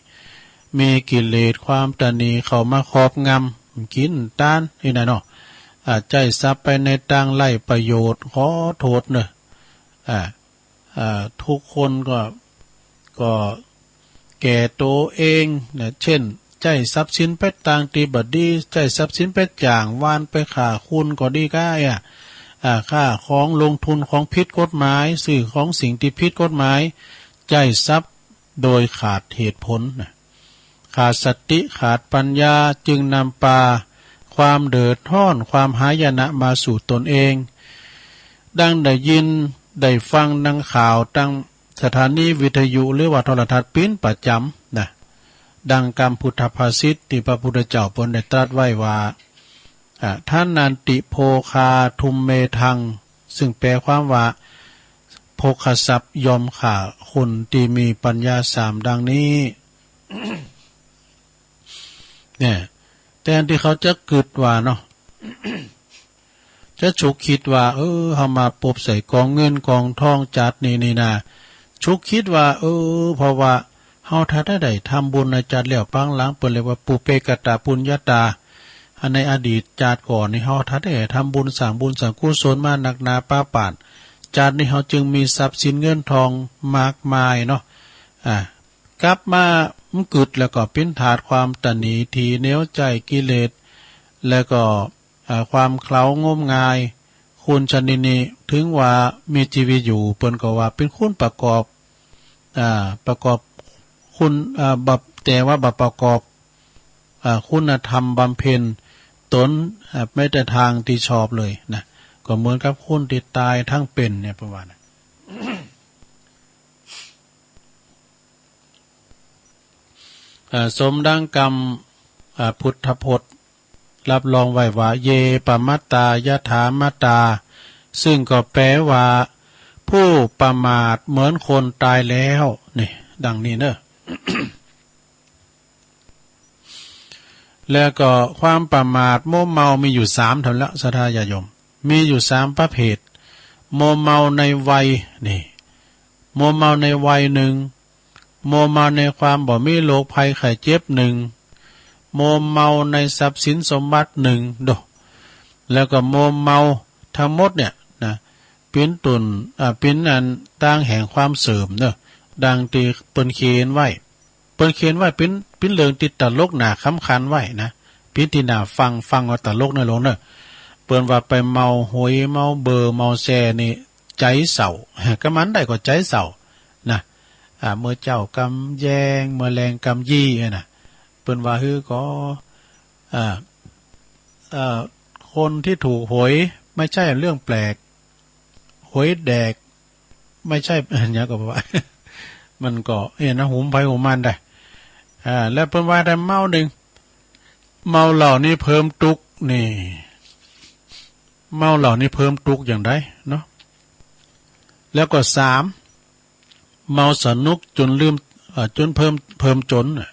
มีกิเลสความตณีเข้ามาครอบงำ กินตานนี่นะเนาะ อ่า ใจ๊ทรัพย์ไปในตางไร้ประโยชน์ ขอโทษเนอะ อ่า อ่า ทุกคนก็ ก็แก่โตเองนะ เช่น ใจ๊ทรัพย์สินไปตางตี้บ่ดี ใจ๊ทรัพย์สินไปจ้างวาน ไปฆ่าคนก็ดีก้า อ่ะ อ่า ฆ่าของ ลงทุนของผิดกฎหมาย ซื้อของสิ่งที่ผิดกฎหมาย ใจ๊ทรัพย์โดยขาดเหตุผลนะ ขาดสติ ขาดปัญญา จึงนำพาความเดือดร้อน ความหายนะมาสู่ตนเอง ดังได้ยินได้ฟังดังข่าวตางสถานีวิทยุหรือว่าโทรทัศน์เป็นประจำนะ ดังกำพุทธภาษิตที่พระพุทธเจ้าเปิ้นได้ตรัสไว้ว่า อ่า ทานันติโภคา ทุมเมธัง ซึ่งแปลความว่า โภคทรัพย์ย่อมฆ่าคนที่มีปัญญาสามดังนี้ เนี่ย แทนที่เขาจะกึ๊ดว่าเนาะ จะฉุกคิดว่า เออ เฮามาปบใส่กองเงินกองทองจาตินี้นี่นา ฉุกคิดว่า เออ เพราะว่าเฮาถ้าได้ทำบุญในจาติแล้วปางหลัง เปิ้นเรียกว่าปุพเพกตปุญญาตา อันในอดีตจาติก่อนนี่ เฮาถ้าได้ทำบุญ สร้างบุญสร้างกุศลมานักหนาปาปาน จาตินี้เฮาจึงมีทรัพย์สินเงินทองมากมายเนาะ อ่า กลับมามันกึ๊ดแล้วก็เป็นทาสความตณี ถี่เหนียวใจ๊กิเลส แล้วก็ อ่า ความเขลางมงาย คนชนิดนี้ ถึงว่ามีชีวิตอยู่ เปิ้นก็ว่าเป็นคนประกอบ อ่า ประกอบคุณ อ่า บ่ แต่ว่าบ่ประกอบ อ่า คุณธรรมบำเพ็ญตน อ่า แม้แต่ทางที่ชอบเลยนะ ก็เหมือนกับคนที่ตายทั้งเป็นเนี่ย ประมาณนั้น อ่า สมดังกำ อ่า พุทธพจน์รับรองไว้ว่า เย ปมัตตา ยถามัตตา ซึ่งก็แปลว่า ผู้ประมาทเหมือนคนตายแล้ว นี่ ดังนี้เนอะ แล้วก็ความประมาทมัวเมามีอยู่สามเท่านั้นละ ศรัทธาญาติโยม มีอยู่สามประเภท มัวเมาในวัย นี่ มัวเมาในวัยหนึ่ง มัวเมาในความบ่มีโรคภัยไข้เจ็บหนึ่ง มัวเมาในทรัพย์สินสมบัติหนึ่ง โด แล้วก็มัวเมาทั้งหมดเนี่ยนะ เป็นต้น อ่า เป็นอันต่างแห่งความเสื่อมเนอะ ดังที่เปิ้นเขียนไว้ เปิ้นเขียนไว้เป็น เป็นเรื่องที่ตลกน่าขำขันไว้นะ เป็นที่น่าฟัง ฟังว่าตลกน้อยลงเนอะ เปิ้นว่าไปเมาหวย เมาเบอร์ เมาแชร์นี่ ใจเศร้า ก็มันได้ก็ใจเศร้านะ อ่า เมื่อเช้ากำแยง เมื่อแลงกำยี่ เอ้ยนะ เปิ้นว่าฮื้อก็ อ่า เอ่อ คนที่ถูกหวยไม่ใช่เรื่องแปลก หวยแดก ไม่ใช่ อย่างก็บอกว่า มันก็ เอ้ยนะ หุมไผหุมมันได้ อ่า แล้วเปิ้นว่าแต่เมาหนึ่ง เมาเหล้านี่เพิ่มทุกข์ นี่ เมาเหล้านี่เพิ่มทุกข์อย่างใดเนาะ แล้วก็สาม เมาสนุกจนลืม เอ่อ จนเพิ่ม เพิ่มจนน่ะ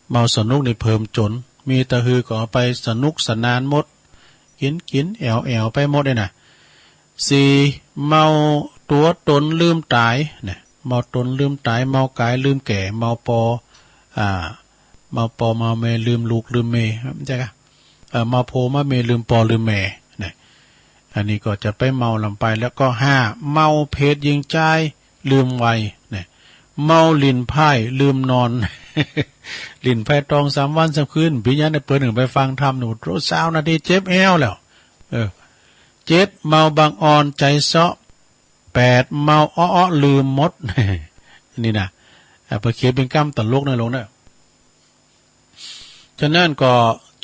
เมาสนุกนี่เพิ่มจน มีตะฮือก็เอาไปสนุกสนานหมด กินกินแอวแอวไปหมดเลยนะ สี่ เมาตัวตนลืมต๋ายเนี่ย เมาต๋นลืมต๋าย เมากายลืมแก่ เมาปอ อ่า เมาปอเมาแม่ลืมลูกลืมเมย ใช่ปะ เอ่อ เมาโพเมาเมยลืมปอลืมแม่เนี่ย อันนี้ก็จะไปเมาลำไป แล้วก็ห้า เมาเพศหญิงชายลืมวัยเนี่ย เมาหลิ้นไพ่ลืมนอน หลิ้นไพ่ตองสามวันสามคืน ปี๋นี้เนี่ยเปิ้นถึงไปฟังธรรมหนู ซาวนาทีเจ็บแอวแล้ว เออ เจ็ด เมาบังอ่อนใจเซาะ แปด เมาอ้อๆ ลืมหมด นี่นะ อ่า เปิ้นเขียนเป็นกำตลกน้อยลงเนอะ ฉะนั้นก็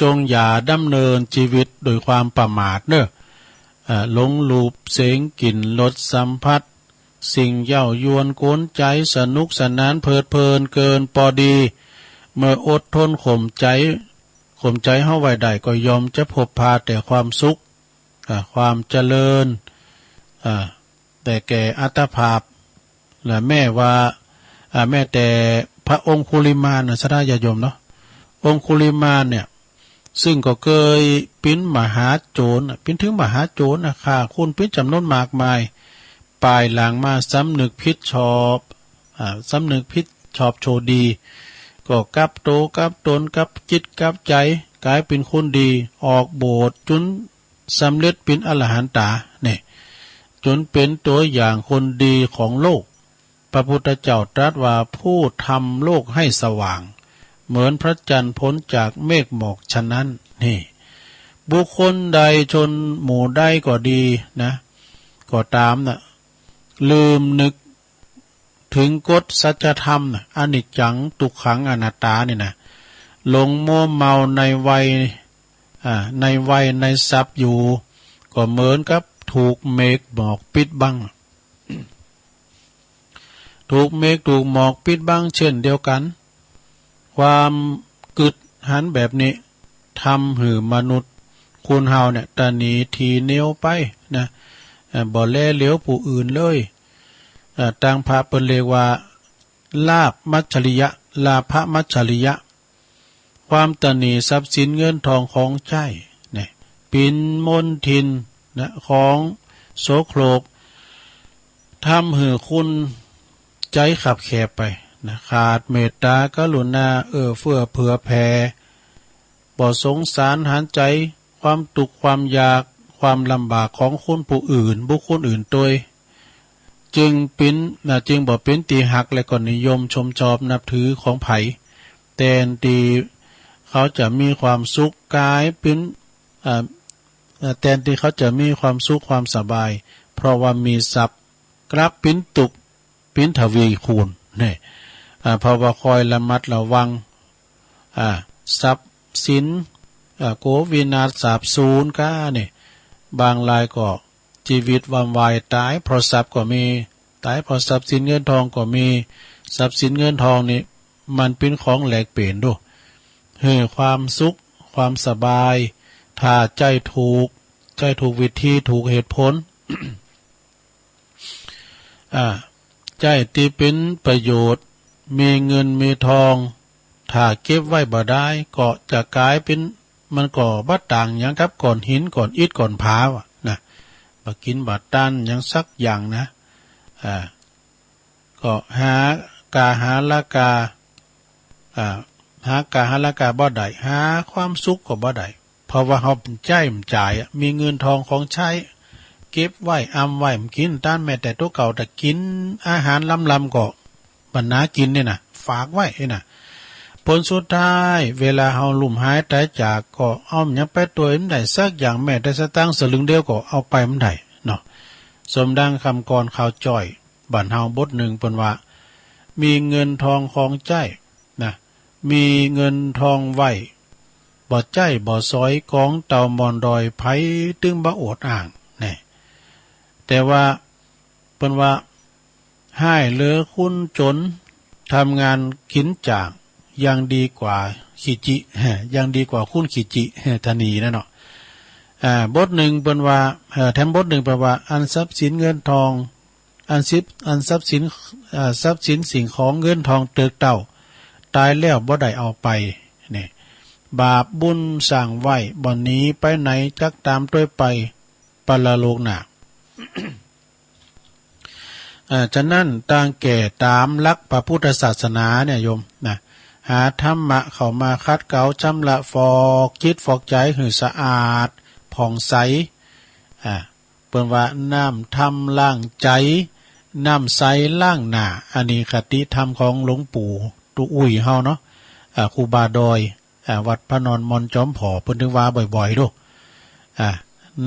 จงอย่าดำเนินชีวิตโดยความประมาทเนอะ อ่า หลงรูปเสียงกลิ่นรสสัมผัส สิ่งเย้ายวนกวนใจ สนุกสนานเพลิดเพลินเกินพอดี เมื่ออดทนข่มใจ ข่มใจเฮาไว้ได้ ก็ย่อมจะพบพาแต่ความสุข อ่า ความเจริญ อ่า แต่แก่อัตภาพ และแม้ว่า อ่า แม้แต่พระองคุลิมานนะ ศรัทธาญาติโยมเนาะ องคุลิมานเนี่ย ซึ่งก็เกยเป็นมหาโจรน่ะ เป็นถึงมหาโจรน่ะ ฆ่าคนเป็นจำนวนมากมาย ภายหลังมาสำนึกผิดชอบ อ่า สำนึกผิดชอบชั่วดี ก็กลับโตกลับตน กลับจิตกลับใจ กลายเป็นคนดี ออกบวชจนสำเร็จเป็นอรหันตาเนี่ย จนเป็นตัวอย่างคนดีของโลก พระพุทธเจ้าตรัสว่า ผู้ทำโลกให้สว่าง เหมือนพระจันทร์พ้นจากเมฆหมอกฉะนั้น นี่ บุคคลใดชนหมู่ใดก็ดีนะ ก็ตามนะ ลืมนึกถึงกฎสัจธรรมนะ อนิจจัง ทุกขัง อนัตตา นี่นะ หลงมัวเมาในวัย อ่า ในวัยในทรัพย์อยู่ ก็เหมือนกับถูกเมฆหมอกปิดบัง ถูกเมฆถูกหมอกปิดบังเช่นเดียวกัน ความกึ๊ดหันแบบนี้ ทำหื้อมนุษย์คนเฮาเนี่ย ตะหนีถี่เหนี่ยวไปนะ เอ่อ บ่แลเหลียวผู้อื่นเลย เอ่อ ตางพระเปิ้นเรียกว่า ลาภมัจฉริยะ ลาภมัจฉริยะ ความตะหนี่ทรัพย์สินเงินทองของใจ๊เนี่ย ปิ๋นมลทินนะ ของโสโครก ทำหื้อคนใจ๊คับแคบไปนะ ขาดเมตตากรุณา เอื้อเฟื้อเผื่อแผ่ บ่สงสารหันใจ๋ ความตุ๊กข์ความยาก ความลำบากของคนผู้อื่น บุคคลอื่นตวย จึงปิ๋น นะ จึงบ่เป๋นตี้ฮักและก็นิยมชมชอบนับถือของใผ แตนตี้เขาจะมีความสุขกลายเป๋น อ่า อ่า แตนตี้เขาจะมีความสุขความสบาย เพราะว่ามีทรัพย์ กลับเป๋นตุ๊กข์ เป๋นทวีคูณเนี่ย อ่า เพราะว่าคอยระมัดระวัง อ่า ทรัพย์สิน อ่า ก็วินาศสาบสูญก้าเนี่ย บางรายก็ชีวิตวำวาย ต๋ายเพราะทรัพย์ก็มี ต๋ายเพราะทรัพย์สินเงินทองก็มี ทรัพย์สินเงินทองนี่ มันเป๋นของแลกเป๋นโด หื้อความสุข ความสบาย ถ้าใจ๊ถูก ใจ๊ถูกวิธี ถูกเหตุผล อ่า ใจ๊ตี้เป๋นประโยชน์ มีเงินมีทอง ถ้าเก็บไว้บ่ได้ ก็จะก๋ายเป๋น มันก็บ่ต่างหยังกับก้อนหิน ก้อนอิฐ ก้อนผาว่ะนะ บ่กิ๋นบ่ตันหยังสักอย่างนะ อ่า ก็หากาหาราคา อ่า หากาหาราคาบ่ได้ หาความสุขก็บ่ได้ เพราะว่าเฮาใจ๊บ่จ่ายอะ มีเงินทองของใจ๊ เก็บไว้ อำไว้ บ่กิ๋นตัน แม้แต่ตั๋วเก่า ถ้ากิ๋นอาหารล้ำๆ ก็บ่หนากิ๋นนี่นะ ฝากไว้นี่นะ ผลสุดท้าย เวลาเฮาลุ่มหายต๋ายจาก ก็เอาหยังไปตวยบ่ได้สักอย่าง แม้แต่สตางค์สลึงเดียวก็เอาไปบ่ได้เนาะ สมดังคำกลอนข่าวจ้อย บ้านเฮาบทหนึ่งเปิ้นว่า มีเงินทองของใจ๊นะ มีเงินทองไว้ บ่ใจ๊บ่สอย กองเต่าม่อนดอย ใผตึงบ่อวดอ้าง แน่ แต่ว่า เปิ้นว่า ฮ้ายเหลือคนจน ทำงานกิ๋นจาก ยังดีกว่าขี้จิ ยังดีกว่าคนขี้จิ ทะนีนะเนาะ อ่า บทหนึ่งเปิ้นว่า เอ่อ แถมบทหนึ่งเปิ้นว่า อันทรัพย์สินเงินทอง อันสิบ อันทรัพย์สิน อ่า ทรัพย์สินสิ่งของเงินทองเติกเต้า ต๋ายแล้วบ่ได้เอาไป นี่ บาปบุญสร้างไว้ บ่หนีไปไหน จักต๋ามตวยไป ปรโลกหน้า อ่า ฉะนั้น ต่างแก่ต๋ามหลักพระพุทธศาสนาเนี่ยโยมนะ หาธรรมะเข้ามาขัดเกลาชำระฟอกจิตฟอกใจ๋หื้อสะอาดผ่องใส อ่า เปิ้นว่าน้ำธรรมล้างใจ๋ น้ำใสล้างหน้า อันนี้คติธรรมของหลวงปู่ตุ๊อุ้ยเฮาเนาะ อ่า ครูบาดอย อ่า วัดพระนอนมนต์จอมผอ เปิ้นถึงว่าบ่อยๆ ดู อ่า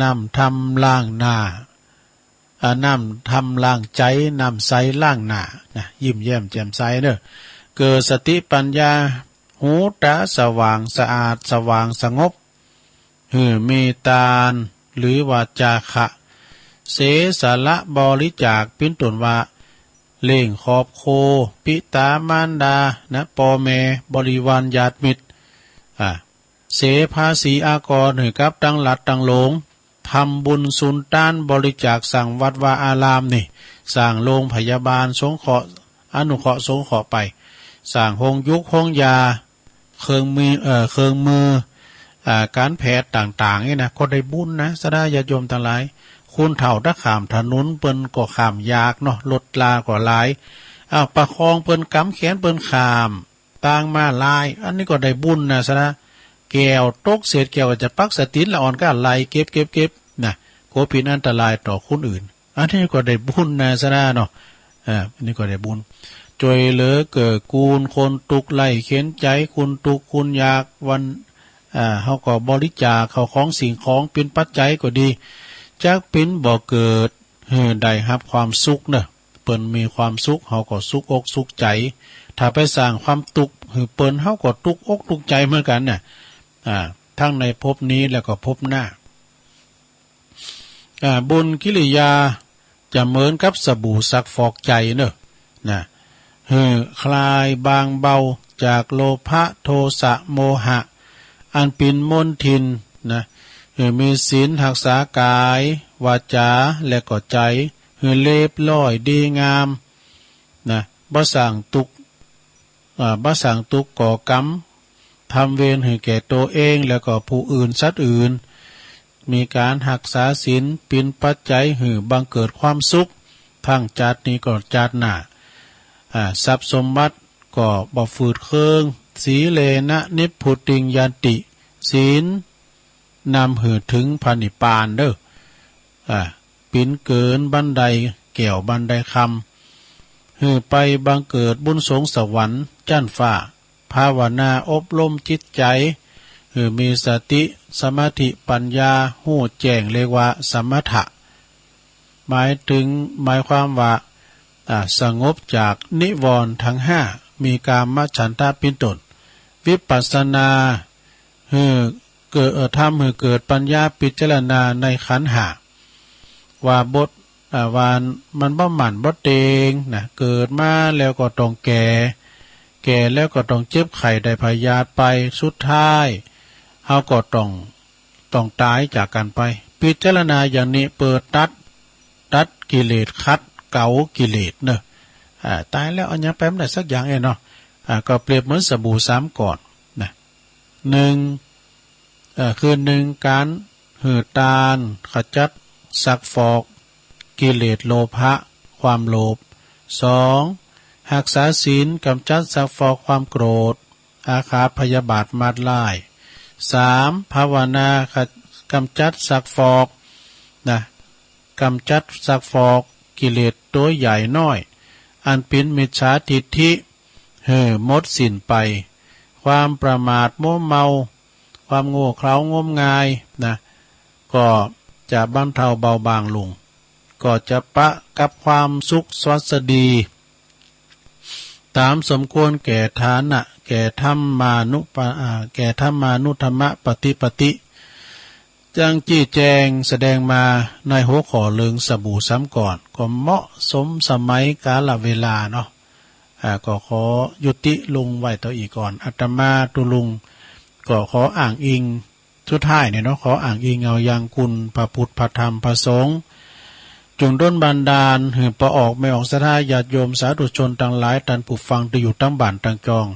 น้ำธรรมล้างหน้า อ่า น้ำธรรมล้างใจ๋ น้ำใสล้างหน้า นะ ยิ้มแย้มแจ่มใสเนอะ เกิดสติปัญญา หูต๋าสว่างสะอาดสว่างสงบ หื้อมีตาน หรือว่าจาคะ เสียสละบริจาค เป๋นต้นว่า เลี้ยงครอบครัว ปิต๋ามารดา นะ ป้อแม่ บริวารญาติมิตร อ่า เสียภาษีอากรหื้อกับตังรัฐตังหลวง ทำบุญสุนตาน บริจาคสร้างวัดวาอารามนี่ สร้างโรงพยาบาลสงเคราะห์ อนุเคราะห์สงเคราะห์ไป สร้างโฮงยุกโฮงยา เครื่องมือ เอ่อ เครื่องมือ อ่า ก๋านแพทย์ต่างๆ นี่นะ ก็ได้บุญนะ สะดาญาติโยมตังหลาย คนเฒ่าถ้าข้ามถนนเปิ้นก็ข้ามยากเนาะ รถลาก็หลาย อ้าว ประคองเปิ้น ก๋ำแขนเปิ้นข้าม ตางม้าลาย อันนี้ก็ได้บุญนะสะดา แก้วตกเศษแก้วก็จะปักใส่ตี๋นละอ่อนก็ไล่เก็บเก็บเก็บนะ กลัวเป๋นอันตรายต่อคนอื่น อันนี้ก็ได้บุญนะสะดาเนาะ อ่า อันนี้ก็ได้บุญ จ้วยเหลือเกื้อกูลคนตุ๊กข์ไร้เข็ญใจ๋ คนตุ๊กข์คนยากวัน อ่า เฮาก็บริจาคเข้าของสิ่งของเป๋นปัจจัยก็ดี จักเป๋นบ่อเกิดหื้อได้ฮับความสุขเนาะ เปิ้นมีความสุข เฮาก็สุขอกสุขใจ๋ ถ้าไปสร้างความตุ๊กข์หื้อเปิ้น เฮาก็ตุ๊กข์อกตุ๊กข์ใจ๋เหมือนกั๋นน่ะ อ่า ทั้งในภพนี้แล้วก็ภพหน้า อ่า บุญกิริยาจะเหมือนกับสบู่ซักฟอกใจ๋เนาะ นะ หื้อคลายบางเบาจากโลภะ โทสะ โมหะ อันเป๋นมลทินนะ หื้อมีศีลฮักษากาย วาจา และก็ใจ๋ หื้อเรียบร้อยดีงามนะ บ่สร้างตุ๊กข์ อ่า บ่สร้างตุ๊กข์ก่อกรรม ทำเวรหื้อแก่ตัวเอง แล้วก็ผู้อื่น สัตว์อื่น มีก๋านฮักษาศีล เป๋นปัจจัยหื้อบังเกิดความสุข ทั้งจาตินี้ก็จาติหน้า อ่า ทรัพย์สมบัติก็บ่ฝืดเคือง สีเลนะนิพพุติงยันติ ศีลนำหื้อถึงพระนิพพานเด้อ อ่า เป๋นเกินบันไดแก้วบันไดคำ หื้อไปบังเกิดบุญสงสวรรค์จั้นฟ้า ภาวนาอบรมจิตใจ๋ หื้อมีสติ สมาธิ ปัญญา ฮู้แจ้ง เรียกว่าสมถะ หมายถึง หมายความว่า อ่า สงบจากนิวรณ์ทั้งห้า มีกามฉันทะเป๋นต้น วิปัสสนา หื้อเกิด เอ่อ ทำหื้อเกิดปัญญาพิจารณาในขันธ์ห้า ว่าบ่ อ่า ว่ามันบ่มั่นบ่เต็งนะ เกิดมาแล้วก็ต้องแก่ แก่แล้วก็ต้องเจ็บไข้ได้พยาธิไป สุดท้ายเฮาก็ต้อง ต้องต๋ายจากกั๋นไป พิจารณาอย่างนี้เปื้อตัด ตัดกิเลสขัด เกากิเลสเนอะ อ่า ตายแล้วเอาหยังไปบ่ได้สักอย่างเองเนาะ อ่า ก็เปรียบเหมือนสบู่สามก้อนนะ หนึ่ง เอ่อ คือหนึ่ง ก๋านหื้อตาน ขจัดซักฟอกกิเลสโลภะ ความโลภ สอง ฮักษาศีล กำจัดซักฟอกความโกรธ อาฆาตพยาบาทมาดร้าย สาม ภาวนา ขะ- กำจัดซักฟอกนะ กำจัดซักฟอกกิเลสตัวใหญ่น้อย อันเป็นมิจฉาทิฏฐิ หื้อหมดสิ้นไป ความประมาทมัวเมา ความโง่เขลางมงายนะ ก็จะบรรเทาเบาบางลง ก็จะปะกับความสุขสวัสดี ตามสมควรแก่ฐานะ แก่ธรรมานุปะ- อ่า แก่ธรรมานุธรรมปฏิปติ จั่งจี้แจงแสดงมาในหัวข้อเรื่องสบู่สามก้อน ก็เหมาะสมสมัยกาลเวลาเนาะ อ่า ก็ขอยุติลงไว้เต้าอี้ก่อน อาตมาตุลุง ก็ขออ้างอิง สุดท้ายเนี่ยเนาะ ขออ้างอิงเอายังคุณพระพุทธพระธรรมพระสงฆ์ จงดลบันดาลหื้อป้อออกแม่ออกศรัทธาญาติโยมสาธุชนตังหลาย ต้านผู้ฟังตี้อยู่ตังบ้านตังจอง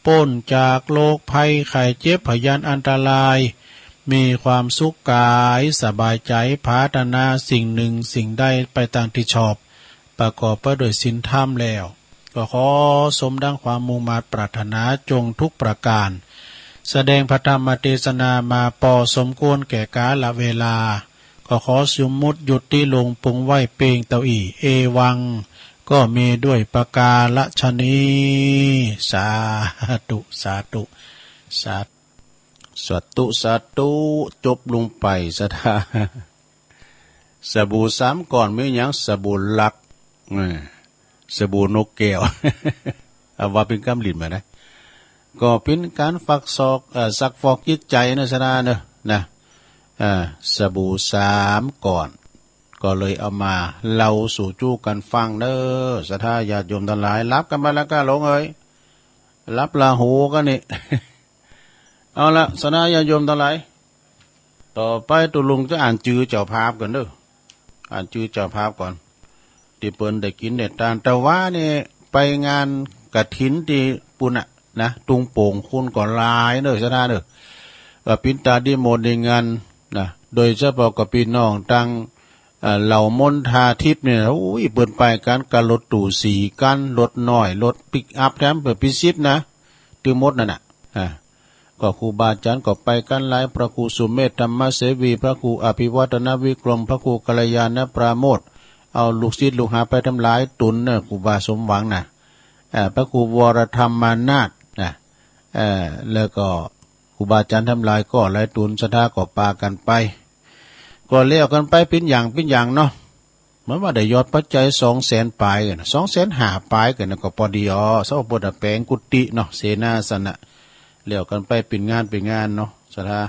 ป๊นจากโรคภัยไข้เจ็บพยาธิอันตราย มีความสุขกายสบายใจ๋ ผาถนาสิ่งหนึ่งสิ่งใดไปตางตี้ชอบ ประกอบไปด้วยศีลธรรมแล้ว ก็ขอสมดังความมุ่งมาดปรารถนาจงทุกประก๋าน แสดงพระธรรมเตสนามาปอสมควรแก่กาลเวลา ก็ขอสมมุติยุติลงปุงไว้เปียงเต้าอี้ เอวัง ก็มีด้วยประก๋าละชะนี้ สาธุ สาธุ สาธุ สาธุ สาธุ จบลงไป ศรัทธา สบู่สามก้อนมีหยัง สบู่หลัก เออ สบู่นกแก้ว เอาว่าเป๋นกำลิ้นมานะ ก็เป๋นก๋านฟักซอก เอ่อ ซักฟอกจิตใจ๋นะ ศรัทธาเนอะ นะ เอ่อ สบู่สามก้อน ก็เลยเอามาเล่าสู่จู้กั๋นฟังเนอะ ศรัทธาญาติโยมตังหลาย หลับกั๋นไปแล้วก้าหลงเอ๋ย หลับละหูกั๋นนี่ เอาละ ศรัทธาญาติโยมตังหลาย ต่อไปตุ๊ลุงจะอ่านจื้อเจ้าภาพก่อนเด้อ อ่านจื้อเจ้าภาพก่อน ตี้เปิ้นได้กิ๋นได้ตาน แต่ว่านี่ไปงานกฐินตี้ปู๊นน่ะนะ ตุงโป่ง คนก็หลายเนอะ ศรัทธาเนอะ ก็เป๋นต๋าดีโมดดีงานนะ โดยเฉพาะก็ปี้น้องตัง เอ่อ เหล่ามณฑาทิพย์เนี่ย โอ้ย เปิ้นไปกั๋นกับรถตู้สี่คัน รถน้อย รถปิกอัพแถม เปิ้นเป๋นสิบนะ ตึงหมดนั่นน่ะ อ่า ก็ครูบาอาจ๋ารย์ก็ไปกั๋นหลาย พระครูสุเมธธรรมเสวี พระครูอภิวัฒนวิกรม พระครูกัลยาณปราโมทย์ เอาลูกศิษย์ลูกหาไปตังหลายตุ๊นเนอะ ครูบาสมหวังนะ อ่า พระครูวรธรรมานาถนะ เอ่อ แล้วก็ครูบาอาจ๋ารย์ตังหลายก็หลายตุ๊น ศรัทธาก็ปากั๋นไป ก็แล้วกั๋นไปเป๋นอย่างเป๋นอย่างเนาะ เหมือนว่าได้ยอดปัจจัยสองแสนป๋ายกั๋น สองแสนห้าป๋ายกั๋นนะ ก็ปอดีอ๋อ สำหรับเปิ้นแป๋งกุฏิเนาะ เสนาสนะ แล้วกั๋นไปเป๋นงานเป๋นงานเนาะ ศรัทธา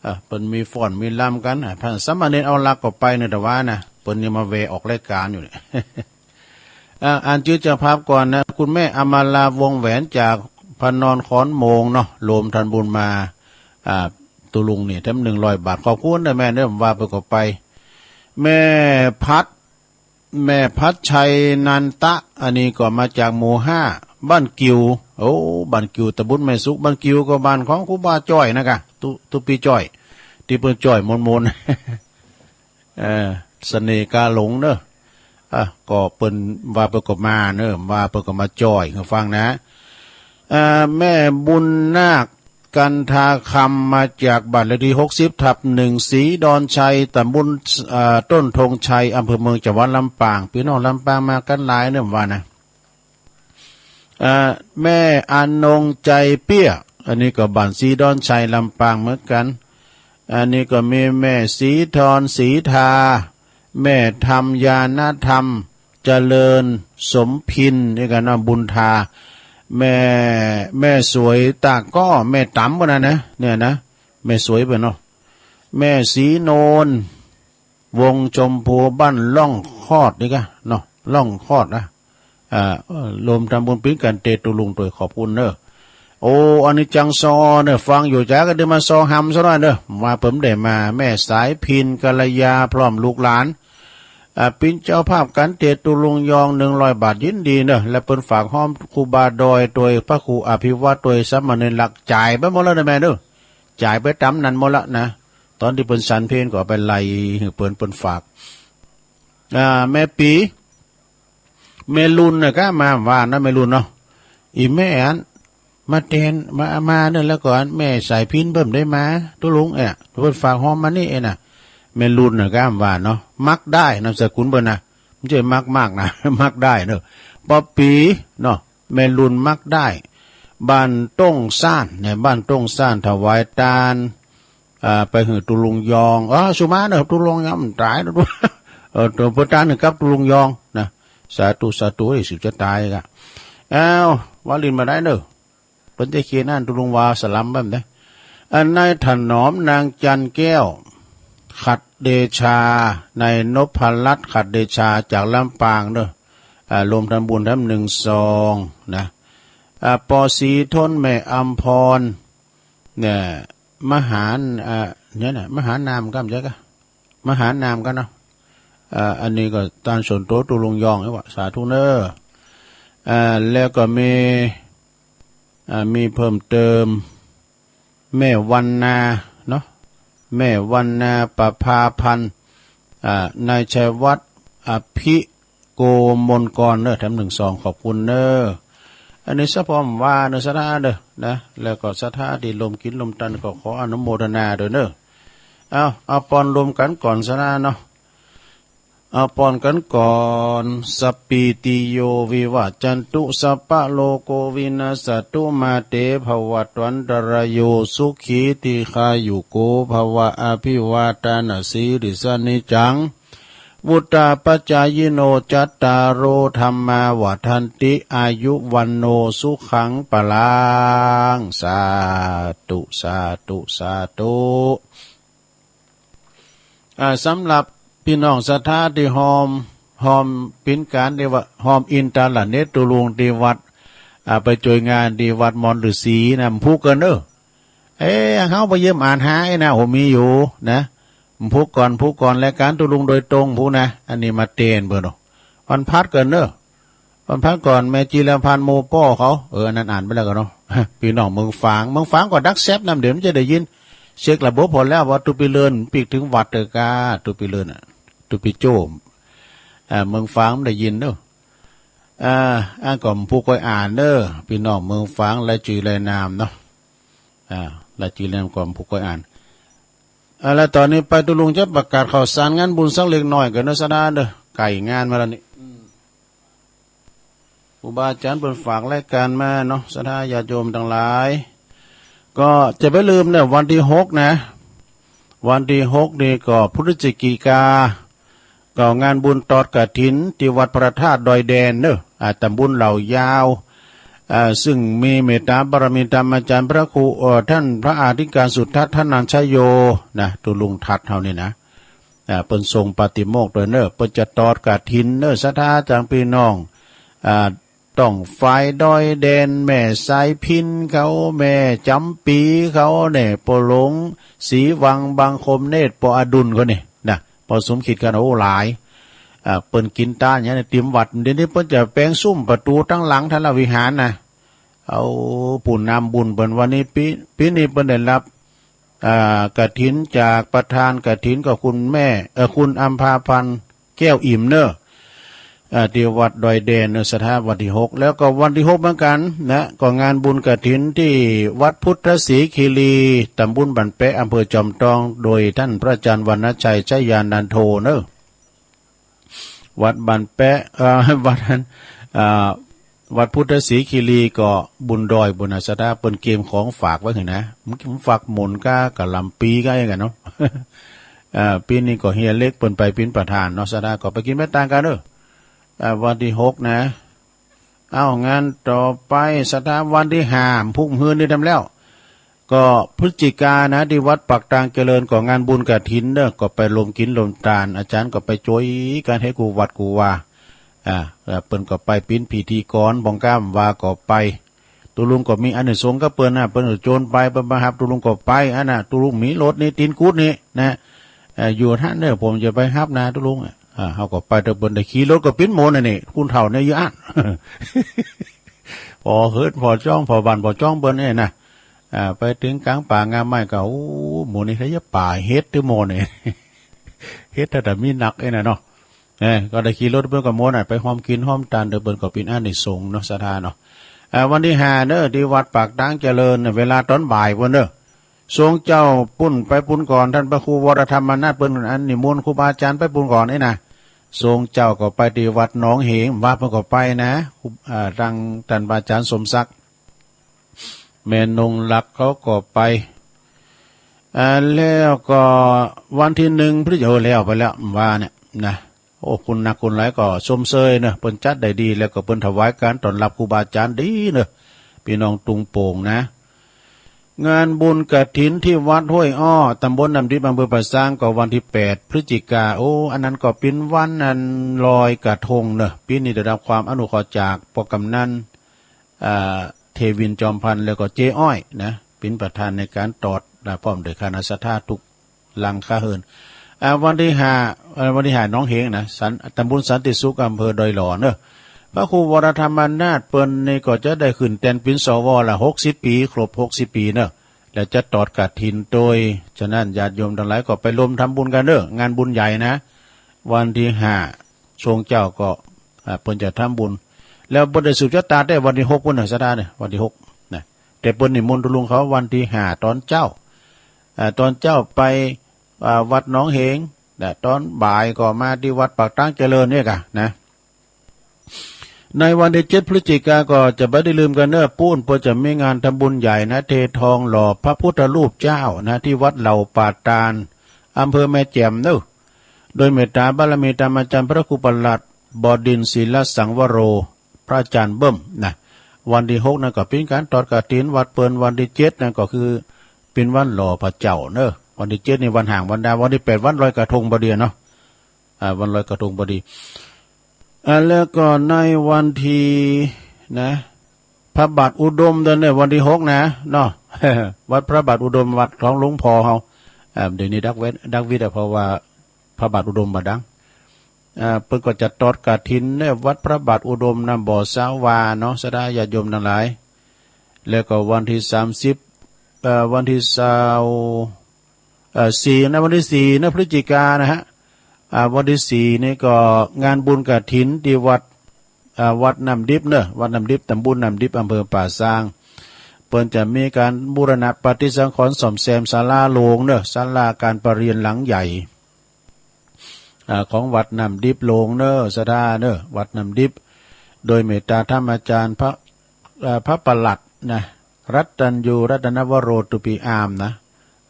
เออ เปิ้นมีฟ้อนมีรำกั๋น อ่ะ พระสามเณรเอาหลักก็ไปเนอะ แต่ว่านะ เปิ้นยังมาแวะออกรายก๋านอยู่เนี่ย อ่ะ อ่านจื้อเจ้าภาพก่อนนะ คุณแม่อมราวงแหวนจากพนอนขอนโมงเนาะ รวมทานบุญมา อ่า ตุ๊ลุงนี่แถมหนึ่งร้อยบาท ขอบคุณนะแม่เนอะ ว่าไปก็ไป แม่พัด แม่พัดชัยนันตะ อันนี้ก็มาจากหมู่ห้า บ้านกิ่ว โอ้ บ้านกิ่ว ตำบลแม่สุข บ้านกิ่วก็บ้านของครูบาจ้อยนะกะ ตุ๊ ตุ๊ปี้จ้อย ตี้เปิ้นจ้อยมนๆ เออ เสน่ห์กาหลงเนอะ อ่ะ ก็เปิ้นว่าเปิ้นก็มาเนอะ ว่าเปิ้นก็มาจ้อยหื้อฟังนะ อ่า แม่บุญนาค กันทาคำ มาจากบ้านเลขตี้หกสิบทับหนึ่ง ศรีดอนชัย ตำบล อ่า ต้นธงชัย อำเภอเมือง จังหวัดลำปาง ปี้น้องลำปางมากั๋นหลายเนอะ ว่านะ อ่า แม่อนงใจเปี้ย อันนี้ก็บ้านศรีดอนชัย ลำปางเหมือนกั๋น อันนี้ก็มีแม่ศรีทร ศรีทา แม่ธรรม ญาณธรรม เจริญ สมพิน นี่กั๋นเนาะ บุญทา แม่ แม่สวยตาก้อ แม่ต๋ำเปิ้นนะนะ เนี่ยนะ แม่สวยเปิ้นเนาะ แม่ศรีนวล วงชมพู บ้านล่องคอดนี่กะเนาะ ล่องคอดนะ อ่า เอ่อ รวมทานบุญปิ๊งกั๋นเตตุ๊ลุงตวย ขอบคุณเนอะ โอ้ อันนี้จังซอเนอะ ฟังอยู่จ๋าก็ได้มาซอหำซะหน่อยเนอะ ว่าเปิ้นได้มา แม่สายพิน กัลยา พร้อมลูกหลาน อ่า เป็นเจ้าภาพกันเตะตุลุงยองหนึ่งร้อยบาท ยินดีเนอะ และเปิ้นฝากฮ้อมครูบาดอย โดยพระครูอภิวัตร โดยสามเณรหลัก จ่ายไปหมดแล้วนะแม่เนอะ จ่ายไปตามนั้นหมดแล้วนะ ตอนที่เปิ้นฉันเพลก็เอาไปไล่หื้อเปิ้น เปิ้นฝาก อ่า แม่ปี แม่ลุนน่ะก็มาว่านะ แม่ลุนเนาะ อีแม่อัน มาแตน มา มาเนี่ย แล้วก็อันแม่สายพินเปิ้นได้มา ตุลุงเอ๊ะ เปิ้นฝากฮ้อมมานี่เอ๊ะนะ แม่ลุนน่ะก็ว่าเนาะ มักได้ นามสกุลเปิ้นนะ ไม่ใช่มักมากนะ มักได้เนอะ ปอปีเนาะ แม่ลุนมักได้ บ้านต้งซ่านเนี่ย บ้านต้งซ่าน ถวายตาน อ่า ไปหื้อตุลุงยอง อ๋อ สุมาเนอะ ตุลุงยองมันตายแล้ว เออ ตัวพุทธานึงกับตุลุงยองนะ สาธุ สาธุ เอ้ย สิจะตายกะ อ้าว วาลินมาได้เนอะ เปิ้นจะเขียนนั่น ตุลุงวาสลัมแบบนี้ อันนายถนอมนางจันแก้ว ขัดเดชา นายนพรัตน์ ขัดเดชา จากลำปางเนอะ อ่า รวมทำบุญทำหนึ่งซองนะ อ่า ปอสีทน แม่อำพร เนี่ย มหา อ่า เนี่ยนะ มหานามกำใช่กะ มหานามกันเนาะ อ่า อันนี้ก็ตานส่วนตัวตุลุงยองนี่หว่า สาธุเนอะ อ่า แล้วก็มี อ่า มีเพิ่มเติม แม่วันนาเนาะ แม่วันนา ประภาพันธ์ อ่า นายชัยวัฒน์ อภิโกมลกรเนอะ แถมหนึ่งซอง ขอบคุณเนอะ อันนี้สะพอมว่าเนอะ ศรัทธาเนอะนะ แล้วก็ศรัทธาที่ร่วมกินร่วมตันก็ขออนุโมทนาด้วยเนอะ เอา เอาปอนรวมกันก่อน ศรัทธาเนาะ เอาปอนกันก่อน สัพพีติโยวิวัจจันตุ สัพพะโรโควินัสสตุ มาเตภวัตวันตรายโย สุขีทีฆายุโกภวะ อภิวาทานาสีลิสสะนิจจัง วุตตาปัจจายิโน จัตตาโรธัมมาวัฒนติ อายุวันโนสุขังพลัง สาธุ สาธุ สาธุ อ่า สำหรับพี่น้องศรัทธาที่ฮอม ฮอมปินการที่ว่า ฮอมอินตาลาเนตตุลุงที่วัด อ่า ไปช่วยงานที่วัดมอนฤาษีนะ ผูกกันเนอะ เอ้ย เฮาไปเยี่ยมอ่านหาไอ้นะ โห มีอยู่นะ ผูกก่อน ผูกก่อน รายการตุลุงโดยตรง ผูกนะ อันนี้มาเตนเบอร์เนาะ วันพัดกันเนอะ วันพัดก่อน แม่จีรพันธ์ โมป้อเขา เออ อันนั้นอ่านไปแล้วกันเนาะ พี่น้องเมืองฝาง เมืองฝางก็ดักแซบนำ เดี๋ยวมันจะได้ยิน เช็คระบบพอแล้วว่าตุปีเลินปีกถึงวัดเตอร์กา ตุปีเลินอ่ะ ตุปีโจม อ่า เมืองฝางมันได้ยินเนอะ อ่า อ่านก่อนผูกก้อยอ่านเนอะ พี่น้องเมืองฝาง รายจื่อรายนามเนาะ อ่า รายจื่อรายนามก่อนผูกก้อยอ่าน อ่า แล้วตอนนี้ไปตุลุงจะประกาศข่าวสารงานบุญสักเล็กน้อยก่อนเนอะ ศรัทธาเนอะ ไก่งานมาแล้วนี่ ครูบาอาจารย์เปิ้นฝากรายการมาเนาะ ศรัทธาญาติโยมทั้งหลาย ก็จะไปลืมเนี่ย วันที่หกนะ วันที่หกนี่ก็พฤศจิกา ก็งานบุญตอดกฐินที่วัดพระธาตุดอยแดนเนอะ อ่า ตำบลเหล่ายาว อ่า ซึ่งมีเมตตาบารมีธรรมอาจารย์พระครู เอ่อ ท่านพระอธิการสุทัศน์ ธนัญชโย นะ ตุลุงทัดเฮานี่นะ อ่า เปิ้นส่งปาฏิโมกข์ด้วยเนอะ เปิ้นจะตอดกฐินเนอะ ศรัทธาจังพี่น้อง อ่า ต้องฝ่ายดอยแดน แม่สายพินเขา แม่จำปีเขาเนี่ย ปอหลง ศรีวัง บางคมเนตร ปออดุลเขานี่นะ ปอสมคิดกัน โอ้ หลาย อ่า เปิ้นกินตานอย่างนี้ติมวัด เดี๋ยวนี้เปิ้นจะแปลงซุ้มประตูทั้งหลังทะลวิหารนะ เอาผู้นำบุญเปิ้น วันนี้ปี ปีนี้เปิ้นได้รับ อ่า กฐินจากประธานกฐินก็คุณแม่ เอ่อ คุณอัมพาพันธ์ แก้วอิ่มเนอะ อ่า ที่วัดดอยแดนเนอะ ศรัทธา วันที่หก แล้วก็วันที่หกเหมือนกันนะ ก็งานบุญกฐินที่วัดพุทธศรีคีรี ตำบลบ้านแปะ อำเภอจอมทอง โดยท่านพระอาจารย์วรรณชัย ชยานันโทเนอะ วัดบ้านแปะ เอ่อ วัดนั้น อ่า วัดพุทธศรีคีรีก็บุญดอยบุญนะ ศรัทธา เปิ้นเกมของฝากไว้หื้อนะ มันฝากหมุนก้ากะหล่ำปีก้าอย่างกันเนาะ อ่า ปีนี้ก็เฮียเล็กเปิ้นไปเป็นประธานเนาะ ศรัทธา ก็ไปกินไปตางกันเนอะ อ่า วันที่หกนะ เอา งานต่อไป ศรัทธา วันที่ห้า พุธมื้อนี้ทำแล้ว ก็พฤศจิกานะ ที่วัดปากตางเจริญก็งานบุญกฐินเนอะ ก็ไปรวมกินรวมตาน อาจารย์ก็ไปช่วยกันให้กูวัดกูวา อ่า เอ่อ เปิ้นก็ไปเป็นพิธีกร บองก้ามว่าก็ไป ตุลุงก็มีอานิสงส์กับเปิ้นนะ เปิ้นก็โจนไป เปิ้นมาฮับตุลุงก็ไป อันน่ะ ตุลุงมีรถนี่ ตีนกุดนี่นะ เอ่อ อยู่ท่านเนอะ ผมจะไปฮับนะ ตุลุงอะ อ่า เขาก็ไปแต่เปิ้นได้ขี่รถก็ปิ้นโมเนี่ยนี่ คุณเฒ่าเนี่ยอยู่อัน พอเฮิดพอจ้อง พอบ้านพอจ้องเปิ้นเนี่ยนะ อ่า ไปถึงกลางป่างามไม้ก็ โอ้ หมู่นี่ถ้าจะป่าเห็ดที่โมเนี่ย เห็ดถ้าแต่มีนักเอ้ยนะเนาะ เออ ก็ได้ขี่รถเปิ้นก็โมน่ะ ไปห้อมกินห้อมตานเดี๋ยวเปิ้นก็ปิ้นอานิสงส์เนาะ ศรัทธาเนาะ อ่า วันที่ห้าเนอะ ที่วัดปากตางเจริญน่ะ เวลาตอนบ่ายเปิ้นเนอะ ทรงเจ้าปุ้นไปปุ้นก่อน ท่านพระครูวรธรรมนาถเปิ้นอันนิมนต์ครูบาอาจารย์ไปปุ้นก่อนนี่นะ ทรงเจ้าก็ไปที่วัดหนองเหง วัดเปิ้นก็ไปนะ ครู อ่า ทางท่านพระอาจารย์สมศักดิ์ แม่นงลักษณ์เขาก็ไป อ่า แล้วก็วันที่หนึ่งพฤศจิกา โอ้ แล้วไปแล้วว่าเนี่ยนะ โอ้ คุณนักคุณหลายก็ชมเชยเนอะ เปิ้นจัดได้ดี แล้วก็เปิ้นถวายการต้อนรับครูบาอาจารย์ดีเนอะ พี่น้องตุงโป่งนะ งานบุญกฐินที่วัดห้วยอ้อ ตำบลน้ำดิบ อำเภอป่าซาง ก็วันที่แปดพฤศจิกา โอ้ อันนั้นก็ปิ้นวันอันลอยกระทงเนอะ ปีนี้ได้รับความอนุเคราะห์จากพวกกำนัน อ่า เทวินจอมพันธ์ แล้วก็เจ๊อ้อยนะ ปิ้นประธานในการตอดนะ พร้อมด้วยคณะศรัทธาทุกหลังคาเรือน อ่า วันที่ห้า เอ่อ วันที่ห้าหนองเหงนะ สัน ตำบลสันติสุข อำเภอดอยหล่อเนอะ พระครูวรธรรมนาถเปิ้นนี่ก็จะได้ขึ้นแตนเป็น สว ละ หกสิบปี ครบ หกสิบปีเนอะ แล้วจะตอดกฐินโดย ฉะนั้นญาติโยมทั้งหลายก็ไปร่วมทำบุญกันเนอะ งานบุญใหญ่นะ วันที่ห้า ทรงเจ้าก็ อ่า เปิ้นจะทำบุญ แล้วเปิ้นได้สืบชะตาได้วันที่หกพุ้นนะ ศรัทธาเนี่ย วันที่หกนะ แต่เปิ้นนิมนต์ตุลุงเขาวันที่ห้าตอนเจ๊า อ่า ตอนเจ๊าไป อ่า วัดหนองเหงนะ ตอนบ่ายก็มาที่วัดปากตางเจริญเนี่ยกะนะ ในวันที่เจ็ดพฤศจิกาก็จะบ่ได้ลืมกันเนอะ ปู้นเปิ้นจะมีงานทำบุญใหญ่นะ เททองหล่อพระพุทธรูปเจ้านะ ที่วัดเหล่าป่าตาล อำเภอแม่แจ่มเนอะ โดยเมตตาบารมีธรรมอาจารย์พระครูประหลัดบดินทร์ศิลสังวโร พระอาจารย์เบิ้มนะ วันที่หกนั่นก็ปิ้นการตอดกฐินวัดเปิ้น วันที่เจ็ดนั่นก็คือปิ้นวันหล่อพระเจ้าเนอะ วันที่เจ็ดนี่วันห่างวันดา วันที่แปดวันลอยกระทงพอดีเนาะ อ่า วันลอยกระทงพอดี อ่า แล้วก็ในวันที่นะ พระบาทอุดมเดือนเนี่ยวันที่หกนะเนาะ วัดพระบาทอุดม วัดของหลวงพ่อเฮา อ่า เดี๋ยวนี้ดักเวท ดักวิทย์อะ เพราะว่าพระบาทอุดมบ่ดัง อ่า เปิ้นก็จะตอดกฐินเนี่ยวัดพระบาทอุดมน้ำบ่อสาวาเนาะ ศรัทธาญาติโยมทั้งหลาย แล้วก็วันที่สามสิบ เอ่อ วันที่ซาว เอ่อ สี่นะ วันที่สี่นะ พฤศจิกานะฮะ อ่า วันที่สี่นี่ก็งานบุญกฐินที่วัด อ่า วัดน้ำดิบเนอะ วัดน้ำดิบ ตำบลน้ำดิบ อำเภอป่าซาง เปิ้นจะมีการบูรณะปฏิสังขรณ์ซ่อมแซมศาลาโลงเนอะ ศาลาการประเรียนหลังใหญ่ อ่า ของวัดน้ำดิบโลงเนอะ ศรัทธาเนอะ วัดน้ำดิบ โดยเมตตาธรรมอาจารย์พระ อ่า พระประหลัดนะ รัตตัญญูรัตนวโร ตุปีอามนะ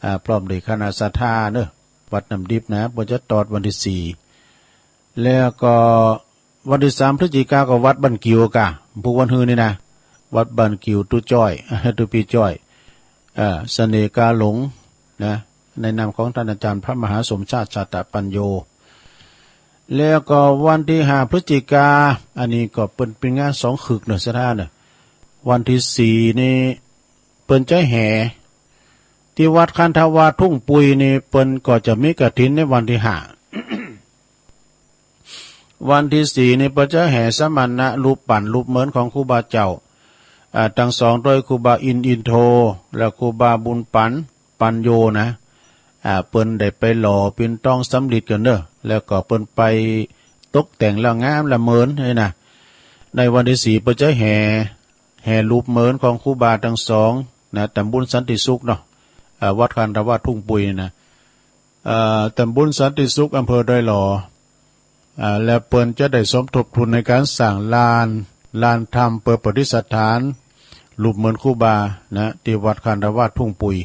อ่า พร้อมด้วยคณะศรัทธาเนอะ วัดน้ำดิบนะ เปิ้นจะตอดวันที่สี่ แล้วก็วันที่สามพฤศจิกาก็วัดบ้านกิ่วกะ ผู้วันฮือนี่นะ วัดบ้านกิ่ว ตุจ้อย ตุปีจ้อย เอ่อ เสน่ห์กาหลงนะ ในนามของท่านอาจารย์พระมหาสมชาติ ชาตปัญโญ แล้วก็วันที่ห้าพฤศจิกา อันนี้ก็เปิ้นเป็นงานสองขึกเนอะ ศรัทธาเนอะ วันที่สี่นี่เปิ้นจะแห่ ที่วัดคันธวาสทุ่งปุยนี่เปิ้นก็จะมีกฐินในวันที่ห้า วันที่สี่นี่เปิ้นจะแห่สมณะรูปปั้นรูปเหมือนของครูบาเจ้า อ่า ทั้งสองโดยครูบาอินทร์อินโท และครูบาบุญปัน ปัญโญนะ อ่า เปิ้นได้ไปหล่อปิ่นทองสำริดกันเนอะ แล้วก็เปิ้นไปตกแต่งแล้วงามละเหมือนนี่นะ ในวันที่สี่เปิ้นจะแห่ แห่รูปเหมือนของครูบาทั้งสองนะ ตำบลสันติสุขเนาะ อ่า วัดคันธวาสทุ่งปุยนี่นะ อ่า ตำบลสันติสุข อำเภอดอยหล่อ อ่า และเปิ้นจะได้สมทบทุนในการสร้างลาน ลานธรรมเพื่อประดิษฐานรูปเหมือนครูบานะ ที่วัดคันธวาสทุ่งปุย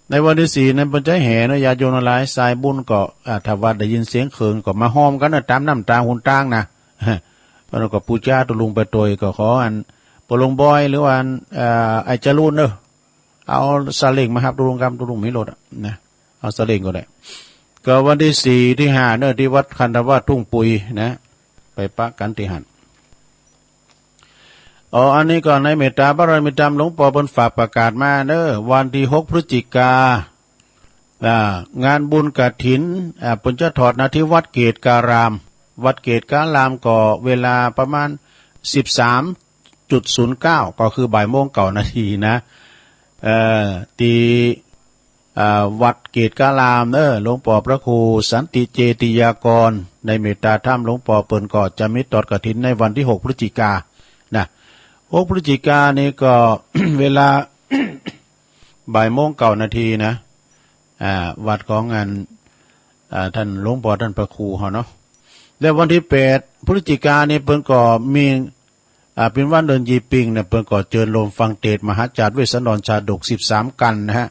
ในวันที่สี่นั้นเปิ้นจะแห่นะ ญาติโยมทั้งหลาย สายบุญก็ อ่า ถ้าว่าได้ยินเสียงเขิงก็มาห้อมกันนะ ตามน้ำตาหนตางนะ แล้วก็ปูจาตุลุงไปโตย ก็ขออัน ปอหลวงบอย หรือว่าอัน เอ่อ ไอ้จรูนเนอะ เอาซาเล้งมาฮับตุลุงกำ ตุลุงมีรถอะนะ เอาซาเล้งก็ได้ ก็วันที่สี่ที่ห้าเนอะ ที่วัดคันธวาสทุ่งปุยนะ ไปปะกันที่หั้น อ๋อ อันนี้ก็ในเมตตาบารมีธรรมหลวงปู่เปิ้นฝากประกาศมาเนอะ วันที่หกพฤศจิกา อ่างานบุญกฐินอ่าเปิ้นจะทอดนะที่วัดเกตการาม วัดเกตการามก็เวลาประมาณสิบสามจุดศูนย์เก้า ก็คือบ่ายโมงเก้านาทีนะเอ่อที่อ่าวัดเกตการามเนอะ หลวงปอพระครูสันติเจติยากร ในเมตตาธรรมหลวงปอเปิ้นก็จะมีทอดกฐินในวันที่หกพฤศจิกานะ หกพฤศจิกานี่ก็ เวลา บ่ายโมงเก้านาทีนะอ่าวัดของอันอ่าท่านหลวงปอท่านพระครูเฮาเนาะ และวันที่แปดพฤศจิกานี่เปิ้นก็มีอ่าเป็นวันเดือนยี่ปิงเนี่ย เปิ้นก็เจิญโยมฟังเตสน์มหาจาตรเวสสันดรชาดกสิบสามกัณฑ์นะฮะ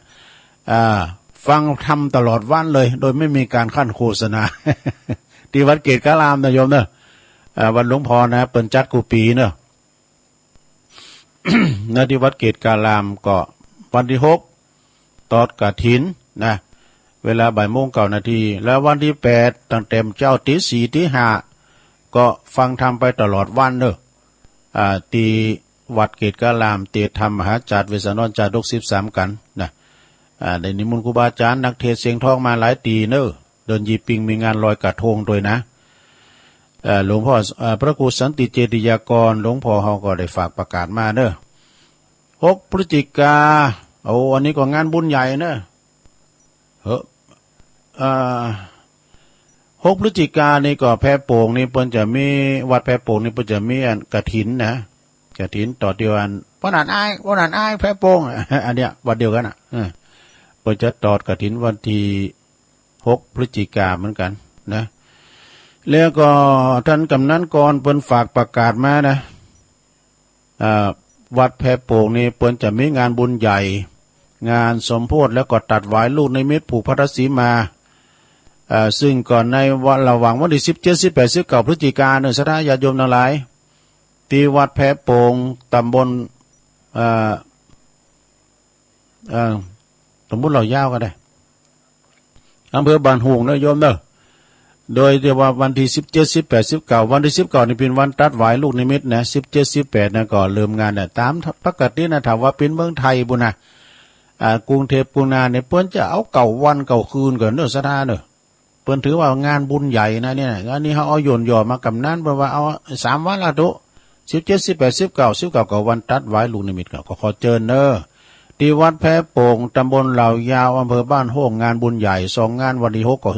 อ่าฟังธรรมตลอดวันเลย โดยไม่มีการขั้นโฆษณา ที่วัดเกตการามนะโยมเนอะอ่าวัดหลวงพ่อนะ เปิ้นจัดกู้ปีเนอะ นะที่วัดเกตการามก็วันที่หกทอดกฐินนะ เวลาบ่ายโมงเก้านาที แล้ววันที่แปดตั้งแต่เช้าตีสี่ตีห้าก็ฟังธรรมไปตลอดวันเนอะอ่าที่วัดเกตการาม เตสน์ธรรมมหาจาตรเวสสันดรชาดกสิบสามกัณฑ์นะอ่าได้นิมนต์ครูบาอาจารย์นักเทศน์เสียงทองมาหลายตี้เนอะ เดือนยี่ปิงมีงานลอยกระทงด้วยนะเอ่อหลวงพ่อเอ่อพระครูสันติเจติยากร หลวงพ่อเฮาก็ได้ฝากประกาศมาเนอะ หกพฤศจิกา โอ้ อันนี้ก็งานบุญใหญ่เนอะ เฮ้อ อ่า หกพฤศจิกานี่ก็แพโป่งนี่เปิ้นจะมี วัดแพโป่งนี่เปิ้นจะมีอันกฐินนะ กฐินต่อเดียวอันวันนั้นอ้าย วันนั้นอ้ายแพโป่ง อันเนี้ยวันเดียวกันอ่ะเออเปิ้นจะทอดกฐินวันที่หกพฤศจิกาเหมือนกันนะ แล้วก็ท่านกำนันกรเปิ้นฝากประกาศมานะ อ่าวัดแพโป่งนี่เปิ้นจะมีงานบุญใหญ่ งานสมโภชแล้วก็ตัดหวายลูกนิมิตผูกพัทธสีมาอ่าซึ่งก่อนในวันระหว่างวันที่สิบเจ็ด สิบแปด สิบเก้าพฤศจิกาเนอะศรัทธาญาติโยมทั้งหลายที่วัดแพโป่งตำบลอ่าอ่าตำบลเหล่ายาวก็ได้ อำเภอบ้านโฮงเนอะโยมเนอะ โดยที่ว่าวันที่สิบเจ็ด สิบแปด สิบเก้า วันที่สิบเก้านี่เป็นวันตัดหวายลูกนิมิตนะ สิบเจ็ด สิบแปดนะก็เริ่มงานนะตามปกตินะ ถ้าว่าเป็นเมืองไทยปุ้นนะอ่ากรุงเทพฯกรุงนาเนี่ยเปิ้นจะเอาเก้าวันเก้าคืนก่อนเนอะศรัทธาเนอะ เปิ้นถือว่างานบุญใหญ่นะเนี่ย อันนี้เฮาเอาย่นย่อมากำนั้น เปิ้นว่าเอาสามวันละตุ สิบเจ็ด สิบแปด สิบเก้า สิบเก้าก็วันตัดหวายลูกนิมิต ก็ขอเจิญเนอะ ที่วัดแพโป่ง ตำบลเหล่ายาว อำเภอบ้านโฮง งานบุญใหญ่สองงาน วันที่หกก็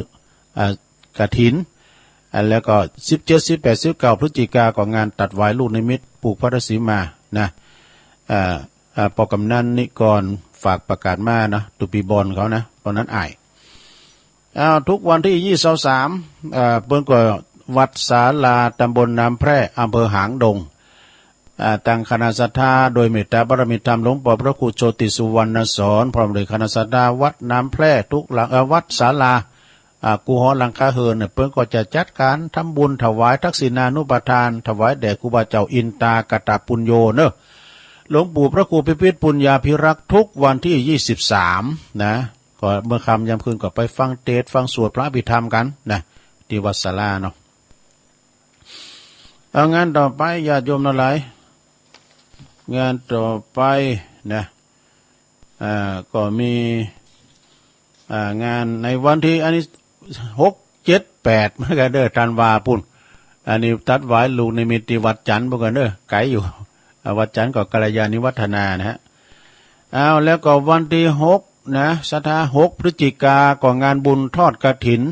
อ่ากฐินอ่าแล้วก็สิบเจ็ด สิบแปด สิบเก้าพฤศจิกาก็งานตัดหวายลูกนิมิตผูกพัทธสีมานะอ่าอ่าปอกำนันนิกรฝากประกาศมานะ ตุปีบอลเขานะ ตอนนั้นอ้าย อ้าวทุกวันที่ยี่สิบสามเอ่อเปิ้นก็วัดศาลาตำบลน้ำแพร่อำเภอหางดงอ่าตั้งคณะศรัทธาโดยเมตตาบารมีธรรมหลวงปอพระครูโชติสุวรรณสอน พร้อมด้วยคณะศรัทธาวัดน้ำแพร่ทุกหลังเอ่อวัดศาลาอ่ากูหอหลังคาเฮือนเนี่ยเปิ้นก็จะจัดการทำบุญถวายทักษิณานุปทาน ถวายแด่ครูบาเจ้าอินตากตปุญโญเนอะ หลวงปู่พระครูพิพิธปุญญาภิรักษ์ทุกวันที่ยี่สิบสามนะ ก็เมื่อค่ำยามคืนก็ไปฟังเตสน์ฟังสวดพระอภิธรรมกันนะที่วัดศาลาเนาะ เอางานต่อไปญาติโยมทั้งหลาย งานต่อไปนะอ่าก็มีอ่างานในวันที่อันนี้หกเจ็ดแปดเหมือนกันเด้อธันวาปุ้น อันนี้ตัดหวายลูกนิมิตที่วัดจันทร์ปุ้นกันเด้อไกลอยู่อ่าวัดจันทร์ก็กัลยาณิวัฒนานะฮะ เอาแล้วก็วันที่หกนะศรัทธาหกพฤศจิกาก็งานบุญทอดกฐิน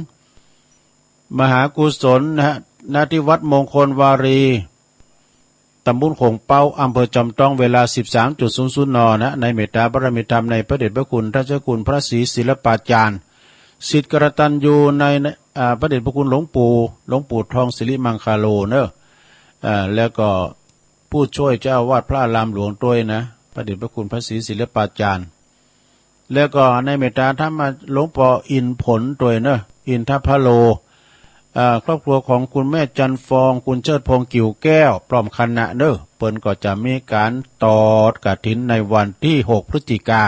มหากุศลนะฮะณที่วัดมงคลวารีตำบลโขงเป๊าอำเภอจอมต้องเวลาสิบสามจุดศูนย์ศูนย์นนะในเมตตาบารมีธรรมในพระเดชพระคุณท่านเจ้าคุณพระศรีศิลปาจารย์ศิษย์กตัญญูในอ่าพระเดชพระคุณหลวงปู่หลวงปู่ทองสิริมังคาโลเนอะอ่าแล้วก็ ผู้ช่วยเจ้าอาวาสพระอารามหลวงด้วยนะ พระเดชพระคุณพระศรีศิลปาจารย์ แล้วก็ในเมตตาธรรมหลวงปออินผลด้วยเนอะ อินทพโลเอ่อครอบครัวของคุณแม่จันฟอง คุณเชิดพงษ์กิ่วแก้ว พร้อมคณะเนอะ เปิ้นก็จะมีการตอดกฐินในวันที่หกพฤศจิกา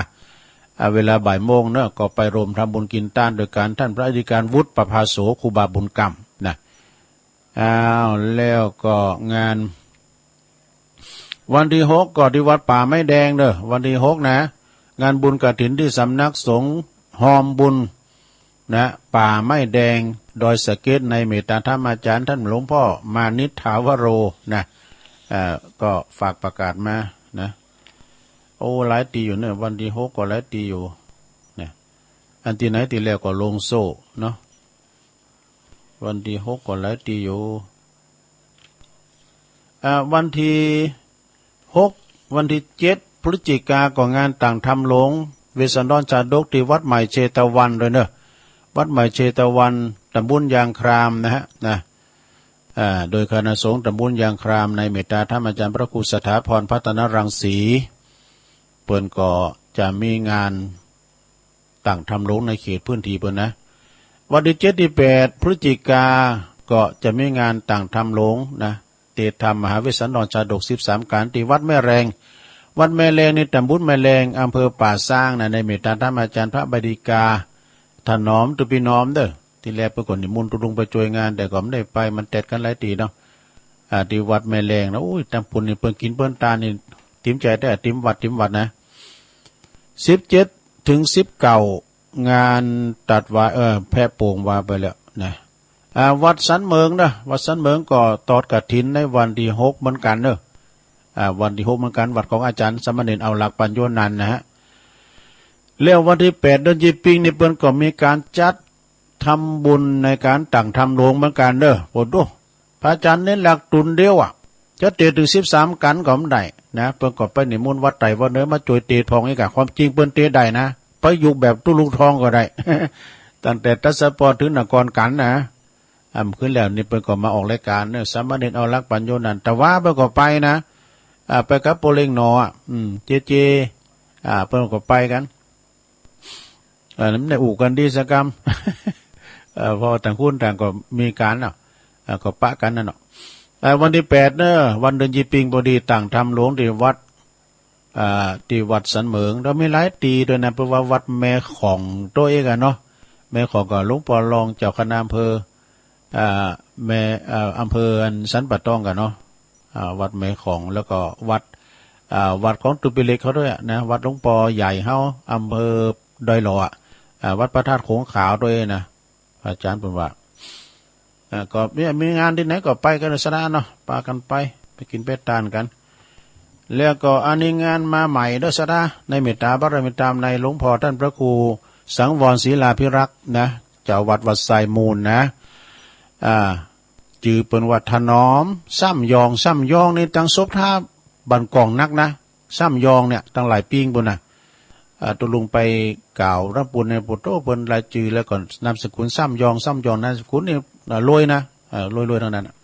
อ่าเวลาบ่ายโมงเนอะ ก็ไปร่วมทำบุญกินทานโดยการท่านพระอธิการวุฒิประภาโส ครูบาบุญกำนะ อ้าวแล้วก็งาน วันที่หกก็ที่วัดป่าไม้แดงเด้อวันที่หกนะ งานบุญกฐินที่สำนักสงฆ์ฮอมบุญ นะ ป่าไม้แดง ดอยสะเก็ด ในเมตตาธรรมอาจารย์ท่านหลวงพ่อมานิช ถาวโร นะ เอ่อ ก็ฝากประกาศมา นะ โอ้ หลายทีอยู่เนอะ วันที่หกก็หลายทีอยู่ นะ อันที่ไหนที่แล้วก็ลงโซ่เนาะ วันที่หกก็หลายทีอยู่ อ่า วันที่หก วันที่เจ็ดพฤศจิกาก็งานตั้งธรรมหลวง เวสสันดรชาดกที่วัดใหม่เชตวันด้วยเนอะ วัดใหม่เชตวัน ตำบลยางครามนะฮะ นะ อ่า โดยคณะสงฆ์ตำบลยางคราม ในเมตตาธรรมอาจารย์พระครูสถาพรพัฒนรังสี เปิ้นก็จะมีงานตั้งธรรมหลวงในเขตพื้นที่เปิ้นนะ วันที่เจ็ดที่แปดพฤศจิกา ก็จะมีงานตั้งธรรมหลวงนะ เตธรรมมหาเวสสันดรชาดกสิบสามกัณฑ์ที่วัดแม่แรง วัดแม่แรงนี่ตำบลแม่แรง อำเภอป่าซางนะ ในเมตตาธรรมอาจารย์พระใบดีกา ถนอมตุปีน้อมเด้อ ที่แรกเปิ้นก็นิมนต์ตุ๊ลุงไปช่วยงาน แต่ก็ไม่ได้ไป มันแตดกันหลายทีเนาะ อ่า ที่วัดแม่แรงนะ โอ้ย ตำบลนี่เปิ้นกินเปิ้นตานนี่ ติมใจได้ ติมวัด ติมวัดนะ สิบเจ็ดถึงสิบเก้า งานตัดว่า เออ แพะโป่งว่าไปแล้วนะ อ่า วัดสันเหมิงนะ วัดสันเหมิงก็ตอดกฐินในวันที่หกเหมือนกันเนอะ อ่า วันที่หกเหมือนกัน วัดของอาจารย์สามเณรเอาหลักปัญโยนันท์นะฮะ แล้ววันที่แปดเดือนยี่ปิงนี่เปิ้นก็มีการจัดทำบุญในการตั้งธรรมหลวงเหมือนกันเนอะ โอ้โห พระอาจารย์เน้นหลักตุนเดียวอ่ะ จะเตะถึงสิบสามกัณฑ์ก็ไม่ได้นะ เปิ้นก็ไปนิมนต์วัดไตวัดเนอมาช่วยเตะพองอีกอะ ความจริงเปิ้นเตะได้นะ ไปอยู่แบบตุ๊ลุงทองก็ได้ ตั้งแต่ทัศปอถึงนครกันนะ อ่ำขึ้นแล้วนี่เปิ้นก็มาออกรายการเนอะ สามเณรเอาหลักปัญโยนันท์ แต่ว่าเปิ้นก็ไปนะ อ่า ไปกับโปเล็งหนออ่ะ อืม เจเจ อ่า เปิ้นก็ไปกัน อ่า มันได้อู่กันดีสักกำ เอ่อ เพราะต่างคนต่างก็มีการเนาะ อ่า ก็ปะกันนั่นเนาะ อ่า วันที่แปดเนอะ วันเดือนยี่ปิงพอดีตั้งธรรมหลวงที่วัด อ่า ที่วัดสันเหมิง แล้วมีหลายตีด้วยนะ เพราะว่าวัดแม่ของตัวเองอะเนาะ แม่ของก็หลวงปอรองเจ้าคณะอำเภอ อ่า แม่ อ่า อำเภออันสันป่าตองกันเนาะ อ่า วัดแม่ของ แล้วก็วัด อ่า วัดของตุปิเล็กเขาด้วยอะนะ วัดหลวงปอใหญ่เขา อำเภอดอยหล่ออะ อ่า วัดพระธาตุโขงขาวด้วยนะ อาจารย์เปิ้นว่า อ่า ก็มี มีงานที่ไหนก็ไปกันสนะเนาะ ปากันไป ไปกินไปตานกัน แล้วก็อันนี้งานมาใหม่เด้อสนะ ในเมตตาบารมีตามในหลวงพ่อท่านพระครูสังวรศิลาภิรักษ์นะ เจ้าวัดวัดไซมูลนะ อ่า จื่อเปิ้นว่าถนอมซ้ำยอง ซ้ำยองนี่ตังศพท่าบันกองนักนะ ซ้ำยองเนี่ย ตั้งหลายปีงปุ้นนะ อ่า ตุ๊ลุงไปกล่าวรับบุญในปุโตเปิ้นรายจื่อ แล้วก็นามสกุลซ้ำยอง ซ้ำยอง นามสกุลนี่ อ่า รวยนะ อ่า รวยๆ ทั้งนั้นน่ะ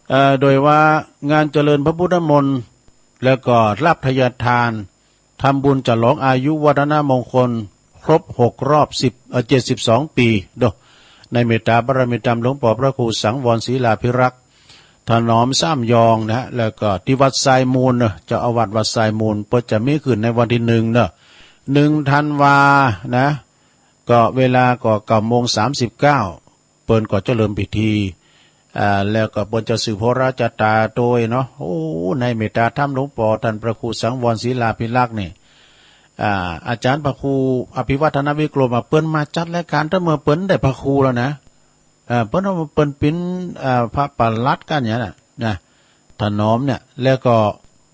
เอ่อ โดยว่างานเจริญพระพุทธมนต์ แล้วก็รับทายทาน ทำบุญฉลองอายุวัฒนมงคล ครบหกรอบสิบ เอ่อ เจ็ดสิบสองปี เด้อ ในเมตตาบารมีธรรมหลวงพ่อพระครูสังวรศิลาภิรักษ์ ถนอมซ้ำยองนะ แล้วก็ที่วัดทรายมูลเนอะ เจ้าอาวาสวัดทรายมูล เปิ้นจะมีขึ้นในวันที่หนึ่งเนอะ หนึ่งธันวานะ ก็เวลาก็เก้าโมงสามสิบเก้า เปิ้นก็จะเริ่มพิธี อ่า แล้วก็เปิ้นจะสืบโหราชะตาโดยเนาะ โอ้ ในเมตตาธรรมหลวงพ่อท่านพระครูสังวรศิลาภิรักษ์นี่ อ่า อาจารย์พระครูอภิวัฒนวิกรมอะ เปิ้นมาจัดรายการตั้งเมื่อเปิ้นได้พระครูแล้วนะ เอ่อ เปิ้นเอา เปิ้นปิ๋น เอ่อ พระประหลัดกันเนี่ยนะ นะ ถนอมเนี่ย แล้วก็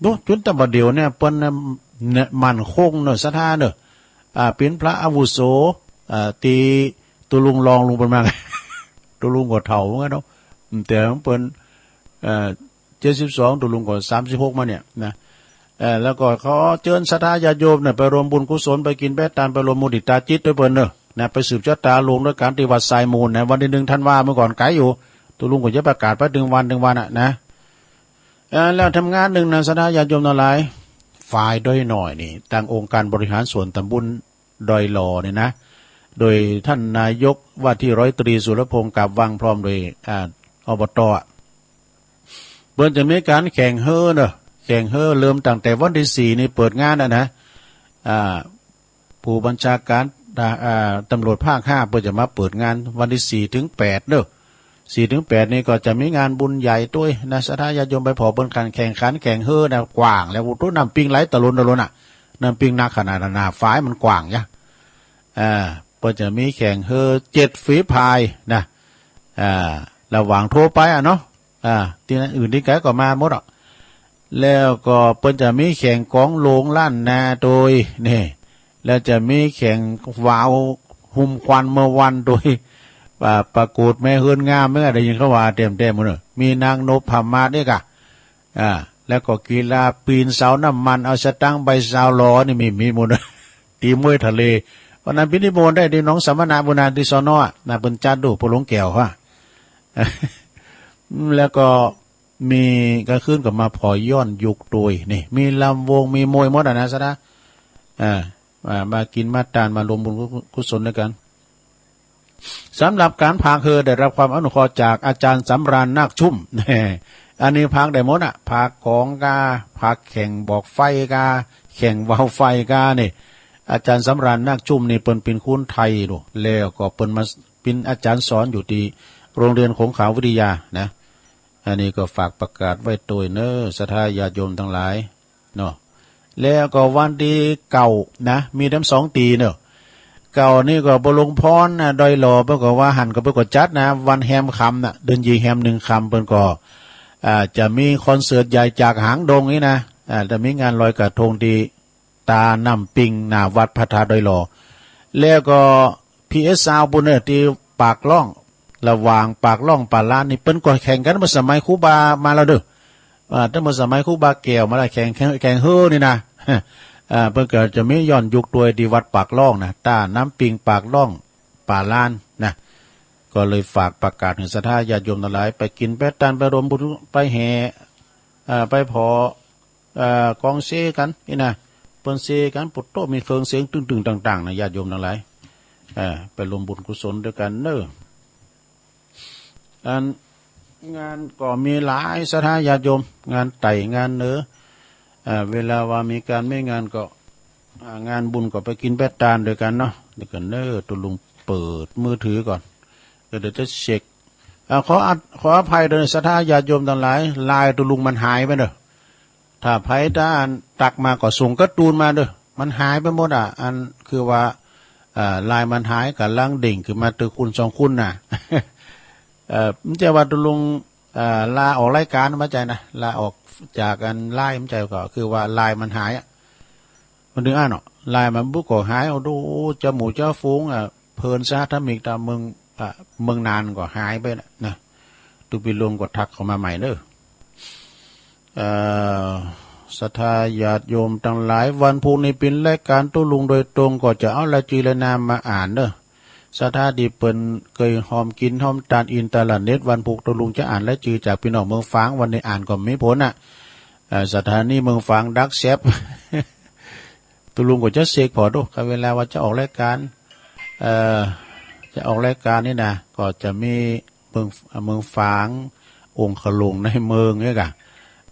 ดู จุนตะบะเดียวเนี่ย เปิ้นเนี่ย เนี่ย มั่นคงเนอะ ศรัทธาเนอะ อ่า ปิ๋นพระอาวุโส อ่า ตีตุ๊ลุงรองลุงเปิ้นมา ตุ๊ลุงก็เฒ่าเหมือนกันเนาะ แต่เปิ้น เอ่อ เจ็ดสิบสอง ตุ๊ลุงก็สามสิบหกมาเนี่ยนะ เอ่อ แล้วก็ขอเจิญศรัทธาญาติโยมเนี่ย ไปร่วมบุญกุศล ไปกิ๋นไปตาน ไปร่วมมุทิตาจิตด้วยเปิ้นเนอะ นะ ไปสืบชะตาหลวงด้วยกันที่วัดทรายมูลนะ วันที่หนึ่งธันวา เมื่อก่อนไกลอยู่ ตุ๊ลุงก็จะประกาศไปถึงวันถึงวันอะนะ เอ่อ แล้วทำงานหนึ่งนะ ศรัทธาญาติโยมทั้งหลาย ฝ่ายดอยหน่อยนี่ ตั้งองค์การบริหารส่วนตำบลดอยหล่อนี่นะ โดยท่านนายกว่าที่ร้อยตรีสุรพงษ์ กาบวัง พร้อมโดย อ่า อบต อะ เปิ้นจะมีการแข่งเฮอเนอะ แข่งเฮอเริ่มตั้งแต่วันที่สี่นี่เปิดงานอะนะ อ่า ผู้บัญชาการ อ่า อ่า ตำรวจภาคห้า เปิ้นจะมาเปิดงานวันที่สี่ถึงแปดเนอะ สี่ถึงแปดนี่ก็จะมีงานบุญใหญ่ด้วยนะ ศรัทธาญาติโยมไปผ่อเปิ้นขันแข่งขันแข่งเฮอนะ กว้างแล้ว โอ้โห น้ำปิงไหลตะลนตะลนอะ น้ำปิงหนักขนาดนั้นนะ ฝายมันกว้างยะ อ่า ก็จะมีแข่งเฮอเจ็ดฝีพายนะ อ่า ระหว่างทั่วไปอ่ะเนาะ อ่า ที่นั่นอื่นที่ไกลก็มาหมดอ่ะ แล้วก็เปิ้นจะมีแข่งกองโลงล้านนาโดยนี่ แล้วจะมีแข่งวาวหุมควันเมื่อวันโดย อ่า ประกวดแม่เฮือนงามเมื่อได้ยินเขาว่าเต็มๆหมดเนอะ มีนางนพมาศนี่กะ อ่า แล้วก็กีฬาปีนเสาน้ำมัน เอาสตังค์ใบเสาหลอนี่มี มีหมด ตีมวยทะเล วันนั้นพินิจโมนได้ที่หนองสมณะบุญนาที่สนอะนะ เปิ้นจัดดูพวกหลวงแก้วฮะ แล้วก็มีกลางคืนก็มาพอย้อนยุคโดยนี่ มีลำวง มีมวยหมดอะนะ สะดา อ่า อ่า มากินมาตาน มาร่วมบุญกุศลด้วยกัน สำหรับการผากเฮอได้รับความอนุเคราะห์จากอาจารย์สำราญนาคชุ่ม อันนี้ผากได้หมดอ่ะ ผากของกา ผากแข่งบอกไฟกา แข่งวาวไฟกานี่ อาจารย์สำราญนาคชุ่มนี่เปิ้นเป็นคนไทยดู แล้วก็เปิ้นมาเป็นอาจารย์สอนอยู่ที่โรงเรียนโขงขาววิทยานะ อันนี้ก็ฝากประกาศไว้โดยเนอ ศรัทธาญาติโยมทั้งหลาย เนาะ แล้วก็วันที่เก้านะ มีทั้งสองตีเนอะ เก้านี่ก็พระหลวงพ่อนะ ดอยหล่อ เปิ้นก็ว่าหันก็เปิ้นก็จัดนะ วันแฮมค่ำนะ เดือนยี่แฮมหนึ่งค่ำ เปิ้นก็ อ่า จะมีคอนเสิร์ตใหญ่จากหางดงนี่นะ อ่า จะมีงานลอยกระทงที่ตาน้ำปิง หน้าวัดพระธาตุดอยหล่อ แล้วก็ พีเอส ซาวด์ ปุ้นเนอะ ที่ปากล่อง ระหว่างปากล่องป่าล้านนี่ เปิ้นก็แข่งกันเมื่อสมัยครูบามาแล้วเด้อ อ่า ตั้งเมื่อสมัยครูบาแก้วมาแล้ว แข่ง แข่ง แข่งเฮอนี่นะ อ่า เปิ้นก็จะมีย้อนยุคโดยที่วัดปากล่องนะ ตาน้ำปิง ปากล่อง ป่าล้านนะ ก็เลยฝากประกาศให้ศรัทธาญาติโยมทั้งหลาย ไปกินไปตาน ไปร่วมบุญ ไปแห่ อ่า ไปผอ อ่า กองเซกันนี่นะ เปิ้นเซกัน ปุตโต มีเครื่องเสียงตึงๆต่างๆนะ ญาติโยมทั้งหลาย อ่า ไปร่วมบุญกุศลด้วยกันเนอะ อันงานก็มีหลาย ศรัทธาญาติโยม งานไต่ งานเหนือ อ่า เวลาว่ามีการมีงานก็ อ่า งานบุญก็ไปกินไปตานด้วยกันเนาะ เดี๋ยวกันเนอะ ตุลุงเปิดมือถือก่อน เดี๋ยวจะเช็ค อ่า ขออ- ขออภัยเด้อ ศรัทธาญาติโยมทั้งหลาย ไลน์ตุลุงมันหายไปเด้อ ถ้าไผถ้าอันตักมาก็ส่งการ์ตูนมาเด้อ มันหายไปหมดอ่ะ อันคือว่า เอ่อ ไลน์มันหาย กำลังเด้งขึ้นมาเตื้อคนสองคนน่ะ เอ่อ มันจะว่าตุลุง เอ่อ ลาออกรายการ มันใจ้นะ ลาออกจากอันไลน์ มันใจ้ ก็คือว่าไลน์มันหายอ่ะ มันถึงอ่านเนาะ ไลน์มันบุกก็หาย เอาดู เจ้าหมู่เจ้าฝูงอ่ะ เพื่อนสหธรรมิกตามเมือง อ่ะ เมืองนานก็หายไปน่ะนะ ตุปีลุงก็ทักเข้ามาใหม่เด้อ เอ่อ ศรัทธาญาติโยมทั้งหลาย วันพุธนี้เป็นรายการตุ๊ลุงโดยตรง ก็จะเอารายชื่อรายนามมาอ่านเด้อ ศรัทธาที่เปิ้นเคยหอมกินหอมตานอินเทอร์เน็ต วันพุธตุ๊ลุงจะอ่านรายชื่อจากพี่น้องเมืองฝาง วันนี้อ่านก็มีผลน่ะ เอ่อ สถานีเมืองฝางดักแซบ ตุ๊ลุงก็จะเช็คผ่อดู เวลาว่าจะออกรายการ เอ่อ จะออกรายการนี่นะ ก็จะมีเมือง เมืองฝาง องค์ขลุงในเมืองเนี่ยกะ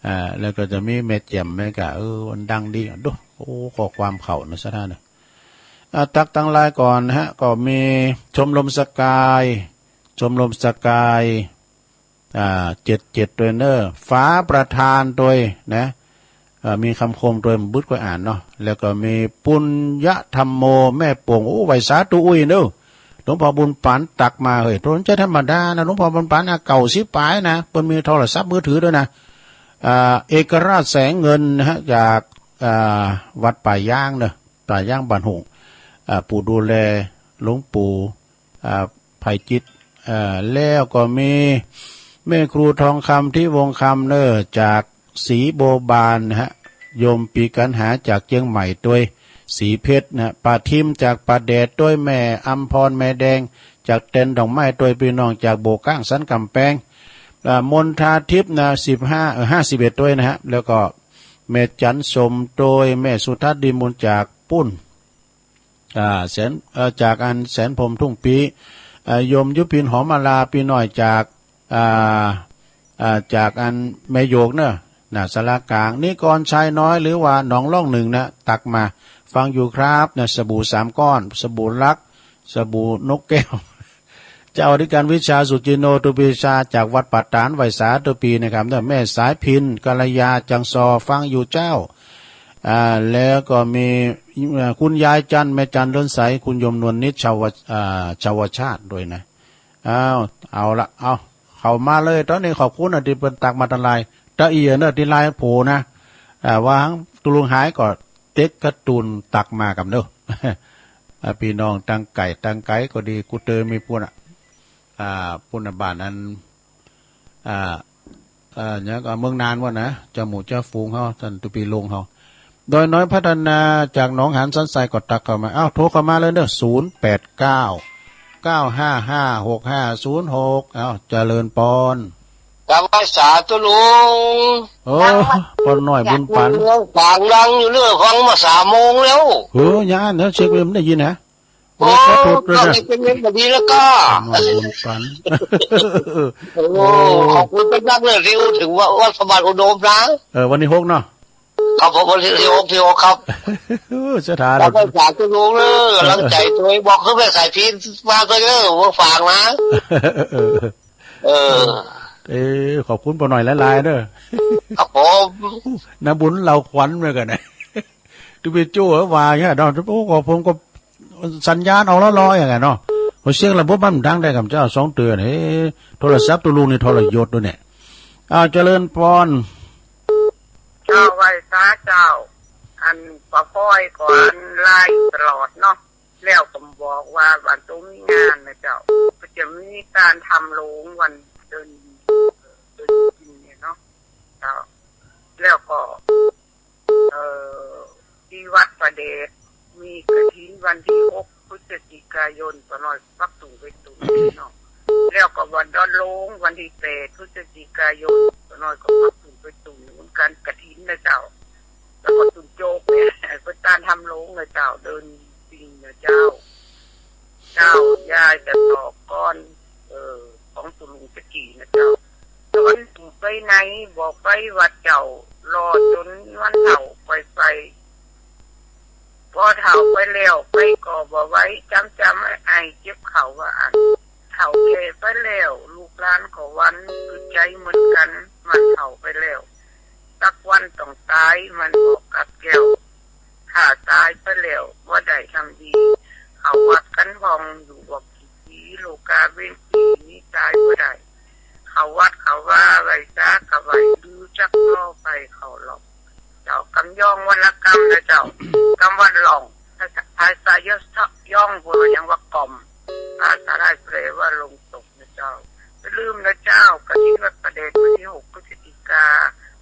อ่า แล้วก็จะมีแม่แจ่มเนี่ยกะ เออ มันดังดีอ่ะดู โอ้ ข้อความเข้านะ ศรัทธาเนอะ อ่า ตักตังไลน์ก่อนนะฮะ ก็มีชมรมสกาย ชมรมสกาย อ่า เจ็ดเจ็ด ด้วยเนอะ ฝาประธานด้วยนะ เอ่อ มีคำคมด้วย บึดก็อ่านเนาะ แล้วก็มีปุญญธรรมโม แม่โป่ง โอ้ ไหว้สาธุอุ้ยเนอะ หลวงพ่อบุญปันตักมา เฮ้ย โธ่ บ่ธรรมดานะ หลวงพ่อบุญปันนะ เก้าสิบปลายนะ เปิ้นมีโทรศัพท์มือถือด้วยนะ อ่า เอกราชแสงเงินนะฮะ จาก อ่า วัดป่ายางเนอะ ป่ายางบ้านหงส์ อ่า ผู้ดูแลหลวงปู่ อ่า ไพจิตร อ่า แล้วก็มีแม่ครูทองคำ ทิวงศ์คำเนอะ จากศรีโบบานนะฮะ โยมปีกัณหาจากเชียงใหม่ด้วย ศรีเพชรนะ ป้าทิมจากป่าแดดด้วย แม่อำพร แม่แดง จากเต็นท์ดอกไม้ด้วย พี่น้องจากโบก้างสันกำแพง อ่า มนทาทิพย์นะ สิบห้า เอ่อ ห้าสิบเอ็ด ด้วยนะฮะ แล้วก็แม่จันสมด้วย แม่สุทัศน์ดีมูลจากปุ้น อ่า แสน เอ่อ จากอันแสนพรหมทุ่งปี เอ่อ โยมยุพินหอมมาลา พี่น้อยจาก อ่า อ่า จากอันแม่โยกเนอะ หน้าศาลากลาง นิกรชายน้อย หรือว่าหนองล่องหนึ่งนะ ตักมา ฟังอยู่ครับนะ สบู่สามก้อน สบู่รัก สบู่นกแก้ว เจ้าอธิการวิชาสุจินโน ตุปีชา จากวัดป่าตาน ไหว้สาธุปีนะครับเนอะ แม่สายพิน กัลยา จังซอ ฟังอยู่เจ้า อ่า แล้วก็มี เอ่อ คุณยายจันทร์ แม่จันทร์ เลินใส คุณโยมนวลนิช ชาว อ่า ชาวชาติด้วยนะ อ้าว เอาละ เอา เข้ามาเลย ตอนนี้ขอบคุณนะ ที่เปิ้นตักมาตังไลน์ ตะเอียเนอะ ที่ไลน์โผล่นะ อ่า ว่าตุลุงหายก็เต็กการ์ตูนตักมากับเนอะ อ่า พี่น้องตังไก่ตังไก่ก็ดี กูเตอมีปุ้นอ่ะ อ่า ปุ้นน่ะบ้านอัน อ่า เอ่อ เนี่ยก็เมืองนานวะนะ เจ้าหมู่เจ้าฝูงเขา ท่านตุปีลงเขา โดยน้อยพัฒนาจากหนองหานสันทรายก็ตักเข้ามา อ้าว โทรเข้ามาเลยเด้อ ศูนย์แปดเก้า เก้าห้าห้า หกห้าศูนย์หก อ้าว เจริญปอน กราบไหว้สาธุลุง โอ้ ปอนน้อยบุญปัน ฟังดังอยู่เนอะ ฟังมาสามโมงแล้ว เออ ยังอ่านแล้ว เช็คเลย มันได้ยินนะ โอ้ ขอโทษด้วยนะ เป็นเรื่องแบบนี้แล้วก็ ปอนน้อยบุญปัน โอ้ โอ้ ขอบคุณมากๆเลยที่ถึงว่าวัดสมานอุดมนะ เออ วันที่หกเนาะ ครับผม วันที่หก ที่หกครับ เออ สถาน กราบไหว้สาธุลุงเนอะ กำลังใจช่วยบอกคือแม่สายพินมาก็เนอะ ว่าฝากนะ เออ เออ เออ ขอบคุณปอหน่อยหลายๆเด้อ ครับผม นะบุญเราขวัญเหมือนกันนะ ตุไปโจ้ว่าอย่างเงี้ยเนาะ โอ้ ขอบผมก็สัญญาณเอาละร้อยอย่างเงี้ยเนาะ โอ้ เสียงระบบมันดังได้กับเจ้าสองเตือน เฮ้ โทรศัพท์ตัวลุงนี่ทรยศด้วยเนี่ย อ้าว เจริญปอน เจ้า ไหว้สาเจ้า อันป้าพลอยก็อันไลน์ตลอดเนาะ แล้วก็บอกว่าวันโตมีงานนะเจ้า ก็จะมีการทำโลงวันเดือน เดือนกินเนี่ยเนาะ เจ้า แล้วก็ เอ่อ ที่วัดพระเดช มีกฐินวันที่หกพฤศจิกายน ป้าน้อยปักตุ่มไปตุ่มเนาะ แล้วก็วันดอนโลงวันที่แปดพฤศจิกายน ป้าน้อยก็ปักตุ่มไปตุ่มเหมือนกัน กฐินนะเจ้า แล้วก็ตุ่มโจกเนี่ย ไปต้านทำโลงนะเจ้า เดินจริงนะเจ้า เจ้ายายจะตอบก่อน เออ ของตุลุงตะกี้นะเจ้า ตอนหนุ่มไปไหนบอกไปวัดเจ้า รอจนวันเฒ่าไปไป พอเฒ่าไปแล้วไปก็บ่ไหว จำจำไอ้เจ็บเข่าว่าอัน เฒ่าแก่ไปแล้ว ลูกหลานก็หวั่นกึดใจเหมือนกัน มันเฒ่าไปแล้ว สักวันต้องตาย มันบอกกับแก้ว ถ้าตายไปแล้วบ่ได้ทำดี เขาวัดกันห้องอยู่บอกกี่ปี โลกาเว้นปีนี้ตายบ่ได้ เขาวัดเขาว่าไหว้สากะไหว้ ดูจักรอไปเขาหลอก เจ้ากำยองวรรณกรรมนะเจ้า กำวัดหลอง ภาษาภาษาย่อ ย่องพูดว่ายังว่ากล่อม ภาษาไทยแปลว่าลงศพนะเจ้า อย่าลืมนะเจ้า กฐินวัดพระเดชวันที่หกพฤศจิกา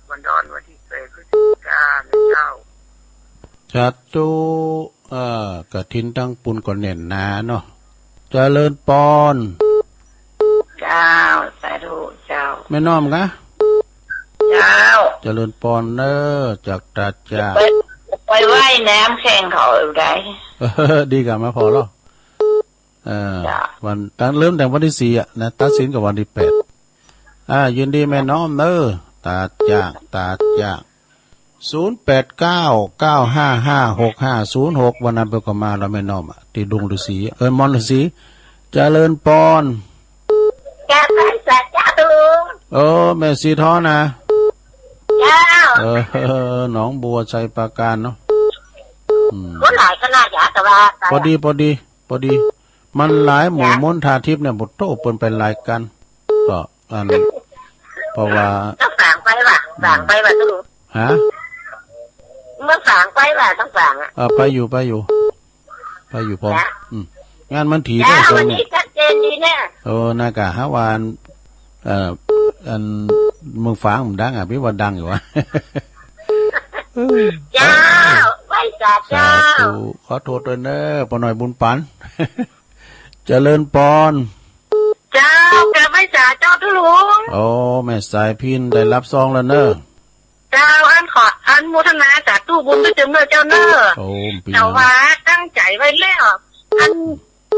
วันดอนวันที่แปดพฤศจิกานะเจ้า สาธุ เอ่อ กฐินตังปุนก็แน่นหนาเนาะ เจริญปอน เจ้า สาธุ เจ้า แม่น้อมกะ เจ้า เจริญปอนเนอ จากตาดจ้า ไป ไปไหว้น้ำแข่งเขาเอาได้ เออ ดีกะมาพอแล้ว เอ่อ จ้ะ วัน ตั้ง เริ่มแต่วันที่สี่อะนะ ตัดสินกับวันที่แปด อ่า ยินดีแม่น้อมเนอ ตาดจ้า ตาดจ้า ศูนย์แปดเก้า เก้าห้าห้า หกห้าศูนย์หก วันนั้นเปิ้นก็มาแล้วแม่น้อมอะ ที่ดงฤๅษี เอิ้นมอนฤๅษี เจริญปอน เจ้า สาธุ เออ แม่สีทองนะ เจ้า เออ หนองบัวไชยปราการเนาะ อืม คนหลายขนาด อย่าแต่ว่า พอดี พอดี พอดี มันหลายหมู่มนต์ทาทิพย์เนี่ย บ่โต้เปิ้นไปหลายกัน ก็อัน เพราะว่า ต้องฝากไปว่ะ ฝากไปว่ะ สรุป ฮะ เมื่อฝากไปว่ะ ต้องฝากอะ เออ ไปอยู่ ไปอยู่ ไปอยู่พอ จ้ะ อืม งานมันถี่ได้ จ้ะ ตรงนี้ วันนี้ชัดเจนดีเนี่ย โอ้ นากะฮะวาน เอ่อ อันเมืองฝางมันดังอะ พี่ว่าดังอยู่วะ เจ้า ไหว้สาเจ้า สาธุ ขอโทษด้วยเนอ ป้าน้อยบุญปัน เจริญปอน เจ้า กราบไหว้สาเจ้าตุ๊ลุง โอ้ แม่สายพินได้รับซองแล้วเนอ เจ้า อันขออนุโมทนาสาธุบุญด้วยเจ้าเนอ เจ้าเนอ โอ้ ปี เจ้าว่าตั้งใจไว้แล้ว อัน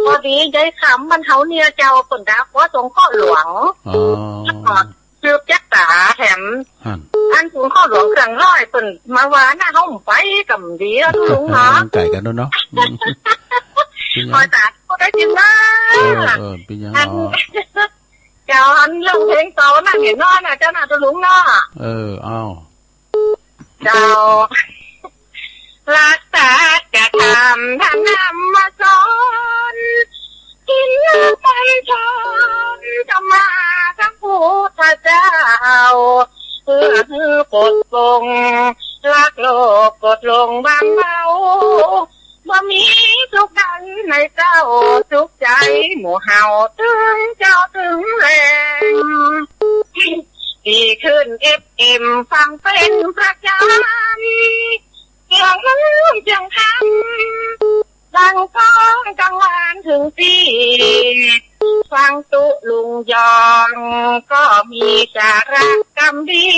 พอดียายคำมันเฮาเนี่ยเจ้า เปิ้นดาขอส่งเคราะห์หลวง อ๋อ แล้วก็สืบจักตาแถม หั่น อันส่งเคราะห์หลวงเครื่องร้อยเปิ้นมาว่านะ เฮาไปกำดีแล้วลุงเนาะ มันไกลกันด้วยเนาะ อืม เป็นหยัง ขอสาธุได้กินนะ เออ เออ เป็นหยัง อัน เนาะ เจ้า อันเรื่องเพลงเก่านั่นเนี่ยเนาะนะ เจ้าน่ะตุ๊ลุงเนาะ เออ เอา เจ้า รักษาจะทำทางธรรมสอนกินน้ำไปชนสมมาสัมพุทธเจ้า เพื่อหื้อปลดปลงรักโลกปลดลงบางเบา บ่มีสุขใดในเจ้าสุขใจหมู่เฮาถึงเจ้าถึงแรง ที่ขึ้นเอฟเอ็มฟังเป็นประจำ เสียงเรื่องเสียงธรรมดังก้องกังวานถึงที่ ฟังตุลุงยองก็มีสาระกำดี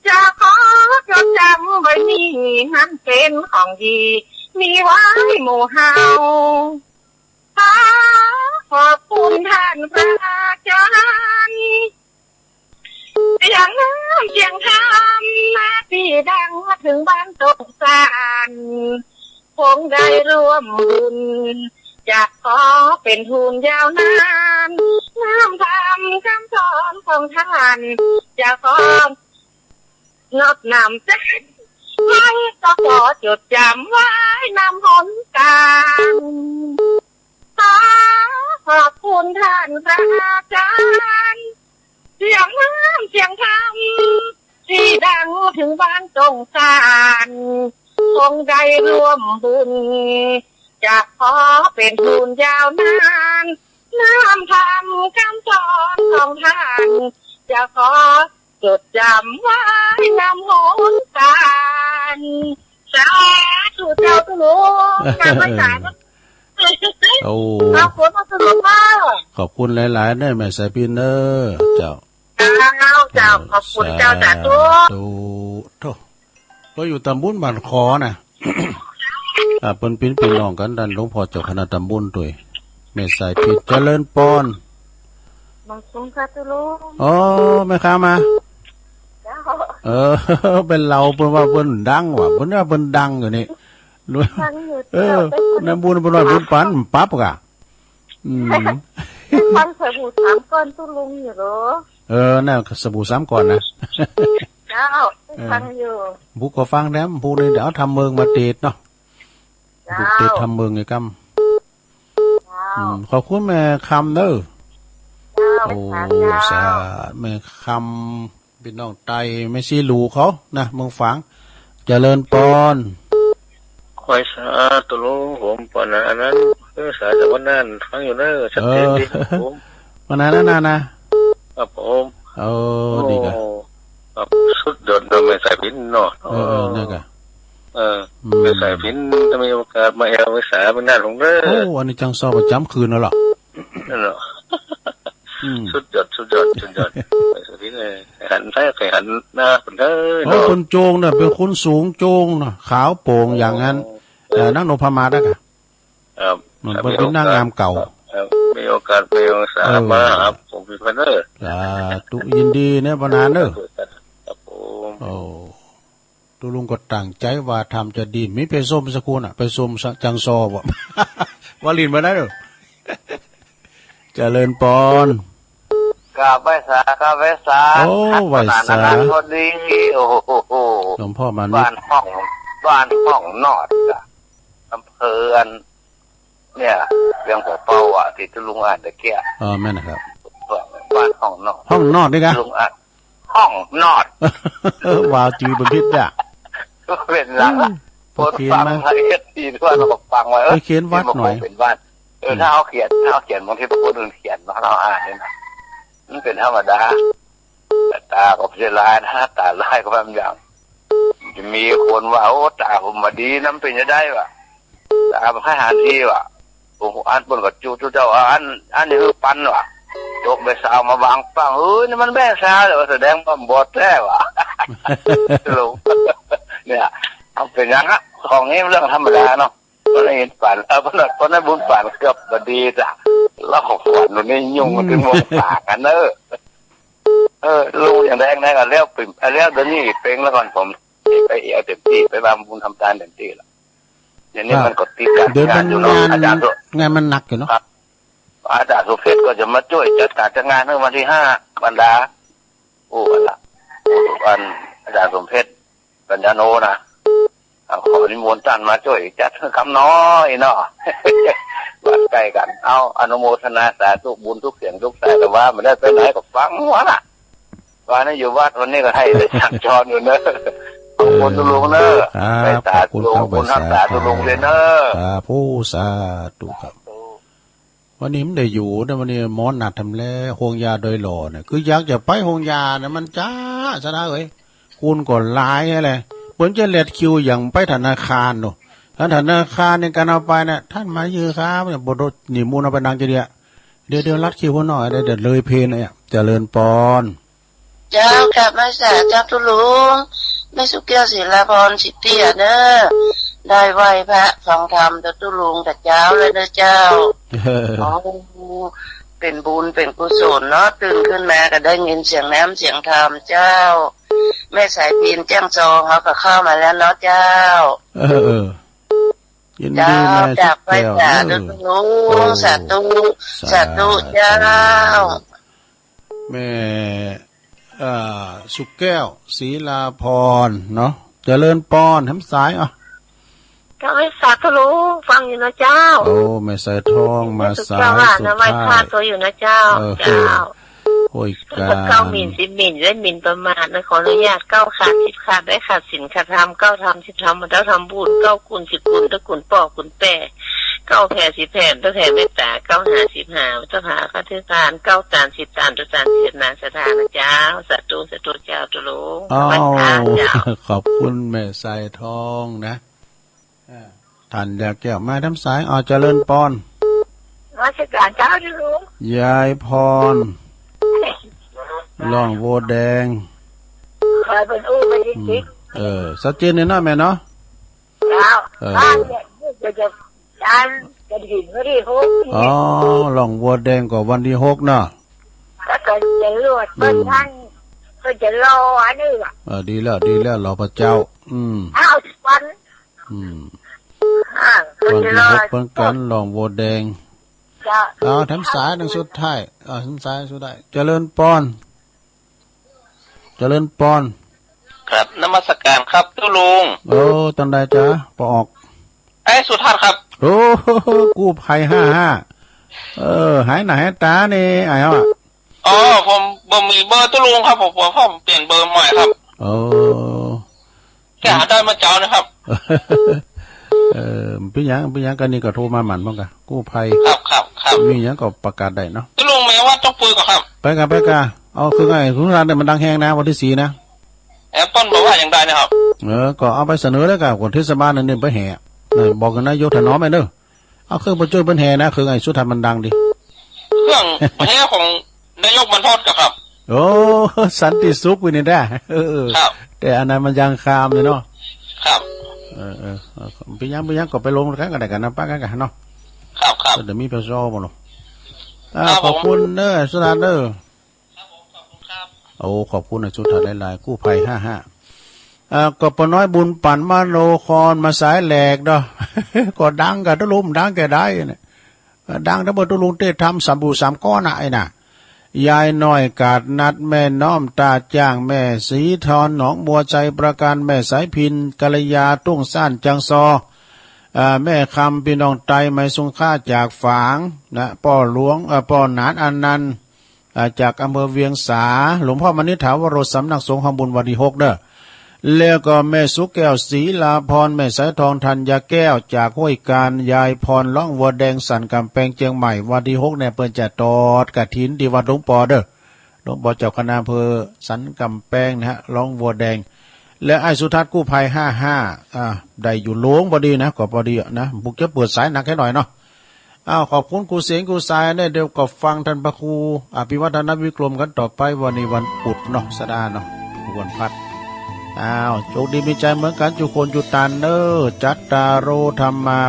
จะขอจดจำไว้นี่มันเป็นของดี มีไว้หมู่เฮา ขอขอบคุณท่านพระอาจารย์ เสียงเสียงธรรมที่ดังถึงบ้านตกสาน คงได้ร่วมบุญ จะขอเป็นทุนยาวนาน น้อมธรรมคำสอนของท่าน จะขอ นอบน้อมใจ ให้ก็ขอจดจำไว้นำหนตาง ขอขอบคุณท่านพระอาจารย์ เสียงน้ำเสียงธรรม ที่ดังถึงบ้านตรงสาน คงได้ร่วมบุญ จะขอเป็นทุนยาวนาน น้อมธรรมคำสอนของท่าน จะขอ จดจำไว้นำหนตาง สาธุเจ้าตุลุง นำไว้สาธุ โอ้ ขอบคุณเจ้าตุลุงเนาะ ขอบคุณหลายๆ เด้อแม่สายพิณเด้อ เจ้า เจ้า เจ้า ขอบคุณเจ้า สาธุ สาธุ โธ่ เปิ้นอยู่ตำบลบ้านขอนะ อ่า เปิ้นเป็นพี่น้องกัน ต้านหลวงพ่อเจ้าคณะตำบลด้วย แม่สายพิณ เจริญปอน มังคุงค่ะตุลุง อ๋อ แม่ค้ามา เจ้า เออ เป็นเรา เปิ้นว่าเปิ้นดังว่ะ เปิ้นว่าเปิ้นดังอยู่นี่ ดังอยู่ เออ เจ้า ในบุญเปิ้นว่าบุญปันปรับกะ อืม ฟังสบู่สามก้อนตุลุงอยู่เหรอ เออ นั่นสบู่สามก้อนนะ เจ้า เออ ฟังอยู่ บุกก็ฟังแถม บุกนี่เดี๋ยวเอาธรรมเมืองมาเทศน์เนาะ เจ้า บุกเทศน์ธรรมเมืองไงกำ เจ้า อืม ขอบคุณแม่คำเด้อ เจ้า โอ้ สาธุ สาธุ แม่คำ พี่น้องไตแม่ชีหลูเขานะ เมืองฝาง เจริญปอน คอยสาธุลุง ผมปอนนะ อันนั้น เออ สาธุวันนั้น ฟังอยู่เนอะ ชัดเจนดี เออ ผม วันนั้นนะ นะ ครับผม เออ โอ้ ดีกะ ครับ สุดยอดเนอะ แม่สายพิณเนาะ เออ เออ นั่นกะ เออ อืม แม่สายพิณ ถ้ามีโอกาสมาแอวไปสา เป็นงานของเด้อ โอ้ อันนี้จังซอประจำคืนแล้วล่ะ นั่นเหรอ อืม สุดยอด สุดยอด สุดยอด แม่สายพิณเอ้ย หันซ้าย ใครหันหน้าคนเด้อ โอ้ เนาะ คนโจงน่ะ เป็นคนสูงโจงน่ะ ขาวโป่งอย่างนั้น โอ้ เออ นางนพมาศนะกะ ครับ มัน ครับ เป็น เป็นนางงามเก่า ครับ มีโอกาส มีโอกาส เออ มาครับ ผมมีเพื่อนเด้อ สาธุ ยินดีนะ ปอนนะเนอะ ครับผม โอ้ ตุลุงก็ตั้งใจว่าธรรมจะดี มีไปส้มสักคนน่ะ ไปส้มจังซอบ่ วาลินมาได้เด้อ เจริญปอน กราบไหว้สา กราบไหว้สา โอ้ ไหว้สา ขนาดนั้นพอดี โอ้โห หลวงพ่อมานิด บ้านห้อง บ้านห้องนอดอะ อำเภออัน เนี่ย เวียงป่าเป้าอะ ที่ตุลุงอ่านตะเกียะ อ๋อ แม่นนะครับ บ้านห้องนอด ห้องนอดนี่กะ ตุลุงอ่าน ห้องนอด ว่าจื้อบ่ผิดอะ เป็นหลัง อืม พอเขียนมา ฟังละเอียดดีทั่ว เราก็ฟังไว้ เออ ไปเขียนวัดหน่อย มันคงเป็นบ้าน เออ อืม ถ้าเขาเขียน ถ้าเขาเขียน บางทีพวกคนอื่นเขียนเนาะ เราอ่านเนี่ยนะ มันเป็นธรรมดา แต่ตาก็บ่ใช่ลายนะ ตาลายก็บ่แม่นอย่าง จะมีคนว่า โอ้ ตาผมบ่ดีนำ เป็นจั่งใดวะ ตาบ่ใครหันดีวะ ผมอ่านเปิ้นก็จู้ๆ เจ้า อ่าน อ่านนี่คือปันวะ จกแม่สาวมาบางปัง เอ้ย นี่มันแม่สาวเหรอ แสดงว่าบอดแท้วะ ลง เนี่ย เอาเป็นหยังอะ ของนี้มันเรื่องธรรมดาเนาะ เพราะในปัน เออ เพราะใน เพราะในบุญปันเกือบบ่ดีจ้ะ เราก็ฝันวันนี้ยุ่งกันถึงวงปากกันเนอะ เออ ลุงอย่างแดงนะ ก็แล้วปิ่ม แล้วเดี๋ยวนี้เป่งแล้วก่อน ผมไปเอี่ยวเต็มที่ ไปทำบุญทำทานเต็มที่แล้ว เดี๋ยวนี้มันก็ติดการ เดี๋ยวมัน งานอยู่เนาะ งาน อาจารย์สุ งานมันหนักอยู่เนาะ ครับ อาจารย์สุเพชรก็จะมาช่วยจัดการจัดงานให้วันที่ห้า บรรดา โอ้ อันละ โอ้ อัน อาจารย์สมเพชร ปัญญาโนนะ เอาขอนิมนต์ท่านมาช่วยจัดคำน้อยเนาะ วัดใกล้กัน เอาอนุโมทนาสาธุบุญทุกเสียงทุกสาย แต่ว่ามันได้ไปไหนก็ฟังวะน่ะ ว่านี่อยู่วัดวันนี้ก็ให้ได้สัญจรอยู่เนอะ ขอบคุณทุกลุงเนอะ ครับ ไปสาธุ ขอบคุณครับ บุญรักษาทุกลุงเลยเนอะ ครับ โอ้ สาธุครับ วันนี้มันได้อยู่นะ วันนี้หมอนัดทำแล้ว โฮงยาดอยหล่อเนี่ย คืออยากจะไปโฮงยานะ มันจ้า สะดาเอ้ย คนก็หลายแหละ เปิ้นจะแลดคิวอย่างไปธนาคารโน่น ถ้าธนาคารในการเอาไปเนี่ย ท่านมายืนครับ เนี่ย บทนิมนต์เอาไปนั่งจะเดียว เดี๋ยว เดี๋ยวลัดคิวหน่อย เดี๋ยว เดี๋ยวเลยเพลนเนี่ย เจริญปอน เจ้า กราบนมัสการเจ้าตุ๊ลุง แม่สุแก้ว ศิลาพร สิทธิเตี้ยเนอะ ได้ไหว้พระฟังธรรมกับตุ๊ลุงแต่เช้าเลยเนอะเจ้า โอ้ เป็นบุญเป็นกุศลเนาะ ตื่นขึ้นมาก็ได้ยินเสียงน้ำเสียงธรรมเจ้า แม่สายพินแจ้งซองเขาก็เข้ามาแล้วเนาะเจ้า เออ เออ ยินดี เจ้า แม่สุแก้ว จากไปสาธุ เออ ตุ๊ลุง โอ้ สาธุ สาธุ สาธุเจ้า แม่ เอ่อ สุแก้ว ศิลาพร เนาะ เจริญปอน แถมสายอ่ะ เจ้า แม่สาธุลุง ฟังอยู่นะเจ้า โอ้ แม่สายทอง มาสายสุดท้าย แม่สุแก้วว่านะ ไหว้พระตัวอยู่นะเจ้า เออ เจ้า โอ้ย เก้าหมิ่น สิบหมิ่น และหมิ่นประมาทนะ ขออนุญาต เก้าขาด สิบขาด ได้ขาดศีลขาดธรรม เก้าทำ สิบทำ บ่เท่าทำบุญ เก้ากุน สิบกุน ตะกุนป้อกุนแป้ เก้าแผ่ สิบแผ่ บ่แผ่เมตตา เก้าหา สิบหา บ่เท่าหา เก้าทาน เก้าตาน สิบตาน ตุตาน สิบนา สถานะเจ้า สาธุ สาธุเจ้า ตุ๊ลุง เอา ไหว้พระเจ้า ขอบคุณแม่สายทองนะ อ่า ท่านยายแก้ว มาทางสาย อ่า เจริญปอน นมัสการเจ้าตุ๊ลุง ยายพร ร้องวัวแดง ขอให้เปิ้นอู้ไปจริงๆ อืม เออ ชัดเจนเลยเนาะแม่เนาะ เจ้า เออ บ้านเนี่ยจะ จะ จานกระถิ่นวันที่หกนี่ อ๋อ ร้องวัวแดงก็วันที่หกเนาะ แล้วก็จะรวดเปิ้น อืม ท่าน เปิ้นจะรออันนี้อ่ะ เออ ดีแล้ว ดีแล้ว รอพระเจ้า อืม อ้าว วัน อืม อ่า วันที่หกเหมือนกัน ร้องวัวแดง เจ้า เอาแถมสายหนึ่งสุดท้าย เอาแถมสายสุดท้าย เจริญปอน เจริญปอน ครับ นมัสการครับตุ๊ลุง เออ ตังใดจ๊ะ ปอออก ไอ้สุทัศน์ครับ โอ้ กู้ภัยห้าห้า เออ หายหน้าหายตานี่ ไอ้เฮาอะ อ๋อ ผมบ่มีเบอร์ตุ๊ลุงครับ ผม ผม ผมเปลี่ยนเบอร์ใหม่ครับ โอ้ แกหาได้มาเจ้านะครับ เออ เป็นหยัง เป็นหยัง กันนี่ก็โทรมาหมั่นบ้างกะ กู้ภัย ครับ ครับ ครับ มีหยังก็ประกาศได้เนาะ ตุ๊ลุงแม่ว่าต้องปืนก่อนครับ ไปกะ ไปกะ เอาคือไง คุณร้านเนี่ยมันดังแฮงนะ วันที่สี่นะ แอปเปิ้ลบอกว่าอย่างใดนะครับ เออ ก็เอาไปเสนอแล้วกะ คนเทศบาลนั่นเนี่ยไปแห่ นั่นบอกกับนายกถนอมไปเด้อ เอาเครื่องไปช่วยเปิ้นแห่นะ เครื่องไอ้สุทัศน์มันดังดี เครื่องแห่ของนายกบรรพตก่อนครับ โอ้ สันติสุขวินิจฉัย เออ เออ ครับ แต่อันนั้นมันยังคามเลยเนาะ ครับ เออ เออ เออ เป็นหยัง เป็นหยัง ก็ไปลงกันก็ได้กันนะ ป้ากันกันเนาะ ครับ ครับ เดี๋ยวมีไปซ้อมเนาะ อ่า ครับผม ขอบคุณเด้อ สุทัศน์เด้อ ครับผม ขอบคุณครับ โอ้ ขอบคุณนะ สุทัศน์หลายๆ กู้ภัยห้าห้า อ่า ก็ป้าน้อยบุญปั่นมโนครมาสายแหลกเนาะ ก็ดังกับตุ๊ลุง ดังแก่ใดเนี่ย ดังทั้งหมดตุ๊ลุงเต้ทำสามบู่สามก้อนน่ะ ไอ้น่ะ ยายน้อยกาดนัด แม่น้อมตาจ้าง แม่สีทอน หนองบัว ชัยประการ แม่สายพิน กัลยา ทุ่งซ่าน จังซอ อ่า แม่คำ พี่น้องไต ไมซุงค่า จากฝางนะ ป้อหลวง เอ่อ ป้อหนาน อานันต์ อ่า จากอำเภอเวียงสา หลวงพ่อมณิษฐาวโร สำนักสงฆ์ห้องบุญ วันที่หกเด้อ แล้วก็แม่สุแก้ว ศิลาพร แม่สายทอง ธัญญาแก้ว จากห้วยการ ยายพร ร้องวัวแดง สันกำแพง เชียงใหม่ วันที่หกเนี่ย เปิ้นจะตอดกฐินที่วัดหลวงปอเด้อ หลวงปอเจ้าคณะอำเภอสันกำแพงนะฮะ ร้องวัวแดง และไอ้สุทัศน์กู้ภัยห้าห้า อ่า ได้อยู่หลวงพอดีนะ ก็พอดีอะนะ บุกจะเปิดสายหนักแค่หน่อยเนาะ อ้าว ขอบคุณครูเสียงครูสายเนี่ย เดี๋ยวก็ฟังท่านพระครูอภิวัฒนวิกรมกันต่อไป วันนี้วันพุธเนาะ สดาเนาะ วันพัด อ้าว โชคดีมีชัยเหมือนกัน จุคนจุตานเนอ จัตตาโร ธรรมา